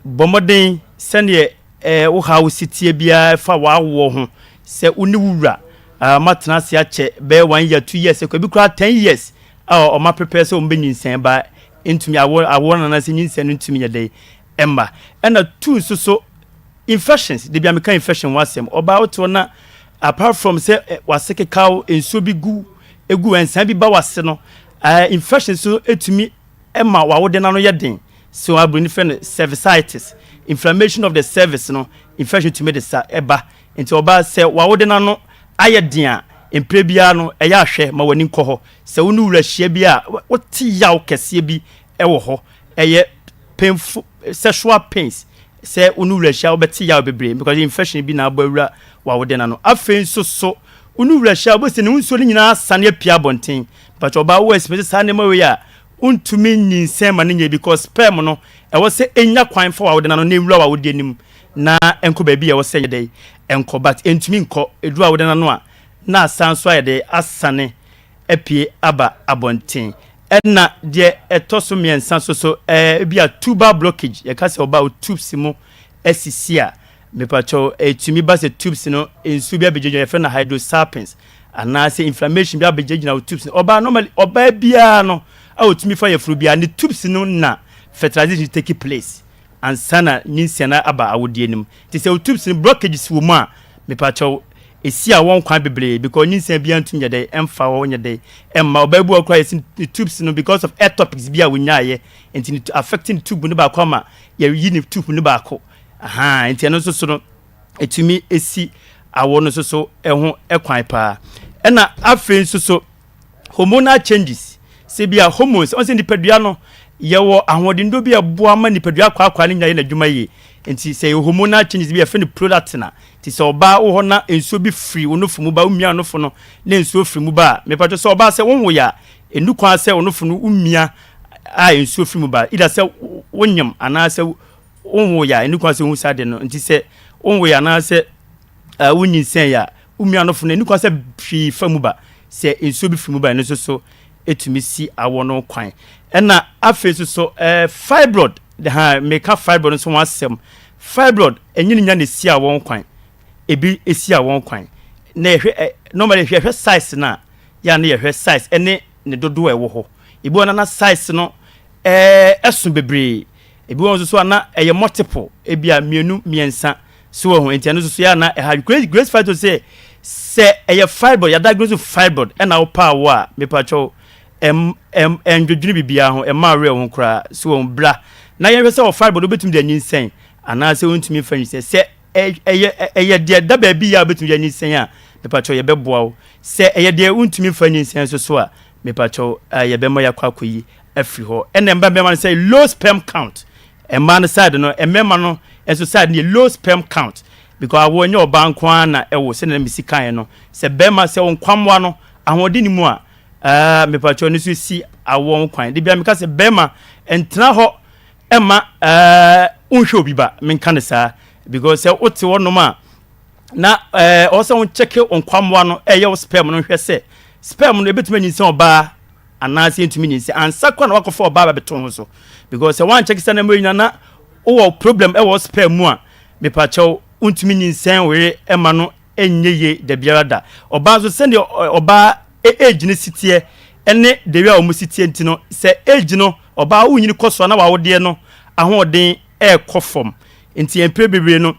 bɔ mmɔden sɛdeɛ ɛɛ wo haw si tie biara ɛfa w'awoɔ ho sɛ wo ne wo wura matena ase akyɛ bɛyɛ one year, 2 years, ɛkɔ ebi koraa 10 years a ɔma prepare sɛ wɔn bɛnyinsɛn ba ntumi awoɔ awoɔ no anaasɛ nyinsɛn no ntumi nyɛ dɛ ɛmma. Ɛna two nso so infections de bi a meka infection ho asɛm, ɔbaa wote na apart from sɛ wase kekaw, nsuo bi gu egu, nsan bi ba wase no, infection so etumi ɛma wawode n'ano yɛ den. So aburoni fɛ no cervicitis, inflammation of the cervix no, infection tumi de sa ɛba. Nti ɔbaa sɛ wawode n'ano ayɛ den a, mpere biara no ɛyɛ ahwɛ ma w'ani nkɔ hɔ sɛ wo ne wura hyia bi a wote yaw kɛseɛ bi ɛwɔ hɔ, ɛyɛ painful sexual pains, sɛ wo ne wura hyia wobɛte yaw bebree because infection bi na abɔ awura wawode n'ano. Afei nso so wo ne wura hyia wobɛsɛ ne nsuo no nyinaa sane apia abɔnten mpatwa. Ɔbaa wo experience saa nneɛma wei a, wontumi nyinsɛn ma no nyɛ because sperm no ɛwɔ sɛ ɛnya kwan fa wawode n'ano na ewura wawode anim na ɛnkɔ baabi a ɛwɔ sɛ yɛ dɛ ɛnkɔ, but ɛntumi nkɔ. Ɛduru awode n'ano a, na asan so ayɛ dɛ asane apue aba abɔnten. Ɛna deɛ ɛtɔ so mmiɛnsa nso so, ebi a tubal blockage. Yɛka sɛ ɔba o tubes mu asisi a, mepakyɛw ɛtumi ba sɛ tubes no nsuo bi abɛgyinagyina, yɛfrɛ no hydrosalpinx. Anaasɛ inflammation bi abɛgyinagyina wo tubes no. Ɔbaa normally ɔbaa biara no a ɔtumi fa yafunu biara ne tubes no na fertilization take place ansa na nyinsɛn no aba awodeɛ no mu. Nti sɛ wo tubes no blockages wɔ mu a, mepakyɛw ɛsi a wɔn kwan bebree because nyinsɛn biara ntumi nyɛ dɛn ɛmfa hɔ nyɛ dɛn ɛmma. Ɔbaa bi wɔ hɔ koraa yɛsi ne tubes no because of ectopics bi a wɔnyaeɛ nti ne affect ne tube no baako ama yɛyi ne tube no baako. Ahaa nti ɛno nso so no ɛtumi si awo no nso so ho kwan paa. Ɛna afei nso so hormonal changes, sɛ bi a hormones, ɔn sɛ nipadua no yɛwɔ ahoɔdennuro bi a ɛboa ma nipadua kwaakwa no nyinaa yɛ n'adwuma yie. Nti sɛ yɛ hormonal changes bi a yɛfrɛ no prolactin a, nti sɛ ɔbaa wɔ hɔ na nsuo bi firi wo nofo mu ba, womia nofo no na nsuo firi mu ba a, mepatwɛ sɛ ɔbaa sɛ wonwoeɛ a, ɛnu kwan sɛ wo nofo no womia a nsuo firi mu ba, either sɛ wonyem anaasɛ Wonwoe a, ɛnni kwan sɛ wohu saa ade no. Enti sɛ wonwoe anaasɛ wonyinsɛn a, wo nuanofo no, ɛnni kwan sɛ hwee fa mu ba. Sɛ nsuo bi firi mu ba a, ɛno nso so ɛtumi si awɔ no kwan. Ɛna afei nso so, fibroid, ha, meka fibroid nso ho asɛm. Fibroid, ɛnyɛ ne nya na ɛsi awɔ kwan. Ebi ɛsi awɔ kwan. Na yɛhwɛ, normally yɛhwɛ size no a, yɛ a na yɛhwɛ size ɛne ne dodoɔ a ɛwɔ hɔ. Ebi wɔ hɔ na size no ɛso bebree. Ebi wɔ hɔ nso so a na ɛyɛ multiple, ebia mmienu, mmiɛnsa. So wɔ ho nti ɛno nso so yɛ a na ɛha. Grace Grace Fito sɛ sɛ ɛyɛ fibroid, yɛ diagnose fibroid ɛna wopɛ awo a, mepakyɛw ɛm ɛm ɛndwedwene biribiara ho, ɛmma awerɛ ho koraa. So wɔ ho bra na yɛnhwɛ sɛ wɔ fibroid wobɛtumi de anyinsɛn anaasɛ wontumi mfa nyinsɛn. Sɛ ɛyɛ ɛyɛ deɛ ɛda baabi yɛ a wobɛtumi de anyinsɛn a, mepakyɛw yɛbɛboa wo. Sɛ ɛyɛ deɛ wontumi mfa nyinsɛn nso so a, mepakyɛw yɛbɛma yɛakɔ akɔyi afiri hɔ. Ɛna mma mmarima no sɛ low sperm count. Mmaa no side no, mmarima no nso side no yɛ low sperm count. Because awoɔ nyɛ ɔbaa nko ara na ɛwo sɛdeɛ na mesi kaeɛ no. Sɛ barima sɛ wo nkwammoa no ahoɔden ni mu a, ɛɛ mepakyɛw no nso si awoɔ ho kwan. De bia meka sɛ barima ntena hɔ ɛma ɛɛ wonhwɛ obi ba menka no saa because sɛ wote hɔnom a na ɛɛ ɔwɔ sɛ wo nkwammoa no ɛyɛ wo sperm no hwɛ sɛ sperm no ebetumi anyinsɛn ɔbaa anaasɛ yɛntumi nyinsɛn ansa koraa na wakɔfa ɔbaa bɛbɛto ho so because sɛ woankyɛke sɛ na mmɔ nyina na wowɔ problem ɛwɔ sperm mu a mepakyɛw wontumi nyinsɛn wo yere ɛma no ɛnyɛ yie da biara da. Ɔbaa nso sɛdeɛ ɔbaa age no si teɛ ɛne the way a wɔn si teɛ nti no sɛ age no ɔbaa wonyini kɔ so a na wawodeɛ no ahoɔden ɛrekɔ fam nti mpere bebree no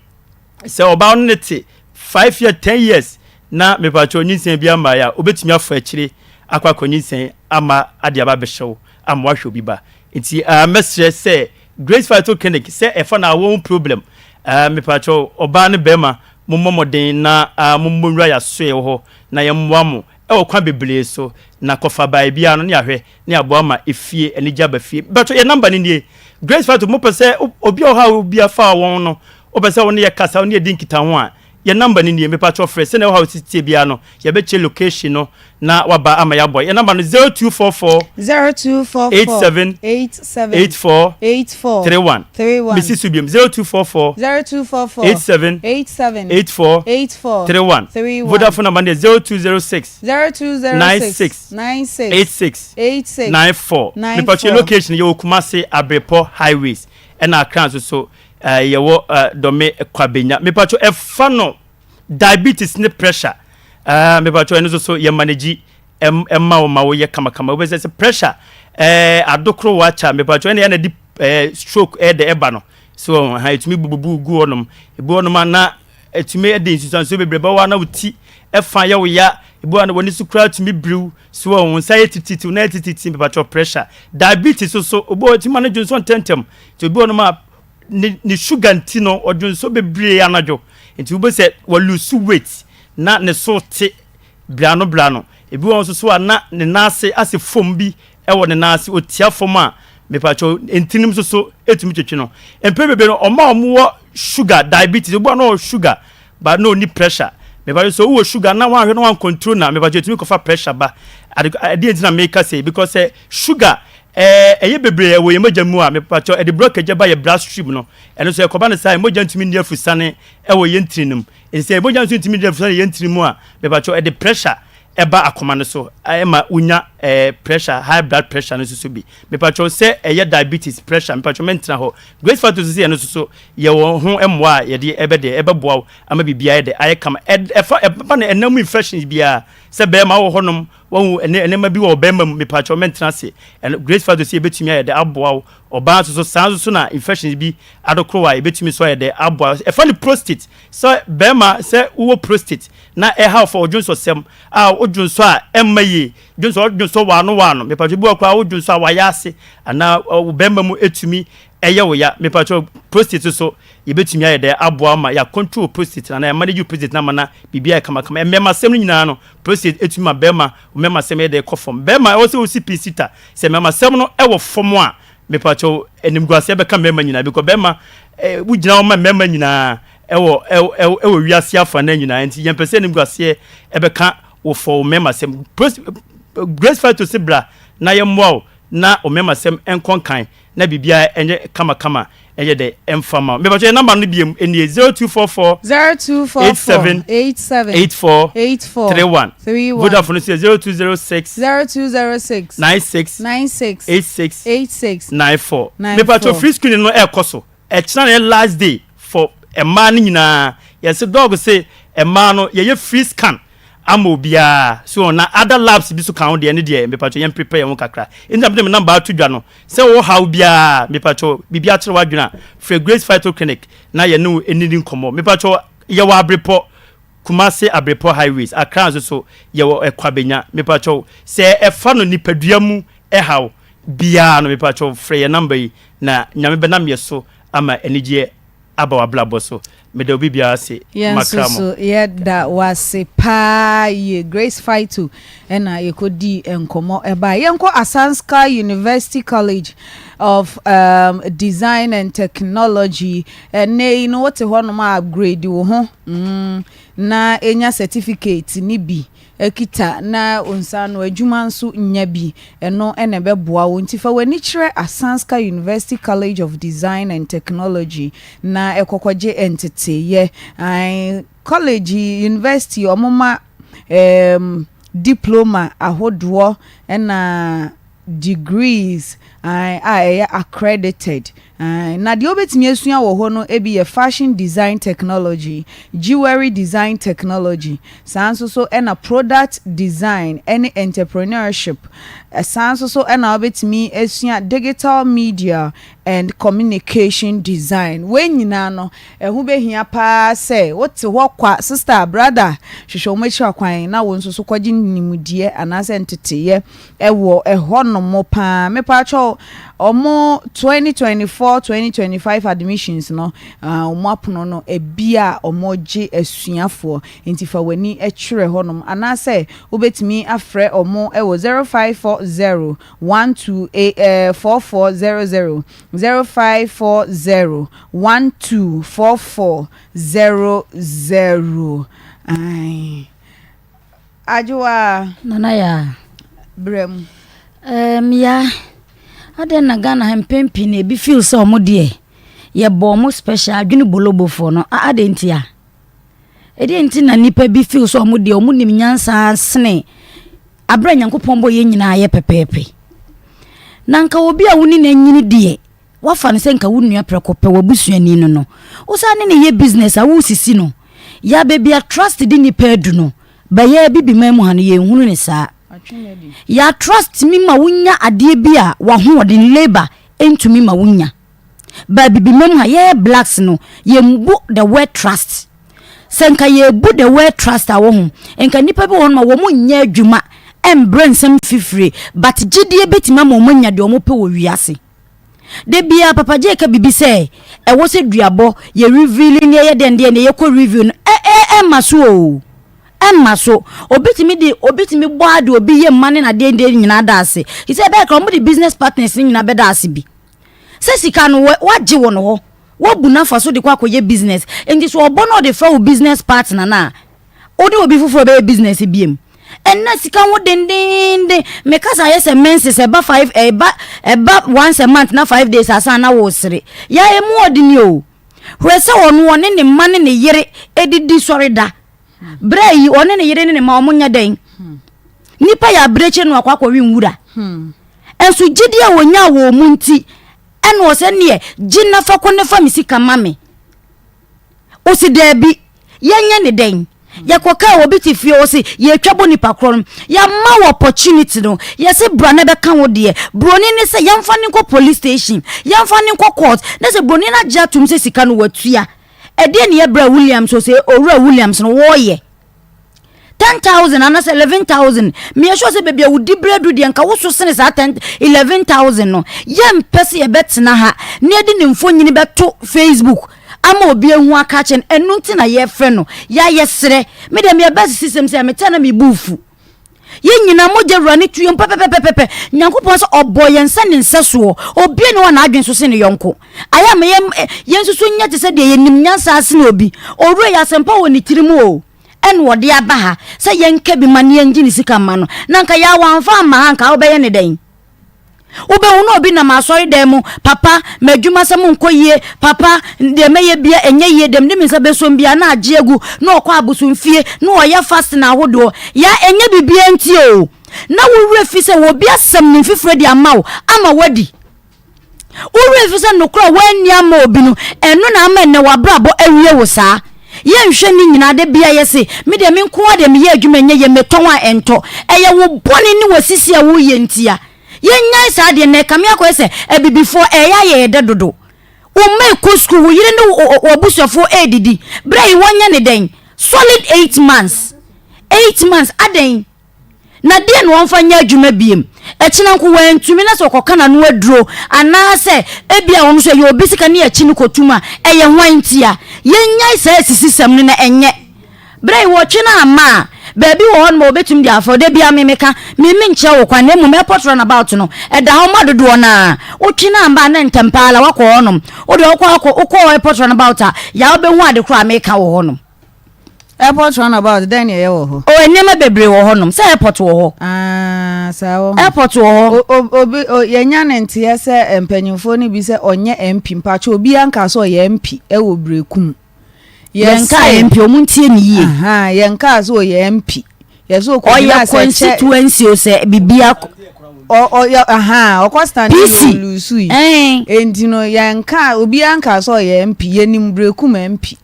Sɛ ɔbaa no ne te five years, ten years na mepakyɛw nyinsɛn bi ammaeɛ a, obetumi afa akyire akɔ akɔ nyinsɛn ama ade aba abɛhyɛ wo ama wahwɛ obi ba. Nti ah mɛsrɛ sɛ Grace Phyto Clinic sɛ ɛfa na awɔ ho problem ah mepakyɛw ɔbaa ne bɛrima mommɔ mmɔden na ah mommɔ nwura yɛasoɛ wɔ hɔ na yɛmmoa mo ɛwɔ kwan bebree so na kɔfa bae biara no ne yɛahwɛ ne aboa ma efie anigye aba fie. Bɛtɔ yɛ number no nie. Grace Fato mo pɛ sɛ obi a ɔhaw bi afa wɔn no wopɛ sɛ wo ne yɛ kasa wo ne yɛ di nkitaho a yɛ number no nie mepakyɛw frɛ sɛnea ɔhaw si tie biara no yɛbɛkyɛ location no na waba ama yɛabɔ yɛ number no 0244 0244 87 87 84 84 31 31 mesi so biom 0244 0244 87 87 84 84 31 31 Vodafone number no yɛ 0206 0206 96 96 86 86 94 94. Mepakyɛ location yɛwɔ Kumasi Abrepɔ highways ɛna Accra nso so eh, yɛwɔ eh, Dome Kwabenya. Mepakyɛ ɛfa no diabetes ne pressure eh, mepakyɛ ɛno nso so yɛ manage ɛma wo ma woyɛ kamakama. Wobɛsɛ sɛ pressure eh, adokoro wakyɛ mepakyɛ ɛna ɛna di eh, stroke ɛde ɛba no so ha ɛtumi bububu gu hɔnom ebi hɔnom a na Ɛtumi de nsunsuansoɔ bebree ba wo a na wo ti fa yɛ wo ya, ebi wɔ hɔ a na w'ani so koraa tumi biriw, so wɔ wo nsa yɛ tititiw na yɛ tititi, mepakyɛw pressure. Diabetes nso so, obi wɔ hɔ ɛtumi ma no dwonsɔ ntɛmntɛm, nti obi wɔ hɔnom a ne ne sugar nti no ɔdwonsɔ bebree anadwo, nti wobɛhu sɛ wa lose weight na ne so te brano brano. Ebi wɔ hɔ nso so a na ne nan ase asɛ foam bi wɔ ne nan ase, ɔtia fam a, mepakyɛw, ntinim nso so tumi twetwe no. Mpɛn bebree no, wɔn a wɔwɔ sugar, diabetes, obi wɔ hɔ a na ɔwɔ sugar, but na ɔnni pressure. Mepakyɛw, sɛ wowɔ sugar na woanhwɛ na woancontrol no a, mepakyɛw, ɛtumi kɔfa pressure ba. Ade, ɛdeɛn nti na meka sei? Because sɛ sugar ɛɛ, ɛyɛ bebree wɔ yɛn mogya mu a, mepakyɛw, ɛde blockage ba yɛn blood stream no. Ɛno nso ɛkɔba no saa a, mogya ntumi nni afusane wɔ yɛn ntini no mu. Enti sɛ mogya nso ntumi nni afusane wɔ yɛn ntini mu a, mepakyɛw, ɛde pressure ɛba akoma no so, ɛma wonya. eh, pressure, high blood pressure no nso so bi. Mepakyɛw sɛ ɛyɛ diabetes, pressure, mepakyɛw mɛntena hɔ. Grace Factory nso sɛ yɛno nso so yɛwɔ ho mmoa a yɛde ɛbɛ deɛ ɛbɛboa wo ama biribiara yɛ dɛ ayɛ kama. Ɛfa ɛba no ɛnam mu infections biara sɛ bɛrima wɔ hɔnom wahu ɛne nneɛma bi wɔ bɛrima mu mepakyɛw mɛntena ase. Ɛno Grace Factory sɛ yɛbɛtumi ayɛ dɛ aboa wo. Ɔbaa nso so saa nso so na infections bi adokoro a yɛbɛtumi nso ayɛ dɛ aboa. Ɛfa no prostate sɛ bɛrima sɛ wowɔ prostate na ɛhaw fa odwonsɔsɛm a wodwonsɔ a ɛmma yie dwonsɔ wodwonsɔ waano waano mepatwɛ bi wɔ koraa wodwonsɔ a wayɛ ase anaa wo bɛrima mu etumi ɛyɛ wo ya mepatwɛ prostate so yɛbɛtumi ayɛ dɛ aboa ma yɛ control prostate na yɛ manage prostate na ama na biribi ayɛ kamakama mmɛma sɛm no nyinaa no prostate etumi ma bɛrima mmɛma sɛm yɛ dɛ kɔ fam bɛrima ɛwɔ sɛ wosi pii sita sɛ mmɛma sɛm no ɛwɔ fam a mepatwɛ animguaseɛ bɛka mmarima nyinaa because bɛrima wogyina hɔ ma mmarima nyinaa ɛwɔ ɛwɔ ɛwɔ wiase afa na nyinaa nti yɛn pɛ sɛ animguaseɛ ɛbɛka wo fɔ wo mmarima sɛm Grace Fato se bra na yɛmmoa wo na wo mmarima sɛm ɛnkɔ nkan na biribiara ɛnyɛ kamakama ɛnyɛ dɛ ɛmfa ma wo mepatwɛ yɛn namba no biom ɛnie 0244 0244 87 87 84 84 31 31 Vodafone no so yɛ 0206 0206 96 96 86 86 94 94. mepatwɛ free screening no ɛkɔ so ɛkyena na yɛ last day for mmaa no nyinaa yɛse dɔg se mmaa no yɛyɛ free scan ama obiara so na other labs bi so ka ho deɛ ne deɛ mepatwɛ yɛn prepare yɛn ho kakra nti na mede me number ato dwa no sɛ wɔ haw biara mepatwɛ biribi akyerɛ w'adwene a frɛ Grace Phyto Clinic na yɛne wo ɛnidi nkɔmmɔ mepatwɛ yɛwɔ abrepɔ Kumasi Abrepɔ highways Accra nso so yɛwɔ Ɛkwabenya mepatwɛ sɛ ɛfa no nipadua mu ɛhaw biara no mepatwɛ frɛ yɛn number yi na Nyame bɛnam yɛ so ama anigyeɛ aba w'abrabɔ so. Meda obi biara ase. Yɛn nso Makra mo. so yɛda wo ase paa yie. Grace Faito na yɛkɔdii nkɔmmɔ baeɛ. Yɛnkɔ Asanska University College of um, Design and Technology. Ɛnnɛ yi no wote hɔnom a upgrade wo ho mm, na ɛnya certificate ne bi. kita na wo nsa ano adwuma nso nya bi, ɛno na ɛbɛboa wo. Nti fa w'ani kyerɛ Asanska University College of Design and Technology na kɔkɔgye nteteeɛ. Ae, college yi, university, wɔma um, diploma ahodoɔ ɛna degrees ae, a ɛyɛ accredited. Ae, na deɛ wobɛtumi asua wɔ hɔ no bi yɛ fashion design technology, jewelry design technology, saa nso so ɛna product design ne entrepreneurship. Saa nso so ɛna wobɛtumi asua digital media and communication design. Wei nyinaa no, ɛho bɛhia paa sɛ wote hɔ kwa, sister, brother, hwehwɛ wɔn akyiri akwan na wo nso so kɔgye nimdeɛ anaasɛ nteteeɛ wɔ ɛhɔnom paa. Mepaakyɛw, ɔmo 2024, 2025 admissions no, ɔmo apono no ebi a ɔmo gye asuafoɔ. Nti fa w'ani kyerɛ hɔnom anaasɛ wobɛtumi afrɛ ɔmo wɔ 0540 12 4400, 0540 12 4400. Ae. Adwoa. Nana Yaa. Brɛ mu. Ɛɛm Yaa, adɛn na Ghana ha mpɛn pii no ebi feel sɛ ɔmo deɛ yɛbɔ ɔmo special adwene bolobofoɔ no a adɛn nti a? Ɛdeɛn nti na nnipa bi feel sɛ ɔmo deɛ ɔmo nim nyansa sene aberɛ a Nyankopɔn bɔ yɛn nyinaa yɛ pɛpɛɛpɛ? Na nka obi a wo ne no anyini deɛ Woafa no sɛ nka wo nua prɛko pɛ, w'abusuani no no. Wosan ne no yɛ business a, woresisi no. Ya baabi a trust de nnipa adu no, bɛyɛ Abibiman mu ha no, yɛnhunu no saa. Ya trust tumi ma wonya adeɛ bi a w'ahoɔden, labour, ntumi ma wonya. Ba Abibiman mu ha, yɛyɛ blacks no, yɛmbu the word trust. Sɛ nka yɛbu the word trust a woho, nka nnipa bi wɔ hɔ nom a wɔn nyɛ adwuma, ɛmbrɛ nsɛm fifire, but gyidie bɛtumi ama wɔn anya deɛ wɔn pɛ wɔ wiase. Da biara Papa Jay ka biribi sɛ ɛwɔ sɛ duabɔ yɛ revealing ne ɛyɛ dɛn deɛ ne yɛkɔ review no ɛ ɛ ɛmma so o ɛmma so obi tumi de obi tumi bɔ ade obi yɛ mma ne n'adeɛ deɛ nyinaa da ase te sɛ ɛbɛyɛ kora wɔn de business partners ne nyinaa bɛda ase bi sɛ sika no wagye wɔn hɔ wabu n'afa so de kɔ akɔyɛ business nti so ɔbɔ na ɔde fa wo business partner no a Wo ne obi foforɔ bɛyɛ business biem. Ɛnna sika ho dendeenden. Me kasa ayɛ sɛ menses ɛba five ɛba ɛba once a month na five days asan na wosere. Ya emu ɔdene o. Hwɛ sɛ ɔno ɔne ne mma ne ne yere edidi sɔre da. Berɛ yi ɔne ne yere ne ne mma ɔmo nyɛ dɛn? Nnipa yɛ abirekyire na wakɔ akɔwe nwura. Nso gyidie a wɔnyaa wɔ mu nti, ɛna ɔsɛ neɛ gye na fa kɔ ne fa me sika ma me. Ɔsi daabi, yɛnyɛ ne dɛn? Yɛkɔkaa obi te fie ɔse yɛtwa bɔ nipa korɔ no, yɛama wo opportunity no, yɛse bra na bɛka wo deɛ. Broni ne sɛ yɛmfa no nkɔ police station, yɛmfa no nkɔ court, na sɛ broni no agye atom sɛ sika no watua. Ɛdeɛn ne yɛbrɛ Williams ɔse owura Williams no wɔɔyɛ? 10,000 anaasɛ 11,000. Meyɛ sure sɛ baabi a wodi berɛ du deɛ nka woso sene saa 10 11,000 no. Yɛmpɛ sɛ yɛbɛtena ha na yɛde ne mfonyini bɛto Facebook ama obi ahu aka akyerɛ no. Ɛno nti na yɛfrɛ no. Yɛayɛ serɛ. Me deɛ meyɛ bɛs sisɛm sɛ mete a na mebu fu. Yɛn nyinaa mogya wura ne tuo mu pɛpɛpɛpɛpɛ. Nyankopɔn sɛ ɔbɔ yɛn sɛ ne nsɛsoɔ. Obia ni hɔ a n'adwene so sene ne yɔnko. Ayɛ ama yɛn yɛn nso so nyɛ te sɛ deɛ yɛnim nyansa asene obi. Owura yi asɛmpa wɔ ne tiri mu o. Ɛna ɔde aba ha sɛ yɛnka bi ma no yɛngye ne sika mma no. Na nka yɛ a wamfa amma ha nka wobɛyɛ ne dɛn? Wobɛhu na obi nam asɔredan mu, papa, m'adwumasɛm nkɔ yie, papa, deɛ mɛyɛ bia ɛnyɛ yie, deɛ mede me nsa bɛsom bia na agye agu, na ɔkɔ abosomfie, na ɔyɛ fasting ahodoɔ. Ya ɛnyɛ biribiara nti o. Na wo werɛ fi sɛ obi asɛm ne mfifire de ama wo ama woadi. Wo werɛ fi sɛ nokorɛ a woanni amma obi no, ɛno na ama ɛnnɛ w'abrabɔ awie wo saa. Yɛnhwɛ ne nyinaa, da biara yɛse, me deɛ me nko ara deɛ meyɛ adwuma ɛnyɛ yie, metɔn a ɛntɔ. Ɛyɛ wo bɔne ne w'asisi a woreyɛ ntia. Yɛnnyae saa adeɛ no na ɛkame akɔyɛ sɛ abibifoɔ ɛyɛ ayɛ yɛ dɛ dodo. Wo mma ɛkɔ sukuu, wo yere ne w'abusuafoɔ ɛredidi, berɛ yi wɔnyɛ ne dɛn? Solid 8 months. 8 months, adɛn? Na deɛn na ɔmfa nyɛ adwuma biem? Ɛkyena nko wantumi na sɛ ɔkɔka n'ano aduro anaasɛ ebia ɔno nso ɛyɛ obi sika ne akyi no kɔtum a, ɛyɛ hwan ntia? Yɛnnyae saa asisisɛm no na ɛnyɛ. Berɛ yi wɔtwe no amma a, baabi wɔ hɔnom a wɔbɛtumi de afa wo. Da biara me meka, me menkyerɛ wo kwan na mmom airport runabout no, ɛda hɔ ma dodoɔ no ara. Wotwe no amma a na ntɛm pa ara woakɔ hɔnom. Wo deɛ wokɔ akɔ wokɔ airport runabout a, yaa wobɛhu ade korɔ a meka wɔ hɔnom. Airport runabout dɛn na ɛyɛ wɔ hɔ? Oh nneɛma bebree wɔ hɔ nom sɛ airport wɔ hɔ. Ah saa wɔ hɔ. Airport wɔ hɔ. O o obi o yɛnya ne nteɛ sɛ mpanyinfoɔ no bi sɛ ɔnyɛ MP mpakyɛ obiara nkaa sɛ ɔyɛ MP ɛwɔ Berekum. Yɛnkaa MP ɔmo ntie ne yie. Ahaa yɛnkaa sɛ ɔyɛ MP. Yɛsɛ ɔkɔgyina Ɔyɛ sɛ kyɛ. constituency o sɛ bibia. Ɔ ɔyɛ ahaa ɔkɔ stand yɛ PC olusu yi. ɛɛn. Enti no yɛnkaa obiara nkaa sɛ ɔyɛ MP yɛnim Berekum MP.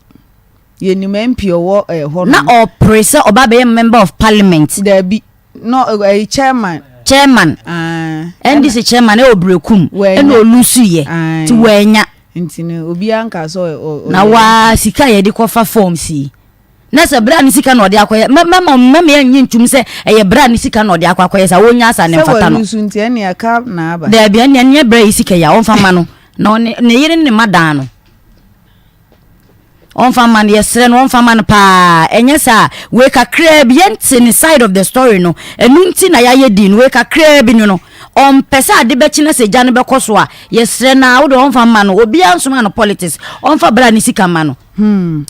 Yɛnim MP ɔwɔ eh, hɔ Na nom. ɔpere sɛ ɔba abɛyɛ member of parliament. Daabi, no ɛyi chairman. Chairman. Ah, ɛna NDC chairman ɛwɔ Berekum Wanya. ɛna olusu yɛ Ae. nti wanya. Nti no obiara nka sɛ ɔ- ɔ- Na ɔyɛ waa MP. sika a yɛde kɔfa forms yi na sɛ bra ne sika na ɔde akɔyɛ mɛ mɛma mɛma yɛnnye ntum sɛ ɛyɛ bra ne sika na ɔde akɔ akɔyɛ saa wɔnya asa ne Sɛ mfata no. walusu nti ɛne ɛka na aba. Daabi ɛne ɛnyɛ bra yi sika yi a ɔmfa ma no na ɔne ne yere ne ne mma dan no. Ɔmfa mma no, yɛsrɛ no ɔmfa mma no paa, ɛnyɛ saa a, wei kakraa bi, yɛnte ne side of the story no, ɛno nti na yɛayɛ din no, wei kakraa bi no no, ɔmpɛ sɛ ade bɛkye na sɛ gya no bɛkɔ so a, yɛsrɛ no ara, wo deɛ ɔmfa mma no, obiara nsomaa no politics, ɔmfa bra ne sika mma no. Hmm.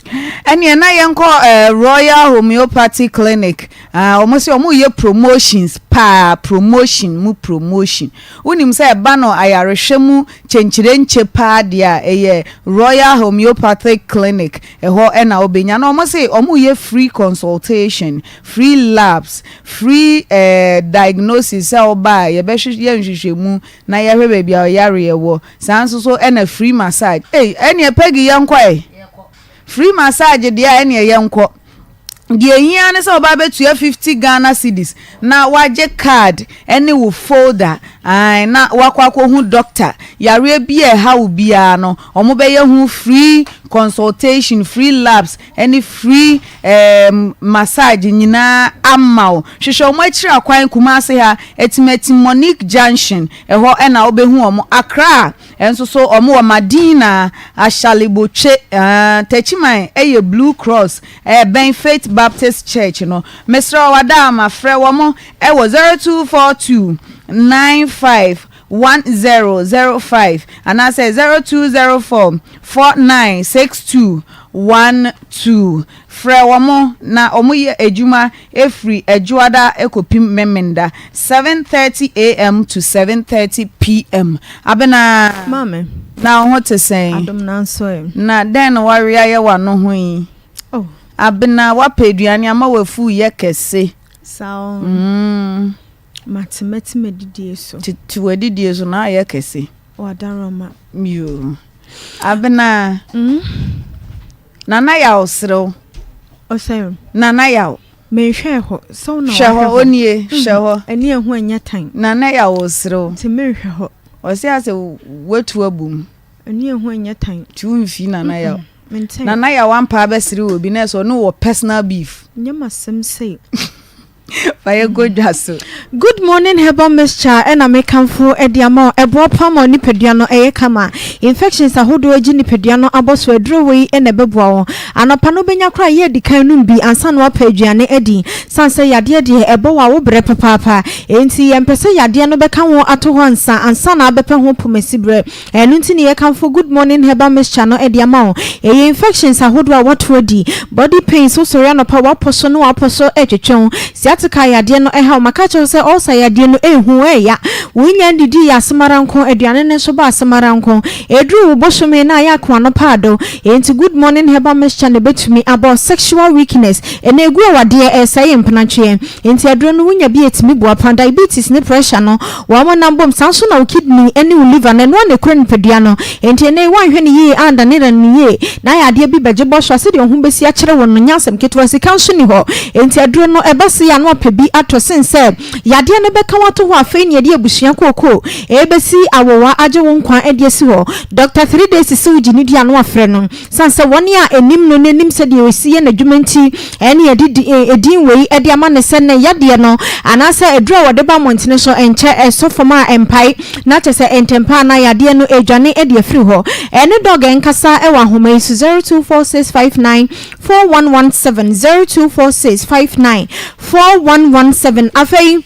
Ɛneɛ na yɛnkɔ eh, Royal Homeopathy Clinic. Ah, wɔn sɛ wɔn yɛ promotions paa, promotion mu promotion. Wonim sɛ ɛba no ayarehwɛ mu kyenkyerenkye paa deɛ a, ɛyɛ Royal Homeopathic Clinic, ɛhɔ na wobɛnya. Na wɔn se wɔn reyɛ free consultation, free labs, free eh, diagnosis sɛ woba a yɛbɛhwehwɛ yɛ nhwehwɛmu na yɛahwɛ baabi a ɔyareɛ wɔ. Saa nso so ɛna free massage. Ei, ɛneɛ Peggy yɛnkɔ ɛ. Free massage deɛ a ɛneɛ yɛnkɔ. Deɛ ehia ne sɛ woba abɛtua 50 Ghana cedis na woagye card ne wo folder ae na woakɔ akɔhu doctor. Yareɛ bi a ɛha wo biara no, wɔbɛyɛ ho free consultation, free labs ne free um, massage nyinaa ama wo. Hwehwɛ wɔn akyiri akwan Kumasi ha, Atimatim Monique Junction, ɛhɔ na wobɛhu wɔn. Accra Nso so wɔn wɔ Madina, Ashalebotwe, aah, Techiman yɛ Blue Cross, ɛbɛn Faith Baptist Church no. Mesrɛ wo Adaama frɛ wɔn wɔ 0242 95 1005 anaasɛ 0204 4962 12. Frɛ wɔn na wɔyɛ adwuma firi Ɛdwoada kɔpim Memenda, 7:30 AM to 7:30 PM. Abena, Maame. na wo ho te sɛn? Adom na nso ɛ. Na dɛn na woawe ayɛ w'ano ho yi? Oh. Abena, woapɛ aduane ama w'afuw yɛ kɛse. Saa o. Mm. Mate mɛte m'adidie so. Tete w'adidie so na ayɛ kɛse. Wadaroma. Yoo. Abena. Mm. Nana Yaw serew. Ɔsɛ. Nana Yaw. Menhwɛɛ hɔ. Sɛ wo na Hwɛ hɔ onie hwɛ hɔ. Ɛne ɛho ɛnyɛ tan. Nana Yaw serew. Nti menhwɛ hɔ. Ɔsɛ asɛ watu abom. Ɛne ɛho ɛnyɛ tan. Nti womfi Nana Yaw. Nana Yaw ampa abɛsere wɔ bi na ɛsɛ ɔne wɔ personal beef. Nyɛ m'asɛm sei. Fa yɛn kɔ dwa so. Good morning herbal mixture ɛna me kamfo de ama wo ɛboa paa ma wo nipadua no ɛyɛ kama infections ahodoɔ gye nipadua no abɔ so aduro wei na ɛbɛboa wo anɔpa no wobɛnya koraa yɛ adikan nom bi ansa na wapɛ aduane adi sane sɛ yadeɛ deɛ ɛbɔ wo a wo brɛ papaapa enti yɛmpɛ sɛ yadeɛ no bɛka wo ato hɔ ansa ansa na abɛpɛ ho pomasiberɛ Ɛno nti na yɛkamfo Good Morning Herbal Mixture no de ama wo. Ɛyɛ infections ahodoɔ a woato adi, body pains, wosɔre anɔpa a w'apɔ so ne w'apɔ so retwetwe wo, sciatica yadeɛ no ɛha wo, maka akyerɛ wo sɛ ulcer yadeɛ no ɛhu, ɛya, wonnya nnidii yɛ asɛm ara nko, aduane no nso ba asɛm ara nko, ɛduru wo bosome no a yɛ ako ano paado. Enti Good Morning Herbal Mixture na ɛbɛtumi abɔ wo sexual weakness, ɛna ɛgu awadeɛ, ɛresɛe mpenatweɛ. Enti aduro no wonya bi a ɛtumi boa paa. Diabetes ne pressure no wɔn nam bom. Saa nso na wo kidney ne wo liver no ɛno ara na ɛkura nipadua no. Enti ɛnnɛ yi woanhwɛ no yie andanedane no yie na ayɛ adeɛ bi bɛgye bɔ so a sɛdeɛ wo ho bɛsi akyere wo no nyɛ asɛm ketewa. Sika nso nni hɔ. Enti aduro no ɛba sei a na wapɛ bi atɔ sen sɛ yadeɛ no bɛka wo ato hɔ afei na yɛde abusua kookoo ɛrebɛsi awowa agye wo nkwa de asi hɔ. Doctor Three Days se wogye no di a na wafrɛ no. Esiane sɛ wɔn a ɛnim no no nim sɛdeɛ ɔsi yɛ n'adwuma nti, ɛnna yɛde edin wei de ama no sɛ ne yadeɛ no anaasɛ aduro a wɔde ba mmɔntene so nkyɛ ɛsɔ fam a ɛmpae, na kyerɛ sɛ ntɛmpa anaa yadeɛ no redwane de afiri hɔ. Ɛne dɔg nkasa wɔ ahoma yi so, 0246594117, 0246594117. Afei.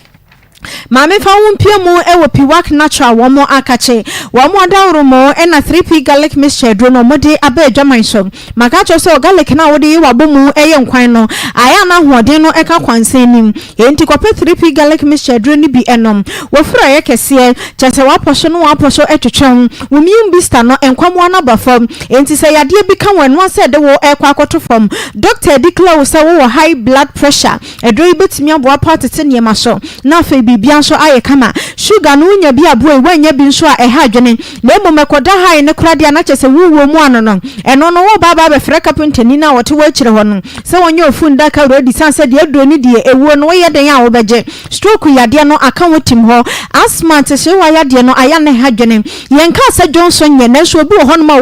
Maame fa wo mpia mu wɔ Piwak Natural wɔn akakye, wɔn adaworomo ɛna 3P garlic mixture aduro no wɔn de aba adwaman so. Maka akyerɛ wo sɛ garlic no a wode yɛ w'abomu yɛ nkwan no ayɛ a na ahoɔden no ɛka kwansɛn nim. Enti kɔpɛ 3P garlic mixture aduro no bi nom. W'afuru ayɛ kɛseɛ, kyerɛ sɛ w'apɔ so no w'apɔ so twetwe wo. Wo immune booster no nkwamoa no aba fam. Enti sɛ yadeɛ bi ka wo ɛnoa sɛ ɛde wo rekɔ akɔto fam. Doctor declare wo sɛ wowɔ high blood pressure. Aduro yi bɛtumi aboa pa atete nneɛma so na afei biribiara nso ayɛ kama. Sugar no wonya bi a boa yi, woannya bi nso a ɛha adwene. Na mmom ɛkɔda high no koraa deɛ a na kyerɛ sɛ wowɔ mu ano no, ɛno no woreba aba abɛfrɛ kapentani no a ɔte w'akyire hɔ no sɛ ɔnyɛ wo fundaka ready sane sɛ deɛ aduro no deɛ ɛwuo no woyɛ dɛn a wobɛgye. Stroke yadeɛ no aka wo tim hɔ. Asthma, nteseewa yadeɛ no ayɛ a na ɛha adwene. Yɛnkaa sɛ dwonsɔ nyɛ nanso obi wɔ hɔnom a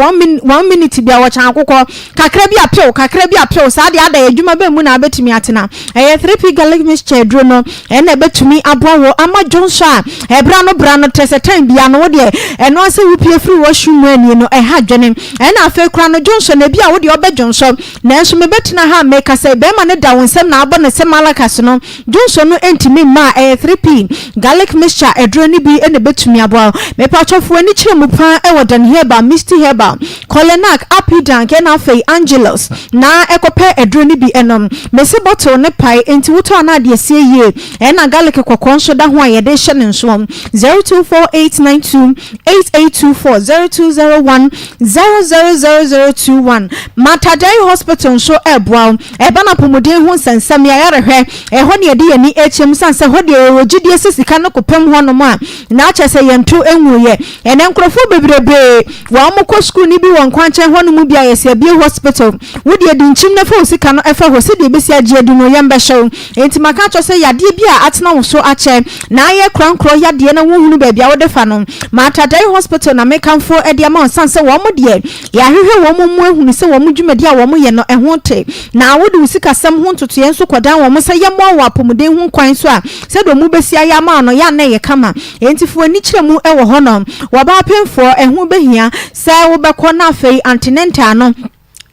one minute biara ɔkyɛn akokɔ. Kakra bi apew, kakra bi apew, saa deɛ ada adwuma bɛn mu na abɛtumi atena? Ɛyɛ 3P garlic mixture aduro no ɛna ɛbɛtumi aboa wo ama dwonsɔ a ɛbra no bra no kyerɛ sɛ time biara no wo deɛ ɛno ara sɛ wopue firi washroom mu anie no ɛha adwene. Ɛna afei koraa no dwonsɔ no ebi a wo deɛ ɔbɛ dwonsɔ nanso mebɛtena ha a mekasa yi bɛrima no da wo nsam na abɔ no sɛ malakas no Dwonsɔ no ntumi mma a ɛyɛ 3P garlic mixture aduro no bi na ɛbɛtumi aboa wo. Mepakyɛw fa w'ani kyerɛ mu paa wɔ Dan Herbal, Misty Herbal, Kolenac, Apidank ɛna afei Angelus na kɔpɛ aduro no bi nom. Mese bottle no pae enti wotɔ a na ade asie yie. Ɛna garlic kɔkɔɔ nso da ho a yɛde rehyɛ no nsoɔ. 024892 8824 0201 000021 Matadei Hospital nso reboa wo. Ɛba no apɔmuden ho nsɛnsɛm, yɛayarehwɛ, ɛhɔ na yɛde yɛn ani kyerɛ mu sane sɛ hɔ deɛ yɛwɔ gyidie sɛ sika no kɔpem hɔnom a na akyerɛ sɛ yɛnto nwuiɛ. Ɛnɛ nkorɔfoɔ bebrebee wɔn kɔ sukuu no bi wɔ nkwankyɛn hɔnom bi a yɛsɛ abue hospital. Wo deɛ di nkyim na fa wo sika no fa hɔ sɛdeɛ ɛbɛsi agye adi no yɛmbɛhyɛ wo. Enti maka akyerɛ wo sɛ yadeɛ bi a atena wo so akyɛ na ayɛ korankorɔ yadeɛ na wonhunu baabi a wode fa no, Matadai Hospital na mekamfo de ama wo sane sɛ wɔn deɛ Yɛahwehwɛ wɔn mu ahunu sɛ wɔn dwumadi a wɔyɛ no, ɛho te, na wode wo sikasɛm ho ntotoeɛ nso kɔdan wɔn sɛ yɛmmoa wo wɔ apɔmuden ho kwan so a, sɛdeɛ wɔbɛsi ayɛ ama wo no, yɛ a na ɛyɛ kama. Enti fa w'ani kyerɛ mu wɔ hɔnom. Wɔ ɔbaa pemfoɔ, ɛho bɛhia sɛ wobɛkɔ na afei antenatal no,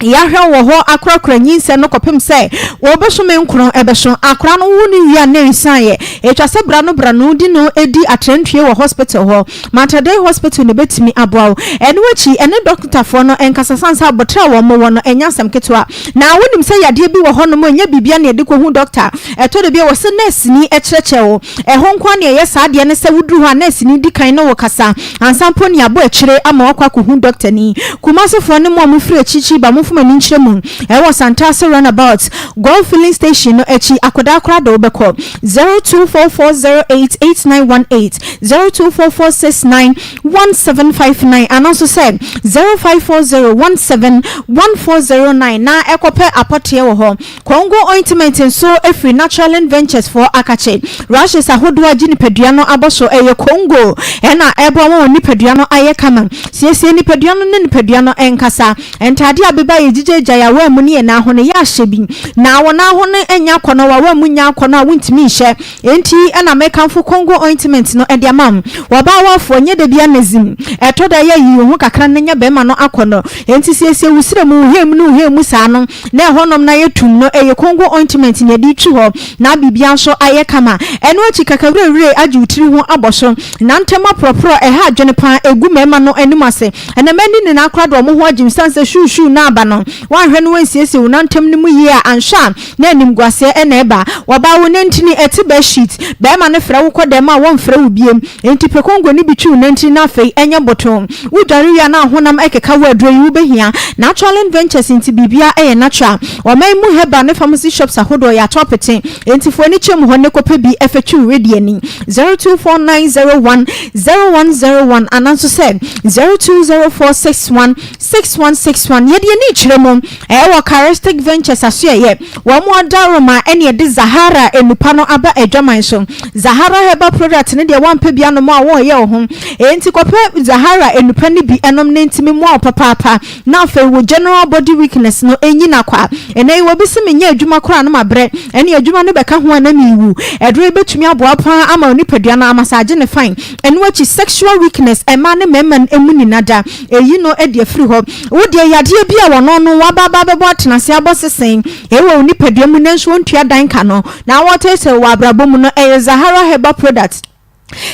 yɛahwɛ wo wɔ hɔ akorakora nyinsɛn no kɔpem sɛ wo bosome nkron bɛso. Akora no, wowo no wie a na ɛnsianeɛ. Ɛtwa sɛ bra no bra no wodi no di atrantwie wɔ hospital hɔ. Mater Dei Hospital na ɛbɛtumi aboa wo. Ɛno akyi, ɛne dɔkotafoɔ no nkasa sane sɛ aboterɛ a wɔn wɔ no ɛnyɛ asɛm ketewa. Na wonim sɛ yadeɛ bi wɔ hɔnom a ɛnyɛ biribiara na yɛde kɔhu dɔkta. Ɛtɔ da bi a ɛwɔ sɛ nɛɛseni kyerɛkyerɛ wo. Ɛhɔ nko ara na ɛyɛ saa adeɛ no sɛ woduru hɔ a nɛɛseni di kan ne wo kasa ansa mpo ne abɔ akyire ama woakɔ akɔhu dɔktani. Kumasefoɔ ne mo a mofiri akyirikyiri ba mo. Memfa m'ani nkyerɛ mu ɛwɔ Santase Runabout, Goil Filling Station no akyi, akwadaa koraa de wobɛkɔ. 0244088918, 0244691759 anaa nso sɛ 0540171409 na ɛkɔpɛ apɔteɛ wɔ hɔ. Congo ointment nso firi Naturalin Ventures foɔ akakye. Rashes ahodoɔ a gye nipadua no abɔ so, ɛyɛ Congo na ɛboa ma wɔn nipadua no ayɛ kama. Siesie nipadua no ne nipadua no nkasa. Ntaadeɛ a beba yɛ gyigyagyae a wɔammu ne yɛn nan ho no, yɛ ahyɛ bi. Na wɔn nan ho no nyɛ akɔnnɔ, w'awa mu nyɛ akɔnnɔ a wontumi nhyɛ. Enti na mekamfo Congo ointment no de ama wo. Wɔbaa w'afoɔ, nyɛ da biara na zim. Ɛtɔ da yɛ yiyi wo ho kakra na nya barima no akɔnnɔ. Enti siesie wo srɛ mu, wo hair mu ne wo hair mu saa no na ɛhɔnom no ayɛ tumm no, ɛyɛ Congo ointment na yɛde retwi hɔ na biribiara nso ayɛ kama. Ɛno akyi kakawirewire agye wo tiri ho abɔ so. Nantam aporɔporɔ, ɛha adwene pa ara, ɛgu mmarima no anim ase. Ɛnna mmaa no nyinaa koraa de wɔn ho agye mu esiane sɛ shoe no aba no, woanhwɛ na woansiesie wo nantam no mu yie a, anhwɛ a na animguaseɛ na ɛba. Wɔbaa wo nantini, ɛte bed sheet. Barima no frɛ wo kɔ dɛm a, wɔmfrɛ wo biom. Enti pɛ kongo no bi twi wo nantini na afei ɛnyɛ botoo. Wodware wie a na ahonam ɛkeka wo aduro yi wobɛhia. Naturalin Ventures nti biribiara yɛ natural. Ɔman mu herbal ne pharmacy shops ahodoɔ yɛatɔ apete. Enti fa w'ani kyerɛ mu hɔ ne kɔpɛ bi fa twi wo wedeɛ ani. 024901 0101 anaa nso sɛ 020461 6161. Yɛde yɛn ani rekyerɛ mu ɛwɔ Charistic Ventures asoɛeɛ. Wɔn adaworoma ɛne yɛde Zahara nnupa no aba adwaman so. Zahara herbal product no deɛ woampɛ bi anom a wɔreyɛ wo ho. Enti kɔpɛ Zahara nnupa no bi nom na ɛntumi mmoa wo papaapa. Na afei wo general body weakness no ɛnyina kwa. Ɛnɛ yi obi se menyɛ adwuma koraa na mabrɛ, ɛne adwuma no bɛka ho a na merewu. Aduro yi bɛtumi aboa paa ama wo nipadua no amasaagye no fine. Ɛno akyi sexual weakness mmaa ne mmarima no mu nyina da, ɛyi no de afiri hɔ. Wo deɛ yadeɛ bi a wɔno no waba aba abɛbɔ atenase abɔ sesen wɔ wo nipadua mu nanso wɔntua dan ka no na wɔteetee wo wɔ abrabɔ mu no ɛyɛ Zahara herbal product.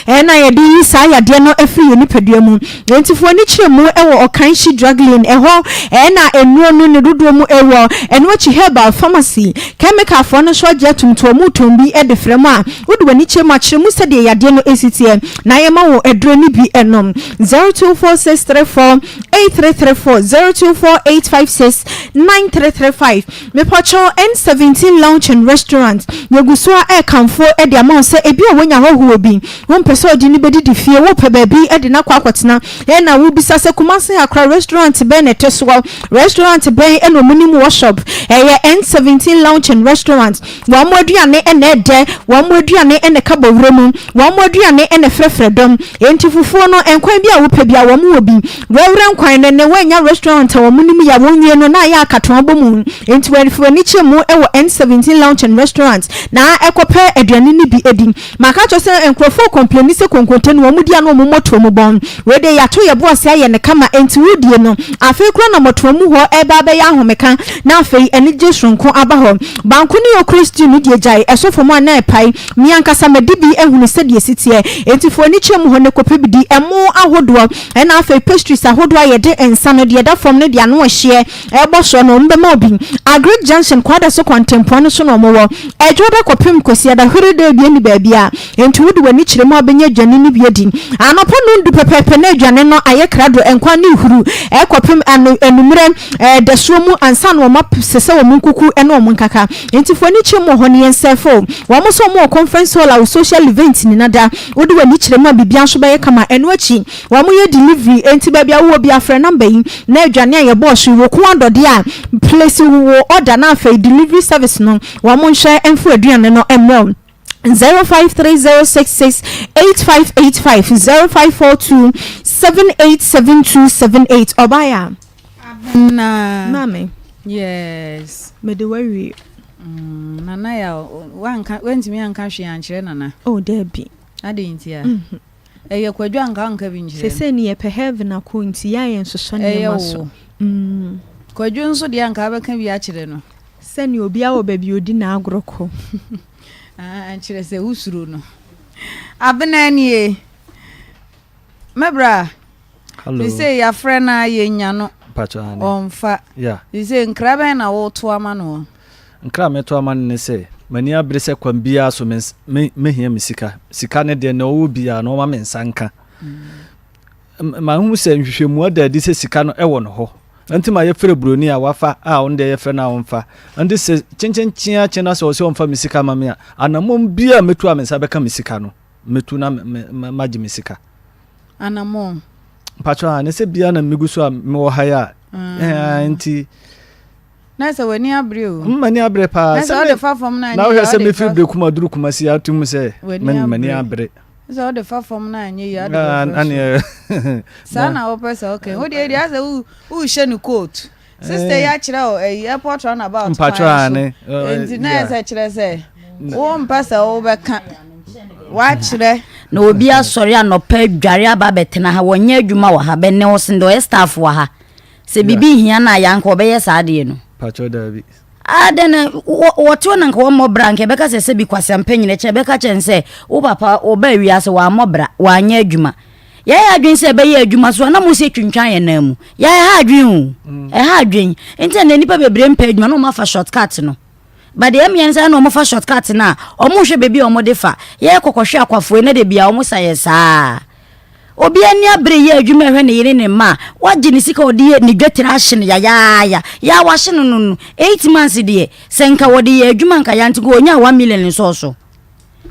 Ɛna yɛde yi saa yadeɛ no firi yɛn nipadua mu. Enti fa w'ani kyerɛ mu wɔ Ɔkanhyi Drug Lane, ɛhɔ na nnuro no ne dodoɔ mu wɔ. Ɛno akyi Herbal Pharmacy, Chemical foɔ no nso agye atom nti wɔretɔn bi de frɛ mo a, wode w'ani kyerɛ mu a, kyerɛ mu sɛdeɛ yadeɛ no si teɛ na yɛma wo aduro no bi nom. 024634 8334, 024856 9335. Mepakyɛw N17 Lounge and Restaurant, yɛgu so ara rekamfo de ama wo sɛ ebia woanya hɔhoɔ bi, wompɛ sɛ ɔde no bɛdidi fie, wopɛ baabi de no akɔ akɔtena, ɛna wobisa sɛ Kumasi ha koraa restaurant bɛn na ɛte soɔ, restaurant bɛn na wɔnim wɔ shop, ɛyɛ N17 Lounge and Restaurant, wɔn aduane na ɛdɛ, wɔn aduane na ɛka bɔwerɛ mu, wɔn aduane na ɛfrɛfrɛ dɔm, enti fufuo no, nkwan bi a wopɛ biara wɔn wɔ bi. Werɛwerɛ nkwan no ne woannya restaurant a wɔn nim yɛ a wɔnwie no na ayɛ akatoa bɔ mu nti wɔde w'ani kyerɛ mu wɔ N17 Lounge and Restaurant na ɛkɔ pɛ aduane no bi di. Maka akyerɛ sɛ nkurɔfoɔ complaini sɛ konkonte no wɔn di a na wɔn mmɔtoa mu bɔn. Wei deɛ yɛato yɛn bo ase ayɛ no kama nti wodie no afei koraa na mmɔtoa mu hɔ ɛreba abɛyɛ ahomeka na afei anigye soronko aba hɔ. Banku ne okro stew no deɛ gyae ɛsɔ fam a na ɛpae. Me ankasa madi bi ahunu sɛdeɛ ɛsi teɛ enti fa w'ani kyerɛ mu hɔ na kɔpɛ bi di. Ɛmo ahodoɔ. Ɛna afei pastries ahodoɔ a yɛde nsa no, deɛ ɛda fam ne deɛ ano ɛhyeɛ ɛbɔ soɔ no, wɔbɛma wo bi. Agric Junction, Kwadaso kwantempɔn no so na wɔwɔ. Ɛdwoda kɔpem Kwasiada, hwere da abien ne baabiara. Enti wode w'ani kyerɛ mu a wobɛnya aduane no bi adi. Anɔpa nnɔndu pɛpɛɛpɛ na aduane no ayɛ krado, nkwan no rehuru kɔpem ano anwummerɛ dasuo mu ansa na wɔasesa wɔn nkuku ne wɔn nkaka. Enti fa w'ani kyerɛ mu wɔ hɔ na yɛnsɛɛfo wo. Wɔn nso wɔwɔ conference hall a wo social event nyina da. Wode w'ani kyerɛ mu a biribiara nso bɛyɛ kama. Ɛno akyi, wɔyɛ delivery, enti baabi a wowɔ biara frɛ number yi na aduane a yɛbɔɔ so yi, wo ko adɔdeɛ a, place wo order na afei delivery service no wɔnhwɛ mfa w'aduane no mmrɛ wo. 053066 8585 0542 787278 Ɔbaeɛ a. Abena. Maame. Yes. Mede wo awie. Mm, Nana ya wanka wantumi anka hwee ankyerɛ Nana. Oh, dabi. Adɛn nti a? Mm -hmm. Ɛyɛ kwadwo anka anka bi nkyerɛ. Sese ni yɛpɛ heaven akɔ nti yɛ a yɛn sosɔ nneɛma so. Ɛyɛ wo. Mm. Kwadwo nso deɛ anka abɛka bi akyerɛ no. Sɛnea obiara wɔ baabi odi n'agorɔ kɔ. Ah, kyerɛ sɛ wosuro no. Abena nie. Me bra. Hello. Sese yɛafrɛ no a yɛnya no. Mpakyɛ ane. Ɔmfa. Yeah. Sese nkra bɛn na woto ama no? Nkra a mɛto ama no ne sɛ, m'ani abere sɛ kwan biara so me me mɛhia me sika. Sika no deɛ nea ɔwɔ biara no ɔma me nsa nka. Mahu sɛ nhwehwɛmu ada adi sɛ sika no ɛwɔ no hɔ. Nti ma yɛfrɛ buroni a wafa a ɔno deɛ yɛfrɛ no a ɔmfa. Nti sɛ kyenkyenkyea kye na sɛ ɔsɛ ɔmfa me sika ma me a, anammɔn biara a mɛtu a me nsa bɛka me sika no, mɛtu na magye me sika. Anammɔn? Mpakyɛ a, ne sɛ biara na megu so a mewɔ ha yi a, mm. nti. Na sɛ w'ani abere o. M'ani abere paa. Na sɛ ɔde fa fam na anyɛ yɛ. Na wohwɛ sɛ mefiri Berekum aduru Kumasi ato mu sɛ m'ani abere. Sɛ ɔde fa fam na anyɛ yie ade bɛfrɛ so. Saa na wopɛ sɛ ɔka. Wo deɛ deɛ asɛ worehyɛ no coat. Sister yi akyerɛ wo ɛyi airport runabout kwan so. Nti na ɛsɛ kyerɛ sɛ wompɛ sɛ wobɛka. Wakyerɛ. Na obi asɔre anɔpa adware aba abɛtena ha wɔnyɛ adwuma wɔ ha bɛnɛ ɔsen deɛ ɔyɛ staff wɔ ha. Sɛ biribi hia no a yɛ anka ɔbɛyɛ saa adeɛ no. Pakyɛw daabi. Adɛn na wɔte hɔ na nka wɔmmɔ bra nka ɛbɛka sɛ sɛbi kwaseampa nyina kyɛ ɛbɛka kyɛn sɛ wo papa ɔbaa wiase wammɔ bra wanyɛ adwuma. Yɛayɛ adwene sɛ ɛbɛyɛ adwuma so a na mo sɛ twintwan yɛn nan mu. Yɛ ɛha adwene o. Mm. Ɛha adwene. Nti na nnipa bebree mpɛ adwuma na wɔn afa short cut no. But deɛ ɛmea ne sɛ na wɔn fa short cut no a wɔn nhwɛ baabi a wɔn de fa. Yɛ kɔkɔhwɛ akwafoe na de bia wɔn sa yɛ saa. Obi ani abere yɛ adwuma ɛhwɛ ne yere ne mma a, wagye ne sika a ɔde yɛ ne dwatire ahye no yayaaya. Yɛ a wahye no no no, eight months deɛ, sɛ nka wɔde yɛ adwuma nka yante nka ɔnyaa one million nsɔɔso.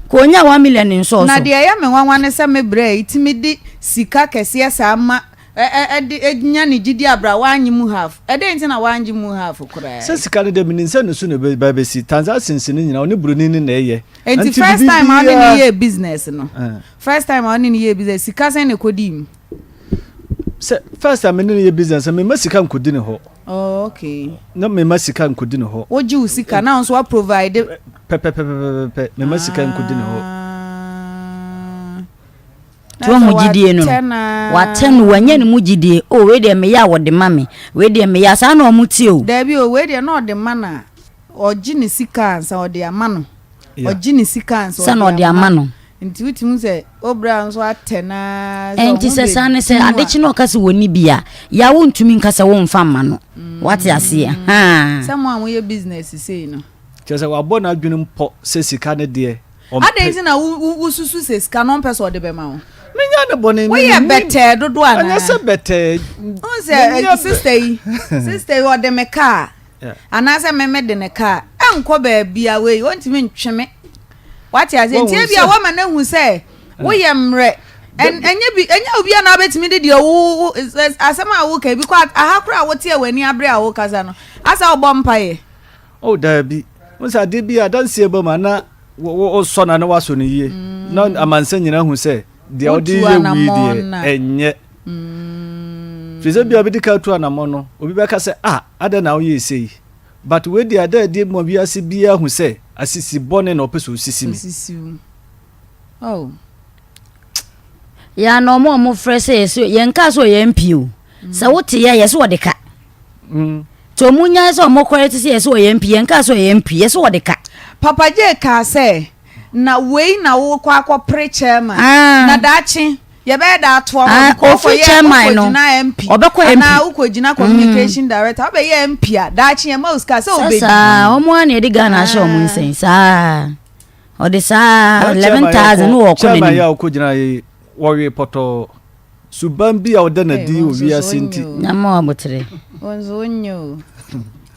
Nka ɔnyaa one million nsɔɔso. Na deɛ ɛyɛ me nwanwa ne sɛ me bra yi tumi de sika kɛseɛ saa ma de nya ne gyidie aberɛ a wannye mu half. Ɛdɛn nti na wannye mu half koraa Sɛ yi? sika no deɛ menim sɛ ne so na ɛbɛba abɛsi. Transactions no nyinaa ɔne buroni no na ɛyɛ. Enti Nti first time a wo ne no biribiara. yɛɛ business no, First time a ɔne no yɛɛ business, sika sɛn na ɛkɔdii mu? Sɛ first time me ne no yɛ business, mema sika nkɔdi ne hɔ. Oh, okay. Na mema sika nkɔdi ne hɔ. Wogye wo sika na wo nso wa provide. Pɛpɛpɛpɛpɛ, mema sika nkɔdi ne hɔ. Ah. Nti wɔn mu gyidie no no, watɛ no, wanya ne mu gyidie. Oh, wei deɛ meyɛ a wɔde ma me, wei deɛ meyɛ a saa na wɔn te o. Daabi o, wei deɛ na ɔde ma no a, ɔgye ne sika ansa ɔde ama no. Ɔgye ne sika ansa ɔde ama no. Nti wotumi hu sɛ wo bra nso atɛ no ara sɛ Nti ɔho sɛ saa ne sɛ bɛdi mu ade a. kye na ɔka sɛ wɔnni bi a, yɛ a wontumi nka sɛ womfa mma no. Wate aseɛ? Haa. Sɛ mo a moyɛ business sei no. Kyerɛ sɛ wabɔ n'adwenem pɔ sɛ sika no deɛ ɔmpɛ. Adɛn nti na wosusu sɛ sika no ɔmpɛ sɛ ɔde bɛma wo? Menyɛ no bɔne. Woyɛ bɛtɛɛ dodo anaa? Ɛnyɛ sɛ bɛtɛɛ. Wohu sɛ sister yi, sister yi ɔde me kaa. Anaasɛ me mede no ka a, ɛnkɔ baabia wei, ɔntumi ntwe me. Wate aseɛ? Nti ebia woama no ahu sɛ woyɛ mmerɛ. Ɛnyɛ bi, ɛnyɛ obi a na wobɛtumi de deɛ wo, asɛm a woka ebi kɔ aha koraa a wote a w'ani abere a wokasa no, asɛ wobɔ mpaeɛ. Oh, daabi. Wo sɛ adeɛ bi a adanseɛ ba mu a na wosɔ no a na woasɔ no yie. Na amansan nyinaa hu sɛ deɛ wode Wotu yɛ wei anammɔn deɛ na. ɛnyɛ. Firi sɛ bia bɛdi ka tu anammɔn no, obi bɛka sɛ ah, adɛn na woyɛɛ sei? But wei deɛ ada adi ma wiase biara hu sɛ asisi bɔne na ɔpɛ sɛ ɔsisi me. Osisi wo. Oh. Yɛ a na ɔmo a ɔmo frɛ sɛ yɛsɛ yɛn kaa sɛ ɔyɛ MP o. Sɛ wote yɛ a yɛsɛ ɔde ka. Nti ɔmo nyae sɛ ɔmo kɔrɛ te sɛ yɛsɛ ɔyɛ MP yɛn kaa sɛ ɔyɛ MP yɛsɛ ɔde ka. Papa Jay kaa sɛ, Na wei na wokɔ akɔpere chairman, Ah. na daakye yɛbɛyɛ dɛ atoa hɔ Ah, because ofiri wokɔyɛ chairman no, wokɔgyina MP ɔbɛkɔ MP. anaa wokɔgyina communication director, wobɛyɛ MP a, daakye yɛma wo sika sɛ Sɛ wobɛdi. saa, ɔmo ara na yɛde Ghana ahyɛ ɔmo nsa yi, saa. Ɔde saa Na chairman yɛ 11,000 na ɔkɔ ɔkɔ chairman n'anim. yɛ a ɔkɔgyina yɛ wɔwe pɔtɔɔ. Suban bi a ɔda no adi wɔ wiase nti. Nyame ma wo aboterɛ. Wo nso wonyɛ o.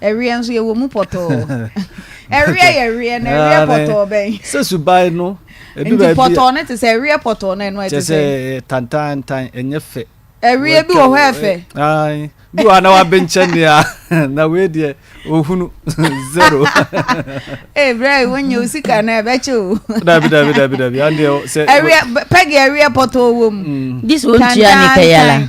Ɛweɛ nso yɛwɔ mu pɔtɔɔ. Ɛweɛ yɛ weɛ na ɛweɛ pɔtɔɔ bɛn. Sɛ suban no. Nti pɔtɔɔ no te sɛ ɛweɛ pɔtɔɔ no ɛno ɛte sɛ. Kyɛ sɛ tantantan ɛnyɛ fɛ. Ɛweɛ bi wɔ hɔ ɛfɛ. Ae. Bi wɔ hɔ na wabenkyɛ nea na wei deɛ ohunu zero. Ee brɛ wonyɛ wo sika na ɛbɛkyɛ o. Dabi dabi dabi dabi andeɛ sɛ. Ɛweɛ pɛgi ɛweɛ pɔtɔɔ wɔ mu. This one tua ne kɛyala.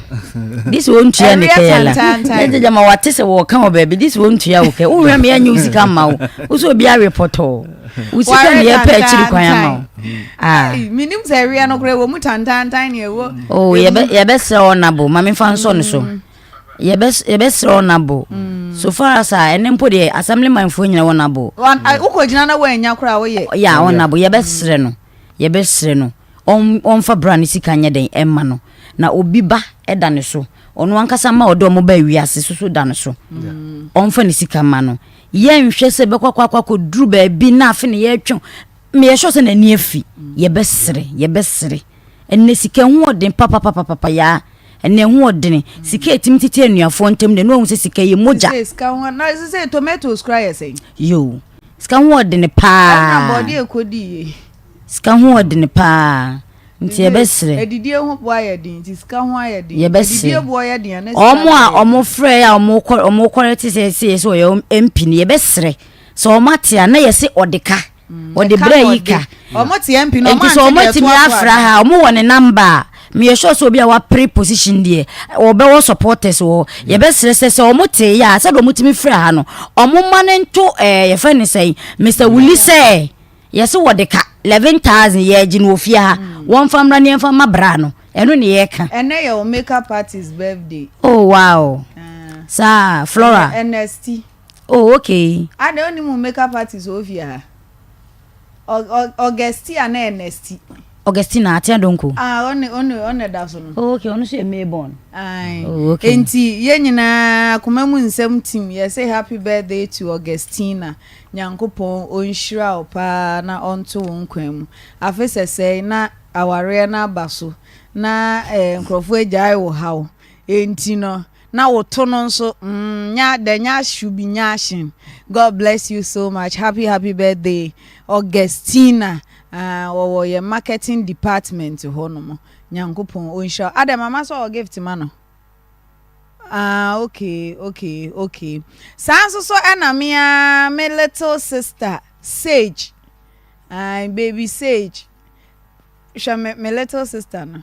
This one tua ne kɛyala. Ne de jama wate sɛ wɔka wɔ baabi this one tua wo kɛ. Wohwɛ me anyi wo sika mma wo. Wo sɛ obi awe pɔtɔɔ. Wo sika ne yɛpɛ akyiri kwan ama wo. Ah. Menim sɛ ɛweɛ no koraa ɛwɔ mu tantantan ne ɛwɔ. Oh yɛbɛ yɛbɛsrɛ ɔnabo ma memfa nsɔ no so. Yɛbɛsrɛ ɔnabo. So far as a ɛnɛ mpo deɛ assemblyman foɔ nyina ɔnabo. Wokɔgyina na woannya koraa woyɛ. Ya ɔnabo yɛbɛsrɛ no yɛbɛsrɛ no ɔmfa bra ne sika nyɛ dɛn ɛma no na obi ba ɛda ne so ɔno ankasa ma ɔde ɔmo ba wiase soso da no so ɔmfa ne sika ma no yɛnhwɛ sɛ bɛkɔ akɔ akɔ akɔduru baabi na afe ne yɛtwe meyɛ sure sɛ n'ani afi yɛbɛsrɛ yɛbɛsrɛ ɛnɛ sika ho ɔden papapapapa yaa. Ɛnna ɛho ɔdene. Sika a ɛtumi tete anuafoɔ ntam deɛ, na wahu sɛ sika yɛ mogya. Sɛ sika ho na sɛ tomatoes kora yɛ sɛn? Yoo, sika ho ɔdene paa. Ɛna bɔɔde ɛkɔdi yie. Sika ho ɔdene paa. Nti yɛbɛsrɛ. Adidie ho boɔ ayɛ den nti sika ho ayɛ den. Yɛbɛsrɛ. Adidie boɔ yɛ den a na sika Wɔn a wɔn frɛ a wɔn kɔ wɔn kɔrɛ te sɛ sɛ yɛsɛ ɔyɛ MP no yɛbɛsrɛ sɛ wɔn ate a na yɛse ɔde ka. Ɔde brɛ yi ka. Wɔn te MP no wɔn Nti sɛ ante wɔn deɛ atumi ɛtoatoa afra no. ha wɔn wɔ ne number a meyɛ sure sɛ obi a wapere position deɛ ɔbɛwɔ supporters wɔ hɔ. Yɛbɛsrɛ sɛ sɛ wɔn te yɛ a sɛdeɛ wɔn tumi frɛ ha no wɔn mma no nto ɛɛ yɛfrɛ no sɛn Mister Wuli sɛ. Yɛse wɔde ka 11,000 yɛgye no wɔ fie ha wɔmfa mmra ne yɛmfa mma bra no ɛno ne yɛka. Ɛnɛ yɛ wo makeup artist birthday. Oh wow saa Flora. Ernesti. Oh okay. Adɛn wonim wo makeup artist wɔ fie ha? Augusty anaa Ernesti? Augustina Atea Donko. Ah, ɔne ɔne ɔne da so no. Oh okay, ɔno nso yɛ May born. Aye. Oh okay. Enti yɛn nyinaa akoma mu nsɛm team yɛse happy birthday to Augustina. Nyankopɔn ɔnhyira wo paa na ɔnto wo nkwa mu. Afe sɛsɛe na awareɛ no aba so na eh, nkurɔfoɔ agyae wo haw. Enti no na wo to no nso mm nya the nya should be nyashin. God bless you so much. Happy happy birthday Augustina. Ah, wɔwɔ yɛ marketing department hɔ nom. Nyankopɔn ɔnhyira wo. Adɛ mama sɛ ɔwɔ gift ma no? Ah okay okay okay. Saa nso so ɛna me ara me little sister Sage. Ah baby Sage. Hwɛ me me little sister no.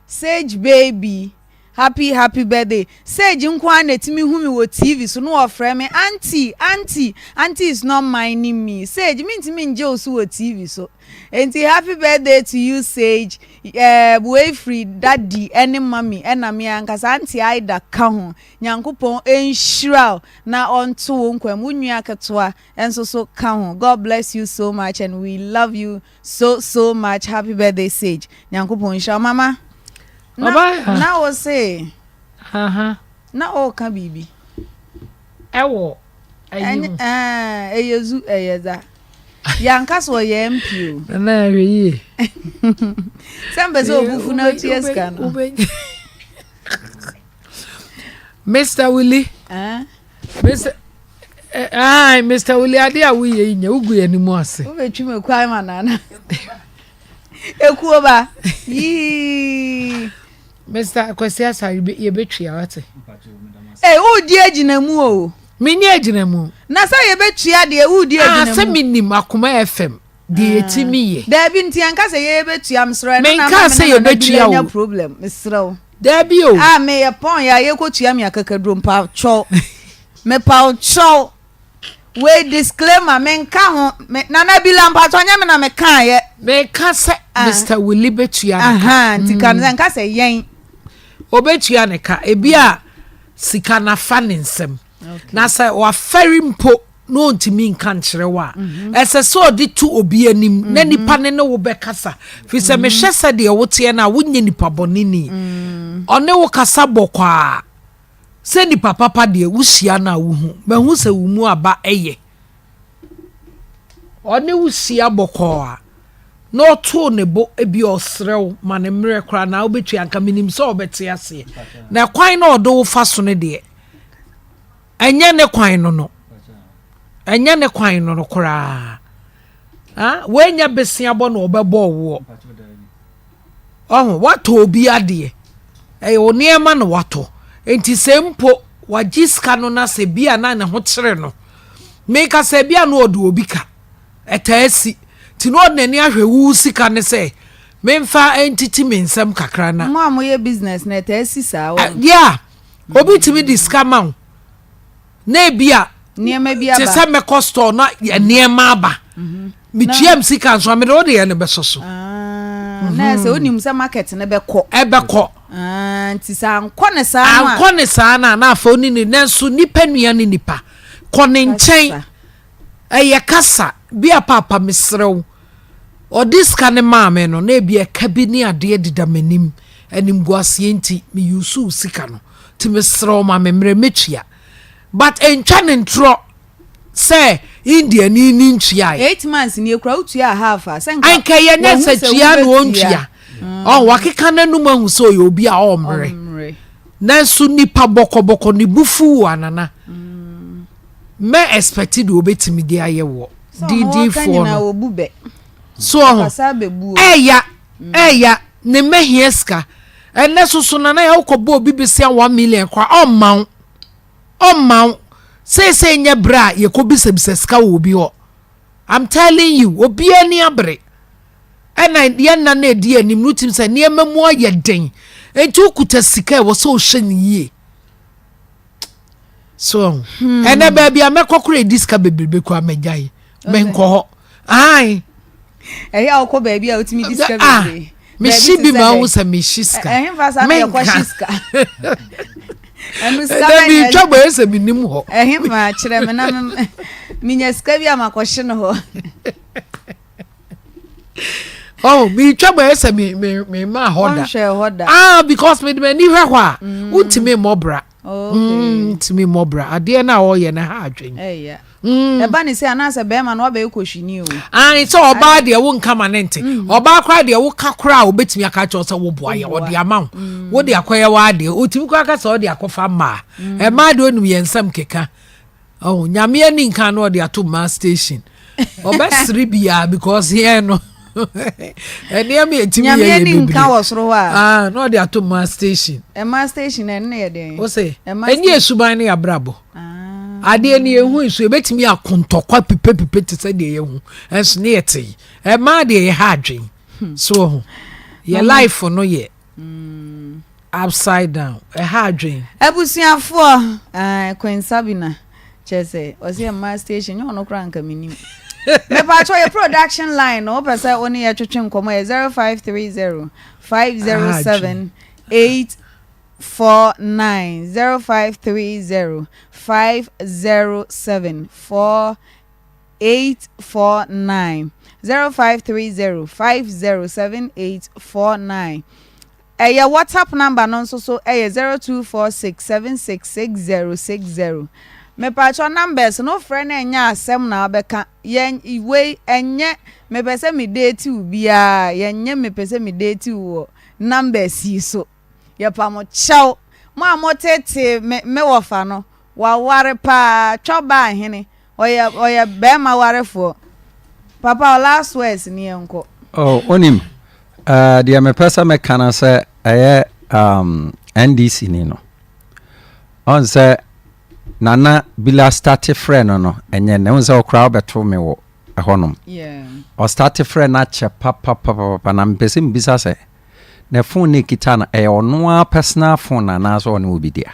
Sage baby happy happy birthday. Sage nko ara na etumi hu me wɔ TV so na ɔfrɛ me auntie auntie auntie is not minding me. Sage mintumi ngye wo so wɔ TV so. Enti happy birthday to you Sage eh wei firi daddy ɛne mummy ɛna me ankasa auntie Ida ka ho Nyankopɔn nhyira wo na ɔnto wo nkwa mu wo nua ketewa nso so ka ho God bless you so much and we love you so so much happy birthday Sage Nyankopɔn nhyira wo mama na na wo se na ɔreka biribi ɛwɔ ayi ho ɛyɛ zu ɛyɛ dza. Yɛanka sɛ ɔyɛ MP o. Nana hwɛ yie. Sɛ mpɛ sɛ obufu na otua sika no. Mr. Willie. Eh? Mr. Eh, ah, Mr. Willie, ade a woyɛ yi nyɛ wogu yɛn anim ase. Wobɛtwi me kwan ma nana. Ekuo ba. Yii. Mister Kwasi Asare yɛbɛtua wate. Ee wodi agyina mu o. Menni agyina mu. Na sɛ yɛbɛtua deɛ wodi agyina mu. Ah sɛ menim Akoma FM deɛ yɛtumi yɛ. Daabi nti ɛnka sɛ yɛbɛtua mesrɛ ɛno na ama me ne Nana Bila anya problem mesrɛ wo. Daabi o. Ah meyɛ pɔn yɛ a yɛkɔtua me akakaduro mpakyɛw mepawkyɛw. Wei disclaimer me nka ho me Nana Bila mpatsɔ nyɛ me na me kaa yɛ. Me ka sɛ Mister Willie betua ne ka. Nti ka no sɛ nka sɛ yɛn. Obetua ne ka ebi a sika na fa ne nsam na sɛ wafɛre mpo na ɔntumi nka nkyerɛ wo a mhm. ɛsɛ sɛ ɔde to obi anim na mhm. nipa ne ne wo bɛkasa firi sɛ mhm. mehwɛ sɛ deɛ woteɛ no a wonyɛ nipa bɔne ni mm. ɔne wo kasa bɔkɔ a Sɛ nipa papa deɛ wo hyia no a wo hu. Mahu sɛ wo mu aba yɛ. Ɔne wo hyia bɔkɔɔ a, na ɔtoo ne bo ebia ɔsrɛ wo ma no mmerɛ koraa na wobɛtua anka menim sɛ ɔbɛte aseɛ. Na kwan na ɔde wo fa so no deɛ, ɛnyɛ ne kwan no no. Ɛnyɛ ne kwan no no koraa. Ah, woanya beseabɔ na ɔbɛbɔ woɔ. Ɔho, watɔ obi adeɛ. Ɛyɛ wo nneɛma na watɔ. Nti sɛ mpo wagye sika no na sɛ bi a na ne ho kyere no. Meka sɛ bi a na ɔde obi ka. Ɛtaa si. Nti na ɔde n'ani ahwɛ wo sika no sɛ memfa ntiti me nsam kakra na. Mo a moyɛ business no ɛtaa si saa wɔ. Yeah, obi tumi de sika ma wo. na ebi a nneɛma bi aba te sɛ mɛkɔ store na nneɛma aba mhm. metua m sika nso a mede wode yɛ no bɛsɔ so ah, na sɛ wonim sɛ market no bɛkɔ ɛbɛkɔ ah, nti sɛ ankɔ ne saa no ankɔ ne saa no a na afei wone ne nanso nipa nua ne nipa kɔ ne nkyɛn ɛyɛ kasa bi a paapa mesrɛ wo ɔde sika ne maa me no na ebi ɛka bi ne adeɛ deda m'anim animguaseɛ nti meyusu sika no nti mesrɛ wo ma me mmerɛ mɛtua but ɛntwa ne ntorɔ sɛ India ni ni ntuae. 8 months ni ekura wotua half a sɛ nka nka yɛ nyɛ sɛ tua na ɔntua mm. ɔn wakeka n'anum ahu sɛ ɔyɛ obi a ɔmmerɛ. Nanso nipa bɔkɔbɔkɔ ne bo fu wo a Nana, mɛ expect deɛ ɔbɛtumi de ayɛ woɔ. Sɛ ɔno ɔka Didifoɔ nyinaa no. ɔbu bɛ. So ɔho? Ɔkasa bɛbuo. Ɛɛya, ɛɛya, ne mma hia sika. Ɛnnɛ soso Nana yɛ wokɔbɔ obi besia 1 million koraa ɔmma wo. Ɔmma wo. Seesei nyɛ berɛ a yɛkɔbisabisa sika wɔ obi hɔ. I'm telling you, obiara ani abere. Ɛna yɛn nna no a ɛdi anim no wotumi sɛ nneɛma mu ayɛ den. Enti wokuta sika a ɛwɔ sɛ wohwɛ no yie. So ɔho. Hmm. Ɛnɛ baabi a mɛkɔ koraa ɛdi sika bebrebe koraa magyae. Menkɔ hɔ. Ae. Ɛyɛ a wokɔ baabi a wotumi di sika ah, bebree. Mehye bi ma wohu sɛ mehye sika. Ɛhefa saa na yɛkɔhye sika. Ɛno sika bɛn na ɛtwa bɔ ɛsɛ menim hɔ. Ɛhefa kyerɛ me na menya sika bi a makɔhye no hɔ. Oh, metwa bɔ ɛsɛ me me me ma hɔ da. Ɔnhwɛ hɔ da. Ah, because me de m'ani hwɛ hɔ a, wontumi mmɔ bra. Ntumi mmɔ bra. Adeɛ no a ɔyɛ no ha adwen. Ɛya. Ɛba ne sɛ anaasɛ bɛrima no wabɛyɛ kɔhwini o. Ae sɛ ɔbaa deɛ wo nka ma ne nte. Ɔbaa koraa deɛ woka koraa a obetumi aka akyerɛ wo sɛ woboa yɛ ɔde ama wo. Wode akɔyɛ w'adeɛ. Otumi koraa ka sɛ ɔde akɔfa mmaa. Mmaa deɛ onim yɛn nsɛm keka. Oh, nyame ani nka na ɔde ato mmaa station. Ɔbɛsere biara because yɛn no nneɛma yɛtumi yɛ Nyame yɛ ani nka bebree. wɔ soro hɔ a. Ah, na ɔde ato mmaa station. Mmaa station ɛno ne yɛ dɛn? Wo se, Mmaa ɛnyɛ station. esuban ne abrabɔ. Adeɛ no yɛhu nso yɛbɛtumi ako ntɔkwa pipepipe te sɛ deɛ yɛhu nso ne yɛte. Mmaa deɛ yɛha adwen. So wɔ ho. Yɛ life no yɛ upside down. Ɛha adwen. Abusuafoɔ, ah, Queen Sabina, kyerɛ sɛ, ɔsɛ mmaa station, nyɛ ɔno koraa nka menim. Mepatwɔ yɛ production line no, wopɛ sɛ wo ne yɛ twetwe nkɔmmɔ yɛ 0530 507 8 4 9 0530 507 4 8 4 9 0530 507 8 4 9 Ɛyɛ WhatsApp number no nso so ɛyɛ 0246 76 60 60. Mepatwɔ numbers no wofrɛ no ɛnyɛ asɛm na wobɛka yɛn wei ɛnyɛ mepɛ sɛ me date wo biara yɛnyɛ mepɛ sɛ me date wo wɔ numbers yi so. Yɛpa mo kyɛw. Mo a motetee me me wɔfa no, waware paa, Twɔbaa hene, ɔyɛ ɔyɛ bɛɛma warefoɔ. Papa wo last words ni yɛnkɔ. Oh, wonim, uh, deɛ mepɛ sɛ meka no sɛ ɛyɛ um, NDC ni no. Ɔn sɛ Nana Bila starte frɛ no no, ɛnyɛ nnɛ. Wohu sɛ ɔkoraa wobɛto me wɔ ɛhɔnom. Yeah. Ɔstarte frɛ no akyɛ papapapapa na mepɛ sɛ mebisa sɛ Na phone no ekita no ɛyɛ ɔno ara personal phone anaasɛ ɔne obi dea?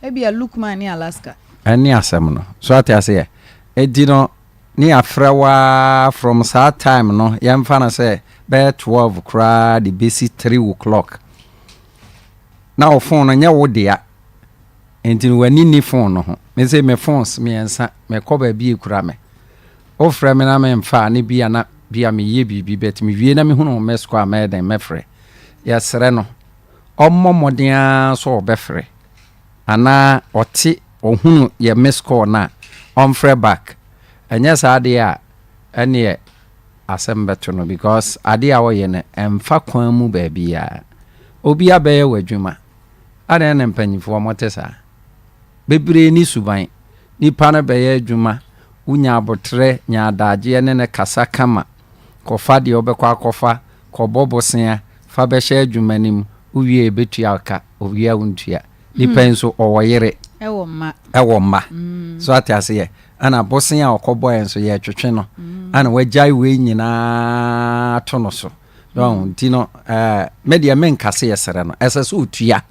Ebia Lukman ne Alaska. Ɛne asɛm no. So ate aseɛ? Enti no ne yɛafrɛ wo ara from saa time no yɛmfa no sɛ bɛyɛ 12 koraa de bɛsi 3 o'clock na wo phone no nyɛ wo dea. Enti no w'ani nni phone no ho. Me se me phones mmiɛnsa mekɔ baabi ekura me. Wofrɛ me na memfa a ne bi a na bi a meyɛ biribi but mewie na mehunu wo missed call a mɛyɛ dɛn mɛfrɛ. Yɛsrɛ no ɔmmɔ mmɔden ara sɛ ɔbɛfrɛ anaa ɔte ɔhunu yɛ missed call no a ɔmfrɛ back. Ɛnyɛ saa deɛ a ɛneɛ asɛm bɛto no because adeɛ a ɔyɛ no ɛmfa kwan mu baabiara. Obi abɛyɛ w'adwuma adɛn na mpanyinfoɔ mote saa? Bebree nni suban. Nipa no bɛyɛ adwuma, wonya aboterɛ, nya adagyeɛ ne no kasa kama, kɔfa deɛ wobɛkɔ akɔfa, kɔbɔ bosea, fa bɛhyɛ adwuma no mu, wowie a yɛbɛtua wo ka, owie a wontua. Nipa yi nso ɔwɔ yere, Ɛwɔ mma. ɛwɔ mma. So ate aseɛ? Ɛna bosea a ɔkɔbɔeɛ nso yɛretwetwe no, ɛna wagyae wei nyinaa ato no so. So nti no, ɛɛ, me deɛ menka sɛ yɛsrɛ no, ɛsɛ sɛ ɔtua.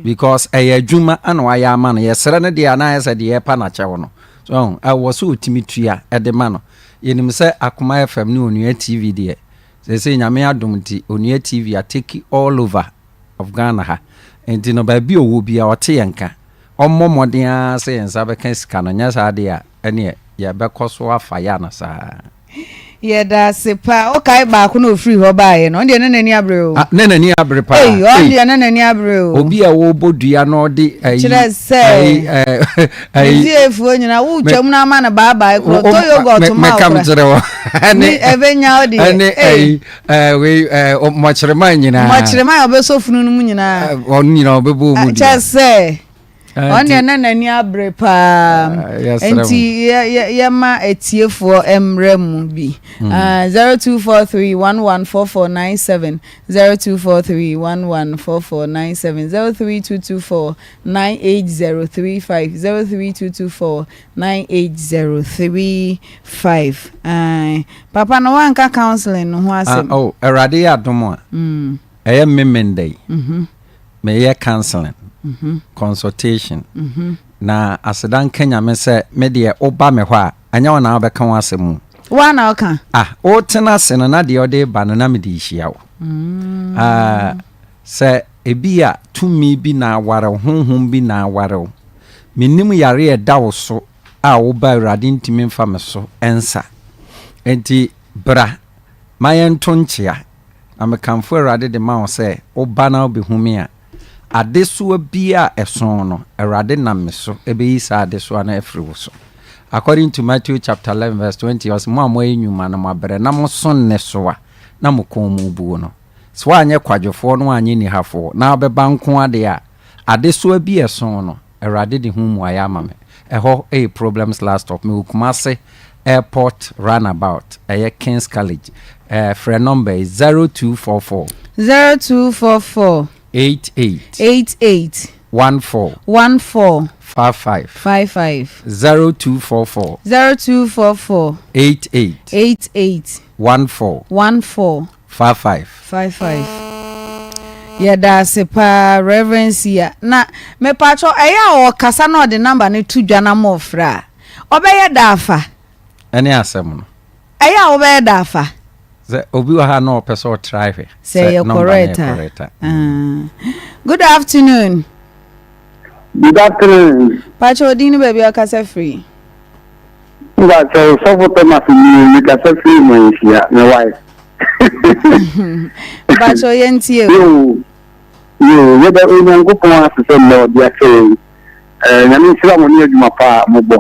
because ɛyɛ adwuma ana wayɛ ama no yɛsrɛ no deɛ anaa sɛ deɛ ɛpa n'akyɛw no so ɛwɔ sɛ ɔtumi tua ɛde ma no yɛnim sɛ Akoma FM ne Onua TV deɛ sɛsɛ Nyame adom nti Onua TV ateki all over of Ghana ha nti no baabi ɔwɔ bia ɔte yɛn nka ɔmmɔ mmɔden ara sɛ yɛn nsa bɛka sika no nyɛ saa deɛ a ɛneɛ yɛbɛkɔ so afa yɛ ana saa. Yɛda ase paa. Wokae baako na ofiri hɔ baeɛ no, ɔno deɛ na n'ani abere o. Ah, na n'ani abere paa. Ei, ɔno deɛ na n'ani abere o. Obi a wɔrebɔ dua na ɔde ayi. Kyerɛ sɛ. Ayi ɛɛ ayi. Ne fiefoɔ nyinaa wotwam na ama no baabae korɔ tɔ yogurt ma wo kora. Mɛka kyerɛ wɔ. Ɛne ɛbɛnya wo deɛ. Ɛne ayi ɛɛ wei ɛɛ mmɔkyerema nyinaa. Mmɔkyerema a ɔbɛsɔ funu no mu nyinaa. Ɔno nyinaa ɔbɛbɔ mu dua. Kyerɛ sɛ. Ɔno deɛ na n'ani abere paa. Nti yɛma atiefoɔ mmerɛ mu bi. 0243114497, 0243114497, 0322498035, 0322498035. Papa no wanka counseling no ho asɛm. Oh, Awurade yɛ adom a, ɛyɛ Memenda yi. Meyɛ counseling, consultation, na aseda nka Nyame sɛ me deɛ woba me hɔ a, ɛnyɛ wo na wobɛka wo asɛm o. Woa na woka? Ah, wotena ase no na deɛ ɔde reba no na mede rehyia wo. Ah, sɛ ebi a tumi bi na aware wo, honhom bi na aware wo. Mennim yare a ɛda wo so a woba Awurade ntumi mfa me so nsa. Enti bra ma yɛnto nkyea. Na mekamfo Awurade de ma wo sɛ woba na wobɛhu me a, adesoa biara a ɛso no, Awurade nam me so bɛyi saa adesoa no afiri wo so. According to Matthew chapter 11 verse 20, ɔse, Mo a moayɛ nnwuma na moabrɛ na moso nnesoa na mo kɔn mu buo no, sɛ woanyɛ kwadwofoɔ na woanyɛ nihafoɔ na wobɛba nko ara deɛ a, adesoa bi a ɛso no, Awurade de ho mmuaeɛ ama me. Ɛhɔ yɛ Problems Last Stop. Mewɔ Kumase Airport Runabout, ɛyɛ King's College. Ɛɛ frɛ nɔmba yi, 0244. 0244. 88. 88. 14. 14. 55. 55. 0244. 0244. 88. 88. 14. 14. 55. 55. Yɛda ase paa Reverend Sia. Na mepakyɛw ɛyɛ a ɔkasa na ɔde number no to dwa na mo frɛ a, ɔbɛyɛ da afa? Ɛne asɛm no. Ɛyɛ a wobɛyɛ da afa? Sɛ obi wɔ ha na ɔpɛ sɛ ɔtra hwɛ sɛ ɛyɛ correct a. Ah. Good afternoon. Good afternoon. Pakyɛw odin ne baabi a ɔkasa firi. Mpakyɛw sɔfo Thomas nie mekasa firi Manhyia me wife. Mpakyɛw yɛntie o. Yoo yoo yɛda Onyankopɔn ase sɛ nnɛ ɔde akyɛ yɛn. Eh, Nyame nhyira mo ne adwuma pa a mobɔ.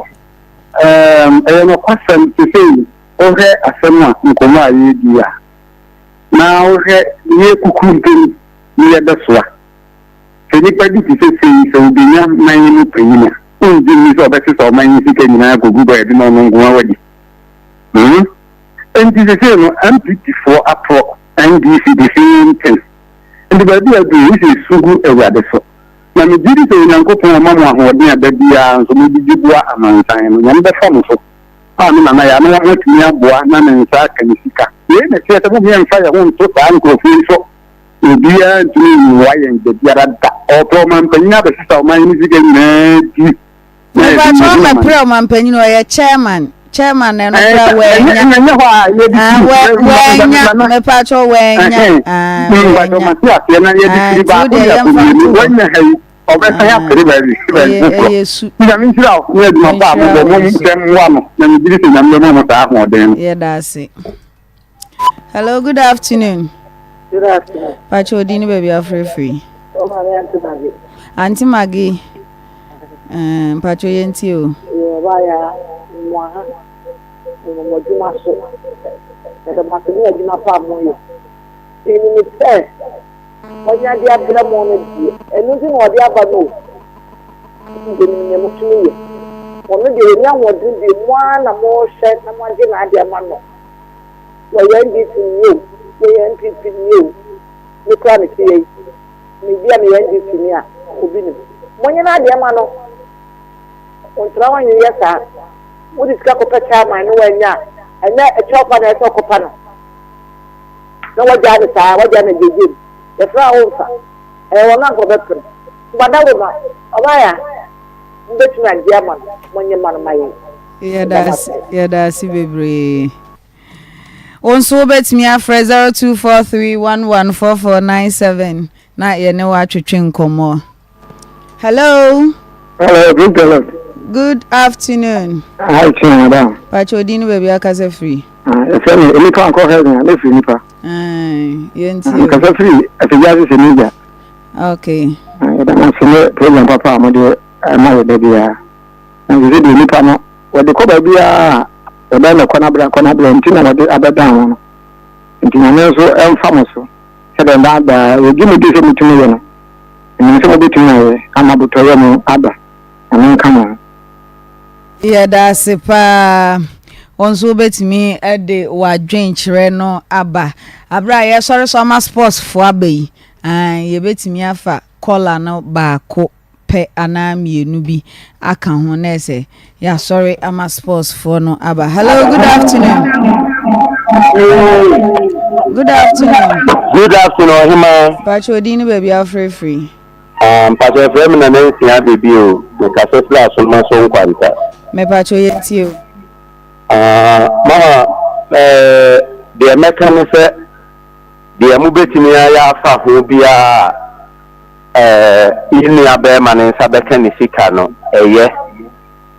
Ɛɛm, ɛyɛ nokwasɛm sesei wohwɛ asɛm a nkɔmmɔ a yɛredi a, na wohwɛ yɛ kukuru mpo no ne yɛbɛsoa. Sɛ nnipa bi te sɛ sei, sɛ obenya man yi mu panyin a, wongye nni sɛ ɔbɛsesa ɔman yi sika nyinaa akogu baabi na ɔno nko ara wadi. Hmm? Enti sesei no, NPP foɔ aporɔ NDC the same thing. Enti baabi a aduru yi, sɛ su gu Awurade so. Na megye di sɛ Onyankopɔn ɔma mo ahoɔden a da biara nso mode di boa amansan no, Nyame bɛfa mo so a me nana yɛ a na moatumi aboa na ne nsa aka ne sika. Wei na ɛkyerɛ sɛ mom yɛmfa yɛn ho nto saa nkurɔfoɔ yi so. Obiara ntumi mmoa yɛn dabiara da. Ɔrepɛ ɔmanpanyin abɛsesa ɔman yi ne sika nyinaa di. Na yɛde Mepakyɛ yɛn ho ɔmɛprɛ aman. ɔmanpanyin ɔyɛ chairman chairman na ɛno Ɛɛ, kora sɛ- ɛnyɛ wanya ɛnyɛ hɔ a yɛde ah firi wɛ na wanya na mepakyɛ wanya ɛhɛn ah mpakyɛ wanya mate aseɛ na yɛde ah firi nti wo baako deɛ de akɔ yɛmfa mmienu nto hɔ wanya ha yi ɔbɛsan ah apere baabi baabi ɛyɛ foforɔ ɛyɛ su Nyame nhyira wo ne adwuma pa a nhyira mobɔ wo mo nso sɛ mmoa no na megye di sɛ Nyame bɛma mo saa ahoɔden no. yɛda ase. Hello, good afternoon. Good afternoon. Pacho odi ni baabi afrɛfiri. Oh, maame Auntie Maggie. Auntie Maggie. Eh, Pacho yɛntie o. Yɛ ba ya mo aha. Mo adwuma so. Yɛda mo ase ne adwuma pa a moyɛ. Menim sɛ wɔnya de abrɛ mo no deɛ, ɛno nti na wɔde aba no o. Menim nea motumi yɛ. Ɔno deɛ wɔnya ahoɔden bio, mo ara na mohwɛ na moagye n'ade ama no. Wɔyɛ NDC ni o, wɔyɛ NPP ni o, me koraa mete ha yi, me bi a meyɛ NDC ni a, obi nim. Monyɛ n'adeɛ ma no, ɔntena hɔ nyeyɛ saa. Wode sika kɔpɛ chairman no wannya a, ɛnyɛ kyɛw pa na ɛsɛ ɔkɔpa no. Na wagyaa no saa, wagyaa no agyegye mu. Yɛfrɛ a womfa, ɛyɛ wɔn anka wɔbɛpere. Badawoma, ɔbaeɛ a, mobɛtumi agye ama no, monyɛ ma no ma yɛn. Yɛda ase, yɛda ase bebree. Wo nso wobɛtumi afrɛ 0243114497 na yɛne wo atwetwe nkɔmmɔ. Hello. Hello, good afternoon. Good afternoon. Hi, Tia, madam. Pacho odin ne baabi akasa firi. Ah, ɛfɛ me nipa nkɔ heaven a mefiri nipa. Yɛntie. Ah, mekasa firi afigya ase sɛ media. Okay. Ah, yɛda mo ase ne program papa a mode ma yɛ da biara. Na sɛ deɛ nipa no wɔde kɔ baabiara a wɔbɛn no kɔ n'abrɛ kɔ n'abrɛ nti na wɔde abɛdan ho no. Nti nyame nso ɛmfa mo so sɛdeɛ daadaa yɛgye mo di sɛ motumi yɛ no. Menim sɛ mobɛtumi ayɛ ama abotɔyam aba. Nyame nka mo ho. Yɛda ase paa. Wo nso wobɛtumi de w'adwenkyerɛ no aba. Aberɛ a yɛsɔre so ama sports foɔ aba yi, yɛbɛtumi afa kɔla no baako pɛ anaa mmienu bi aka ho na ɛsɛ yɛasɔre ama sports foɔ no aba. Hello, good afternoon. Good afternoon. Good afternoon, Ɔhema. Pacho odin ne baabi afrɛfiri. Ah, mpacho ɛfrɛ me Nana Nsia Bebi o, mekasa firi Asoma so Nkwanta. Mepacho yɛtie o. Ah, mama, eh, deɛ mɛka ne sɛ, deɛ mobɛtumi ayɛ afa ho biara a, eh, yɛn nua bɛrima no nsa bɛka ne sika no, ɛyɛ.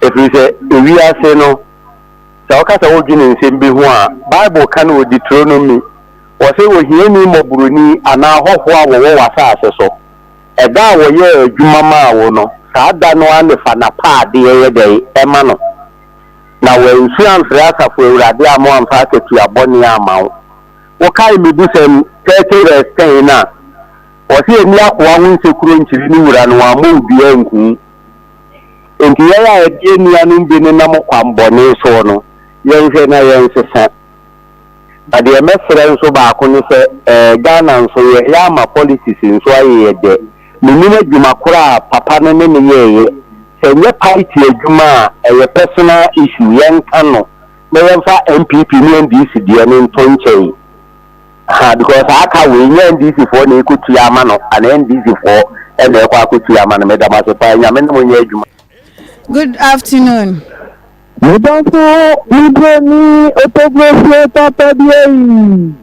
Ɛfiri sɛ, ewiase no, Sɛ woka sɛ wodwene nsɛm bi ho a, Bible ka no wɔ Deuteronomy, wɔse, Ohiani mmɔborɔni anaa hɔhoɔ a wɔwɔ w'asase so, ɛda a wɔyɛɛ adwuma maa wo no, saa da no ara ne fa n'apaadeɛ yɛ dɛn? Ma no. Na wansu amfrɛ Asafo Awurade amma wamfa akatua bɔne amma wo. Wokae Mmebusɛm 30 vs 10 no a, wɔse, Nni akoa ho nsekuro nkyere ne wura no, wammɔ wo dua anku wo. Enti yɛn a yɛde yɛn nuanom bi nenam kwammɔne soɔ no, yɛnhwɛ na yɛnsesa. Na deɛ mɛsrɛ nso baako ne sɛ, eh, Ghana nso yɛreyɛ ama politics nso ayɛ yɛ dɛ. Mennim adwuma korɔ a papa no ne no yɛeɛ. Sɛ ɛnyɛ party adwuma a, ɛyɛ personal issue, yɛnka no na yɛmfa NPP ne NDC deɛ no nto nkyɛn. Aha because saa ka wei nyɛ NDC foɔ na ɛkɔtua ama no anaa NDC foɔ ɛna ɛkɔ akɔtua ama no meda mo ase paa nyame ne mo nyɛ adwuma. Good afternoon. Me dɔfo me ni otogbosie papa bi eyi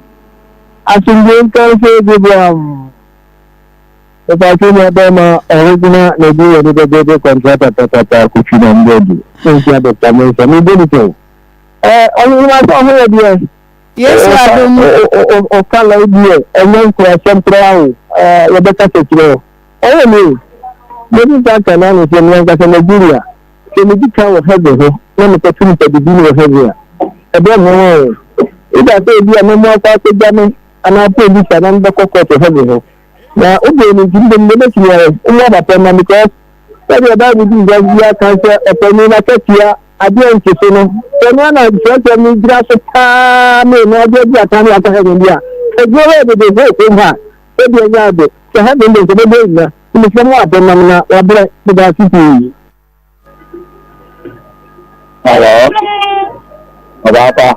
asomdwoe nka nso Abraham mepatwo nua bɛrima original na ebi wɔ ne bɛbɛbɛ kɔntrata papapa kotwi na mbɔdu nsia Dr. Mensah mebɔ ne kyɛw ɛ ɔhema sɛ ɔho yɛ deɛ Yesu adom. Ɔka la deɛ ɛnyɛ nkurasɛm koraa o, yɛbɛkasa kyerɛ o. Ɔyɛ me o. Mɛdi nka aka n'ano sɛ me ankasa Nigeria, sɛ medi kan wɔ heaven hɔ na mekɔto nipa didi no wɔ heaven a, ɛbɛyɛ me nwanwa o. Either sɛ ebi a mɛmo akɔ akɔgya me anaa police a na mebɛkɔ court wɔ heaven hɔ. Na wobɛn no nti mbom deɛ mɛtumi ayɛ, womo aba pɛ ma because sɛdeɛ Bible di nsa bi aka sɛ ɔpanin n'akatua Adeɛ nte so no, sɛ ɛno ara na twerɛsɛm no gyina so paa ne ɛno adeɛ bi atan ne akɔ heaven bi a, adwuma bɛyɛ dede hoo kurom ha a, sɛdeɛ ɛnyɛ ade, sɛ heaven de nka bɛbɔ nnya, nti mesrɛ mo adom ma me na wabrɛ, meda ase pii. Hello. Ɔbaa pa.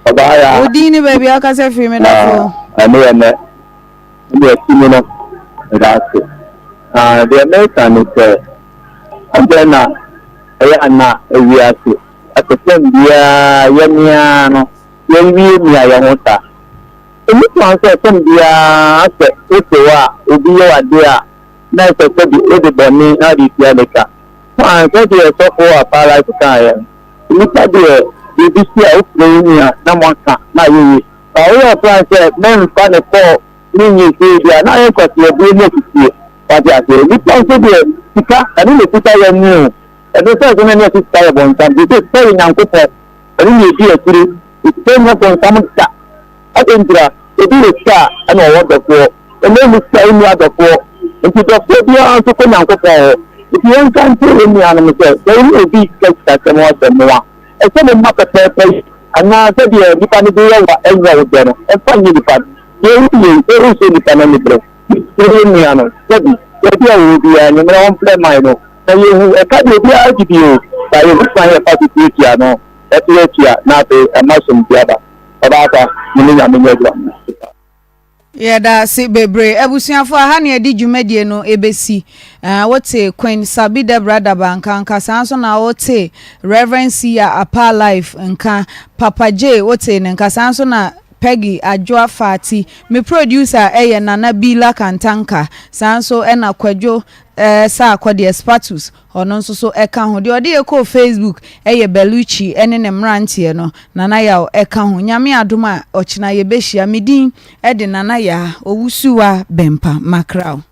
Ɔbaa ya. Wo din ne baabi a wokasa firi me dɔfo. Ɛne yɛ nɛ. Ɛne ɛsi mu no. Meda ase. Ah, deɛ meka ne sɛ, adɛn na ɛyɛ a na wiase asɛsɛm biara yɛn ara no yɛnwiawia yɛn ho saa? Ɛnni kwan sɛ ɛsɛm biara sɛ wote hɔ a obi yɛ wo adeɛ a na ɛsɛ sɛ de wode bɔne na wode tua ne ka. Fine, sɛdeɛ sɔfo Apalach kaeɛ no, nnipa deɛ biribi si a wofrɛ wo nua na moaka na ayɛ yie. Ba woyɛ ɔplan sɛ mɛmfa ne kɔɔ Menyɛ sei deɛ a, na ayɛ nkwaseadeɛ ne asisie. Wate aseɛ? Nnipa nso deɛ, sika, ɛno na ɛkuta yɛn mu o. Ɛno sɛ ɛsɛ na ɛne ɛsɛ sika yɛ bɔnsam. Te sɛ sika yɛ Nyankopɔn. Ɛno na ɛdi akyire. Sika nyɛ bɔnsam da. Adɛn ntira? Obi wɔ sika a, ɛna ɔwɔ dɔfoɔ. Ɛna ɔnni sika a, ɔnni adɔfoɔ. Nti dɔfoɔ biara nso kɔ Nyankopɔn hɔ. Nti yɛnka nkyerɛ yɛn nuanom sɛ, sɛ wo ne obi reka sikasɛm ho asɛm a, ɛsɛ momma pɛpɛɛpɛ yi, anaa sɛdeɛ nipa no de yɛ wo a ɛnyɛ wo dɛ no, ɛmfa nyɛ nipa no. Deɛ woyɛ yi, woresɔ nipa no aniberɛ. Mesrɛ yɛn nua no, sɛbi, baabi a ɔwɔ biara, anwummerɛ ɔmfrɛ man no, na yɛhu, ɛka deɛ obiara gye di o, na yɛhu kwan a yɛfa so tuatua ano, yɛtuatua, na afei ɛma asomdwoeɛ aba. Ɔbaapa, me ne Nyame nyɛ adwuma. Yɛda ase bebree. Abusuafo, aha na yɛde dwumadie no bɛsi. Eh, wote Queen Sabi Deborah Daba nka nka, saa nso na wote Reverend Siya Apaa Life nka, Papa J wote ne nka, saa nso na Peggy Adwoa Fati. Me producer yɛ Nana Bila Kantanka, saa nso na Kwadwo. Eh, Sarkodie, Spatus, ɔno nso so ka ho. Deɛ ɔde yɛ kɔɔ Facebook yɛ Bellucci ne ne mmeranteɛ no, Nana Yaw ka ho. Nyame adom a, ɔkyena yɛbɛhyia. Me din de Nana Yaa Owusuwa Bɛmpa Makraw.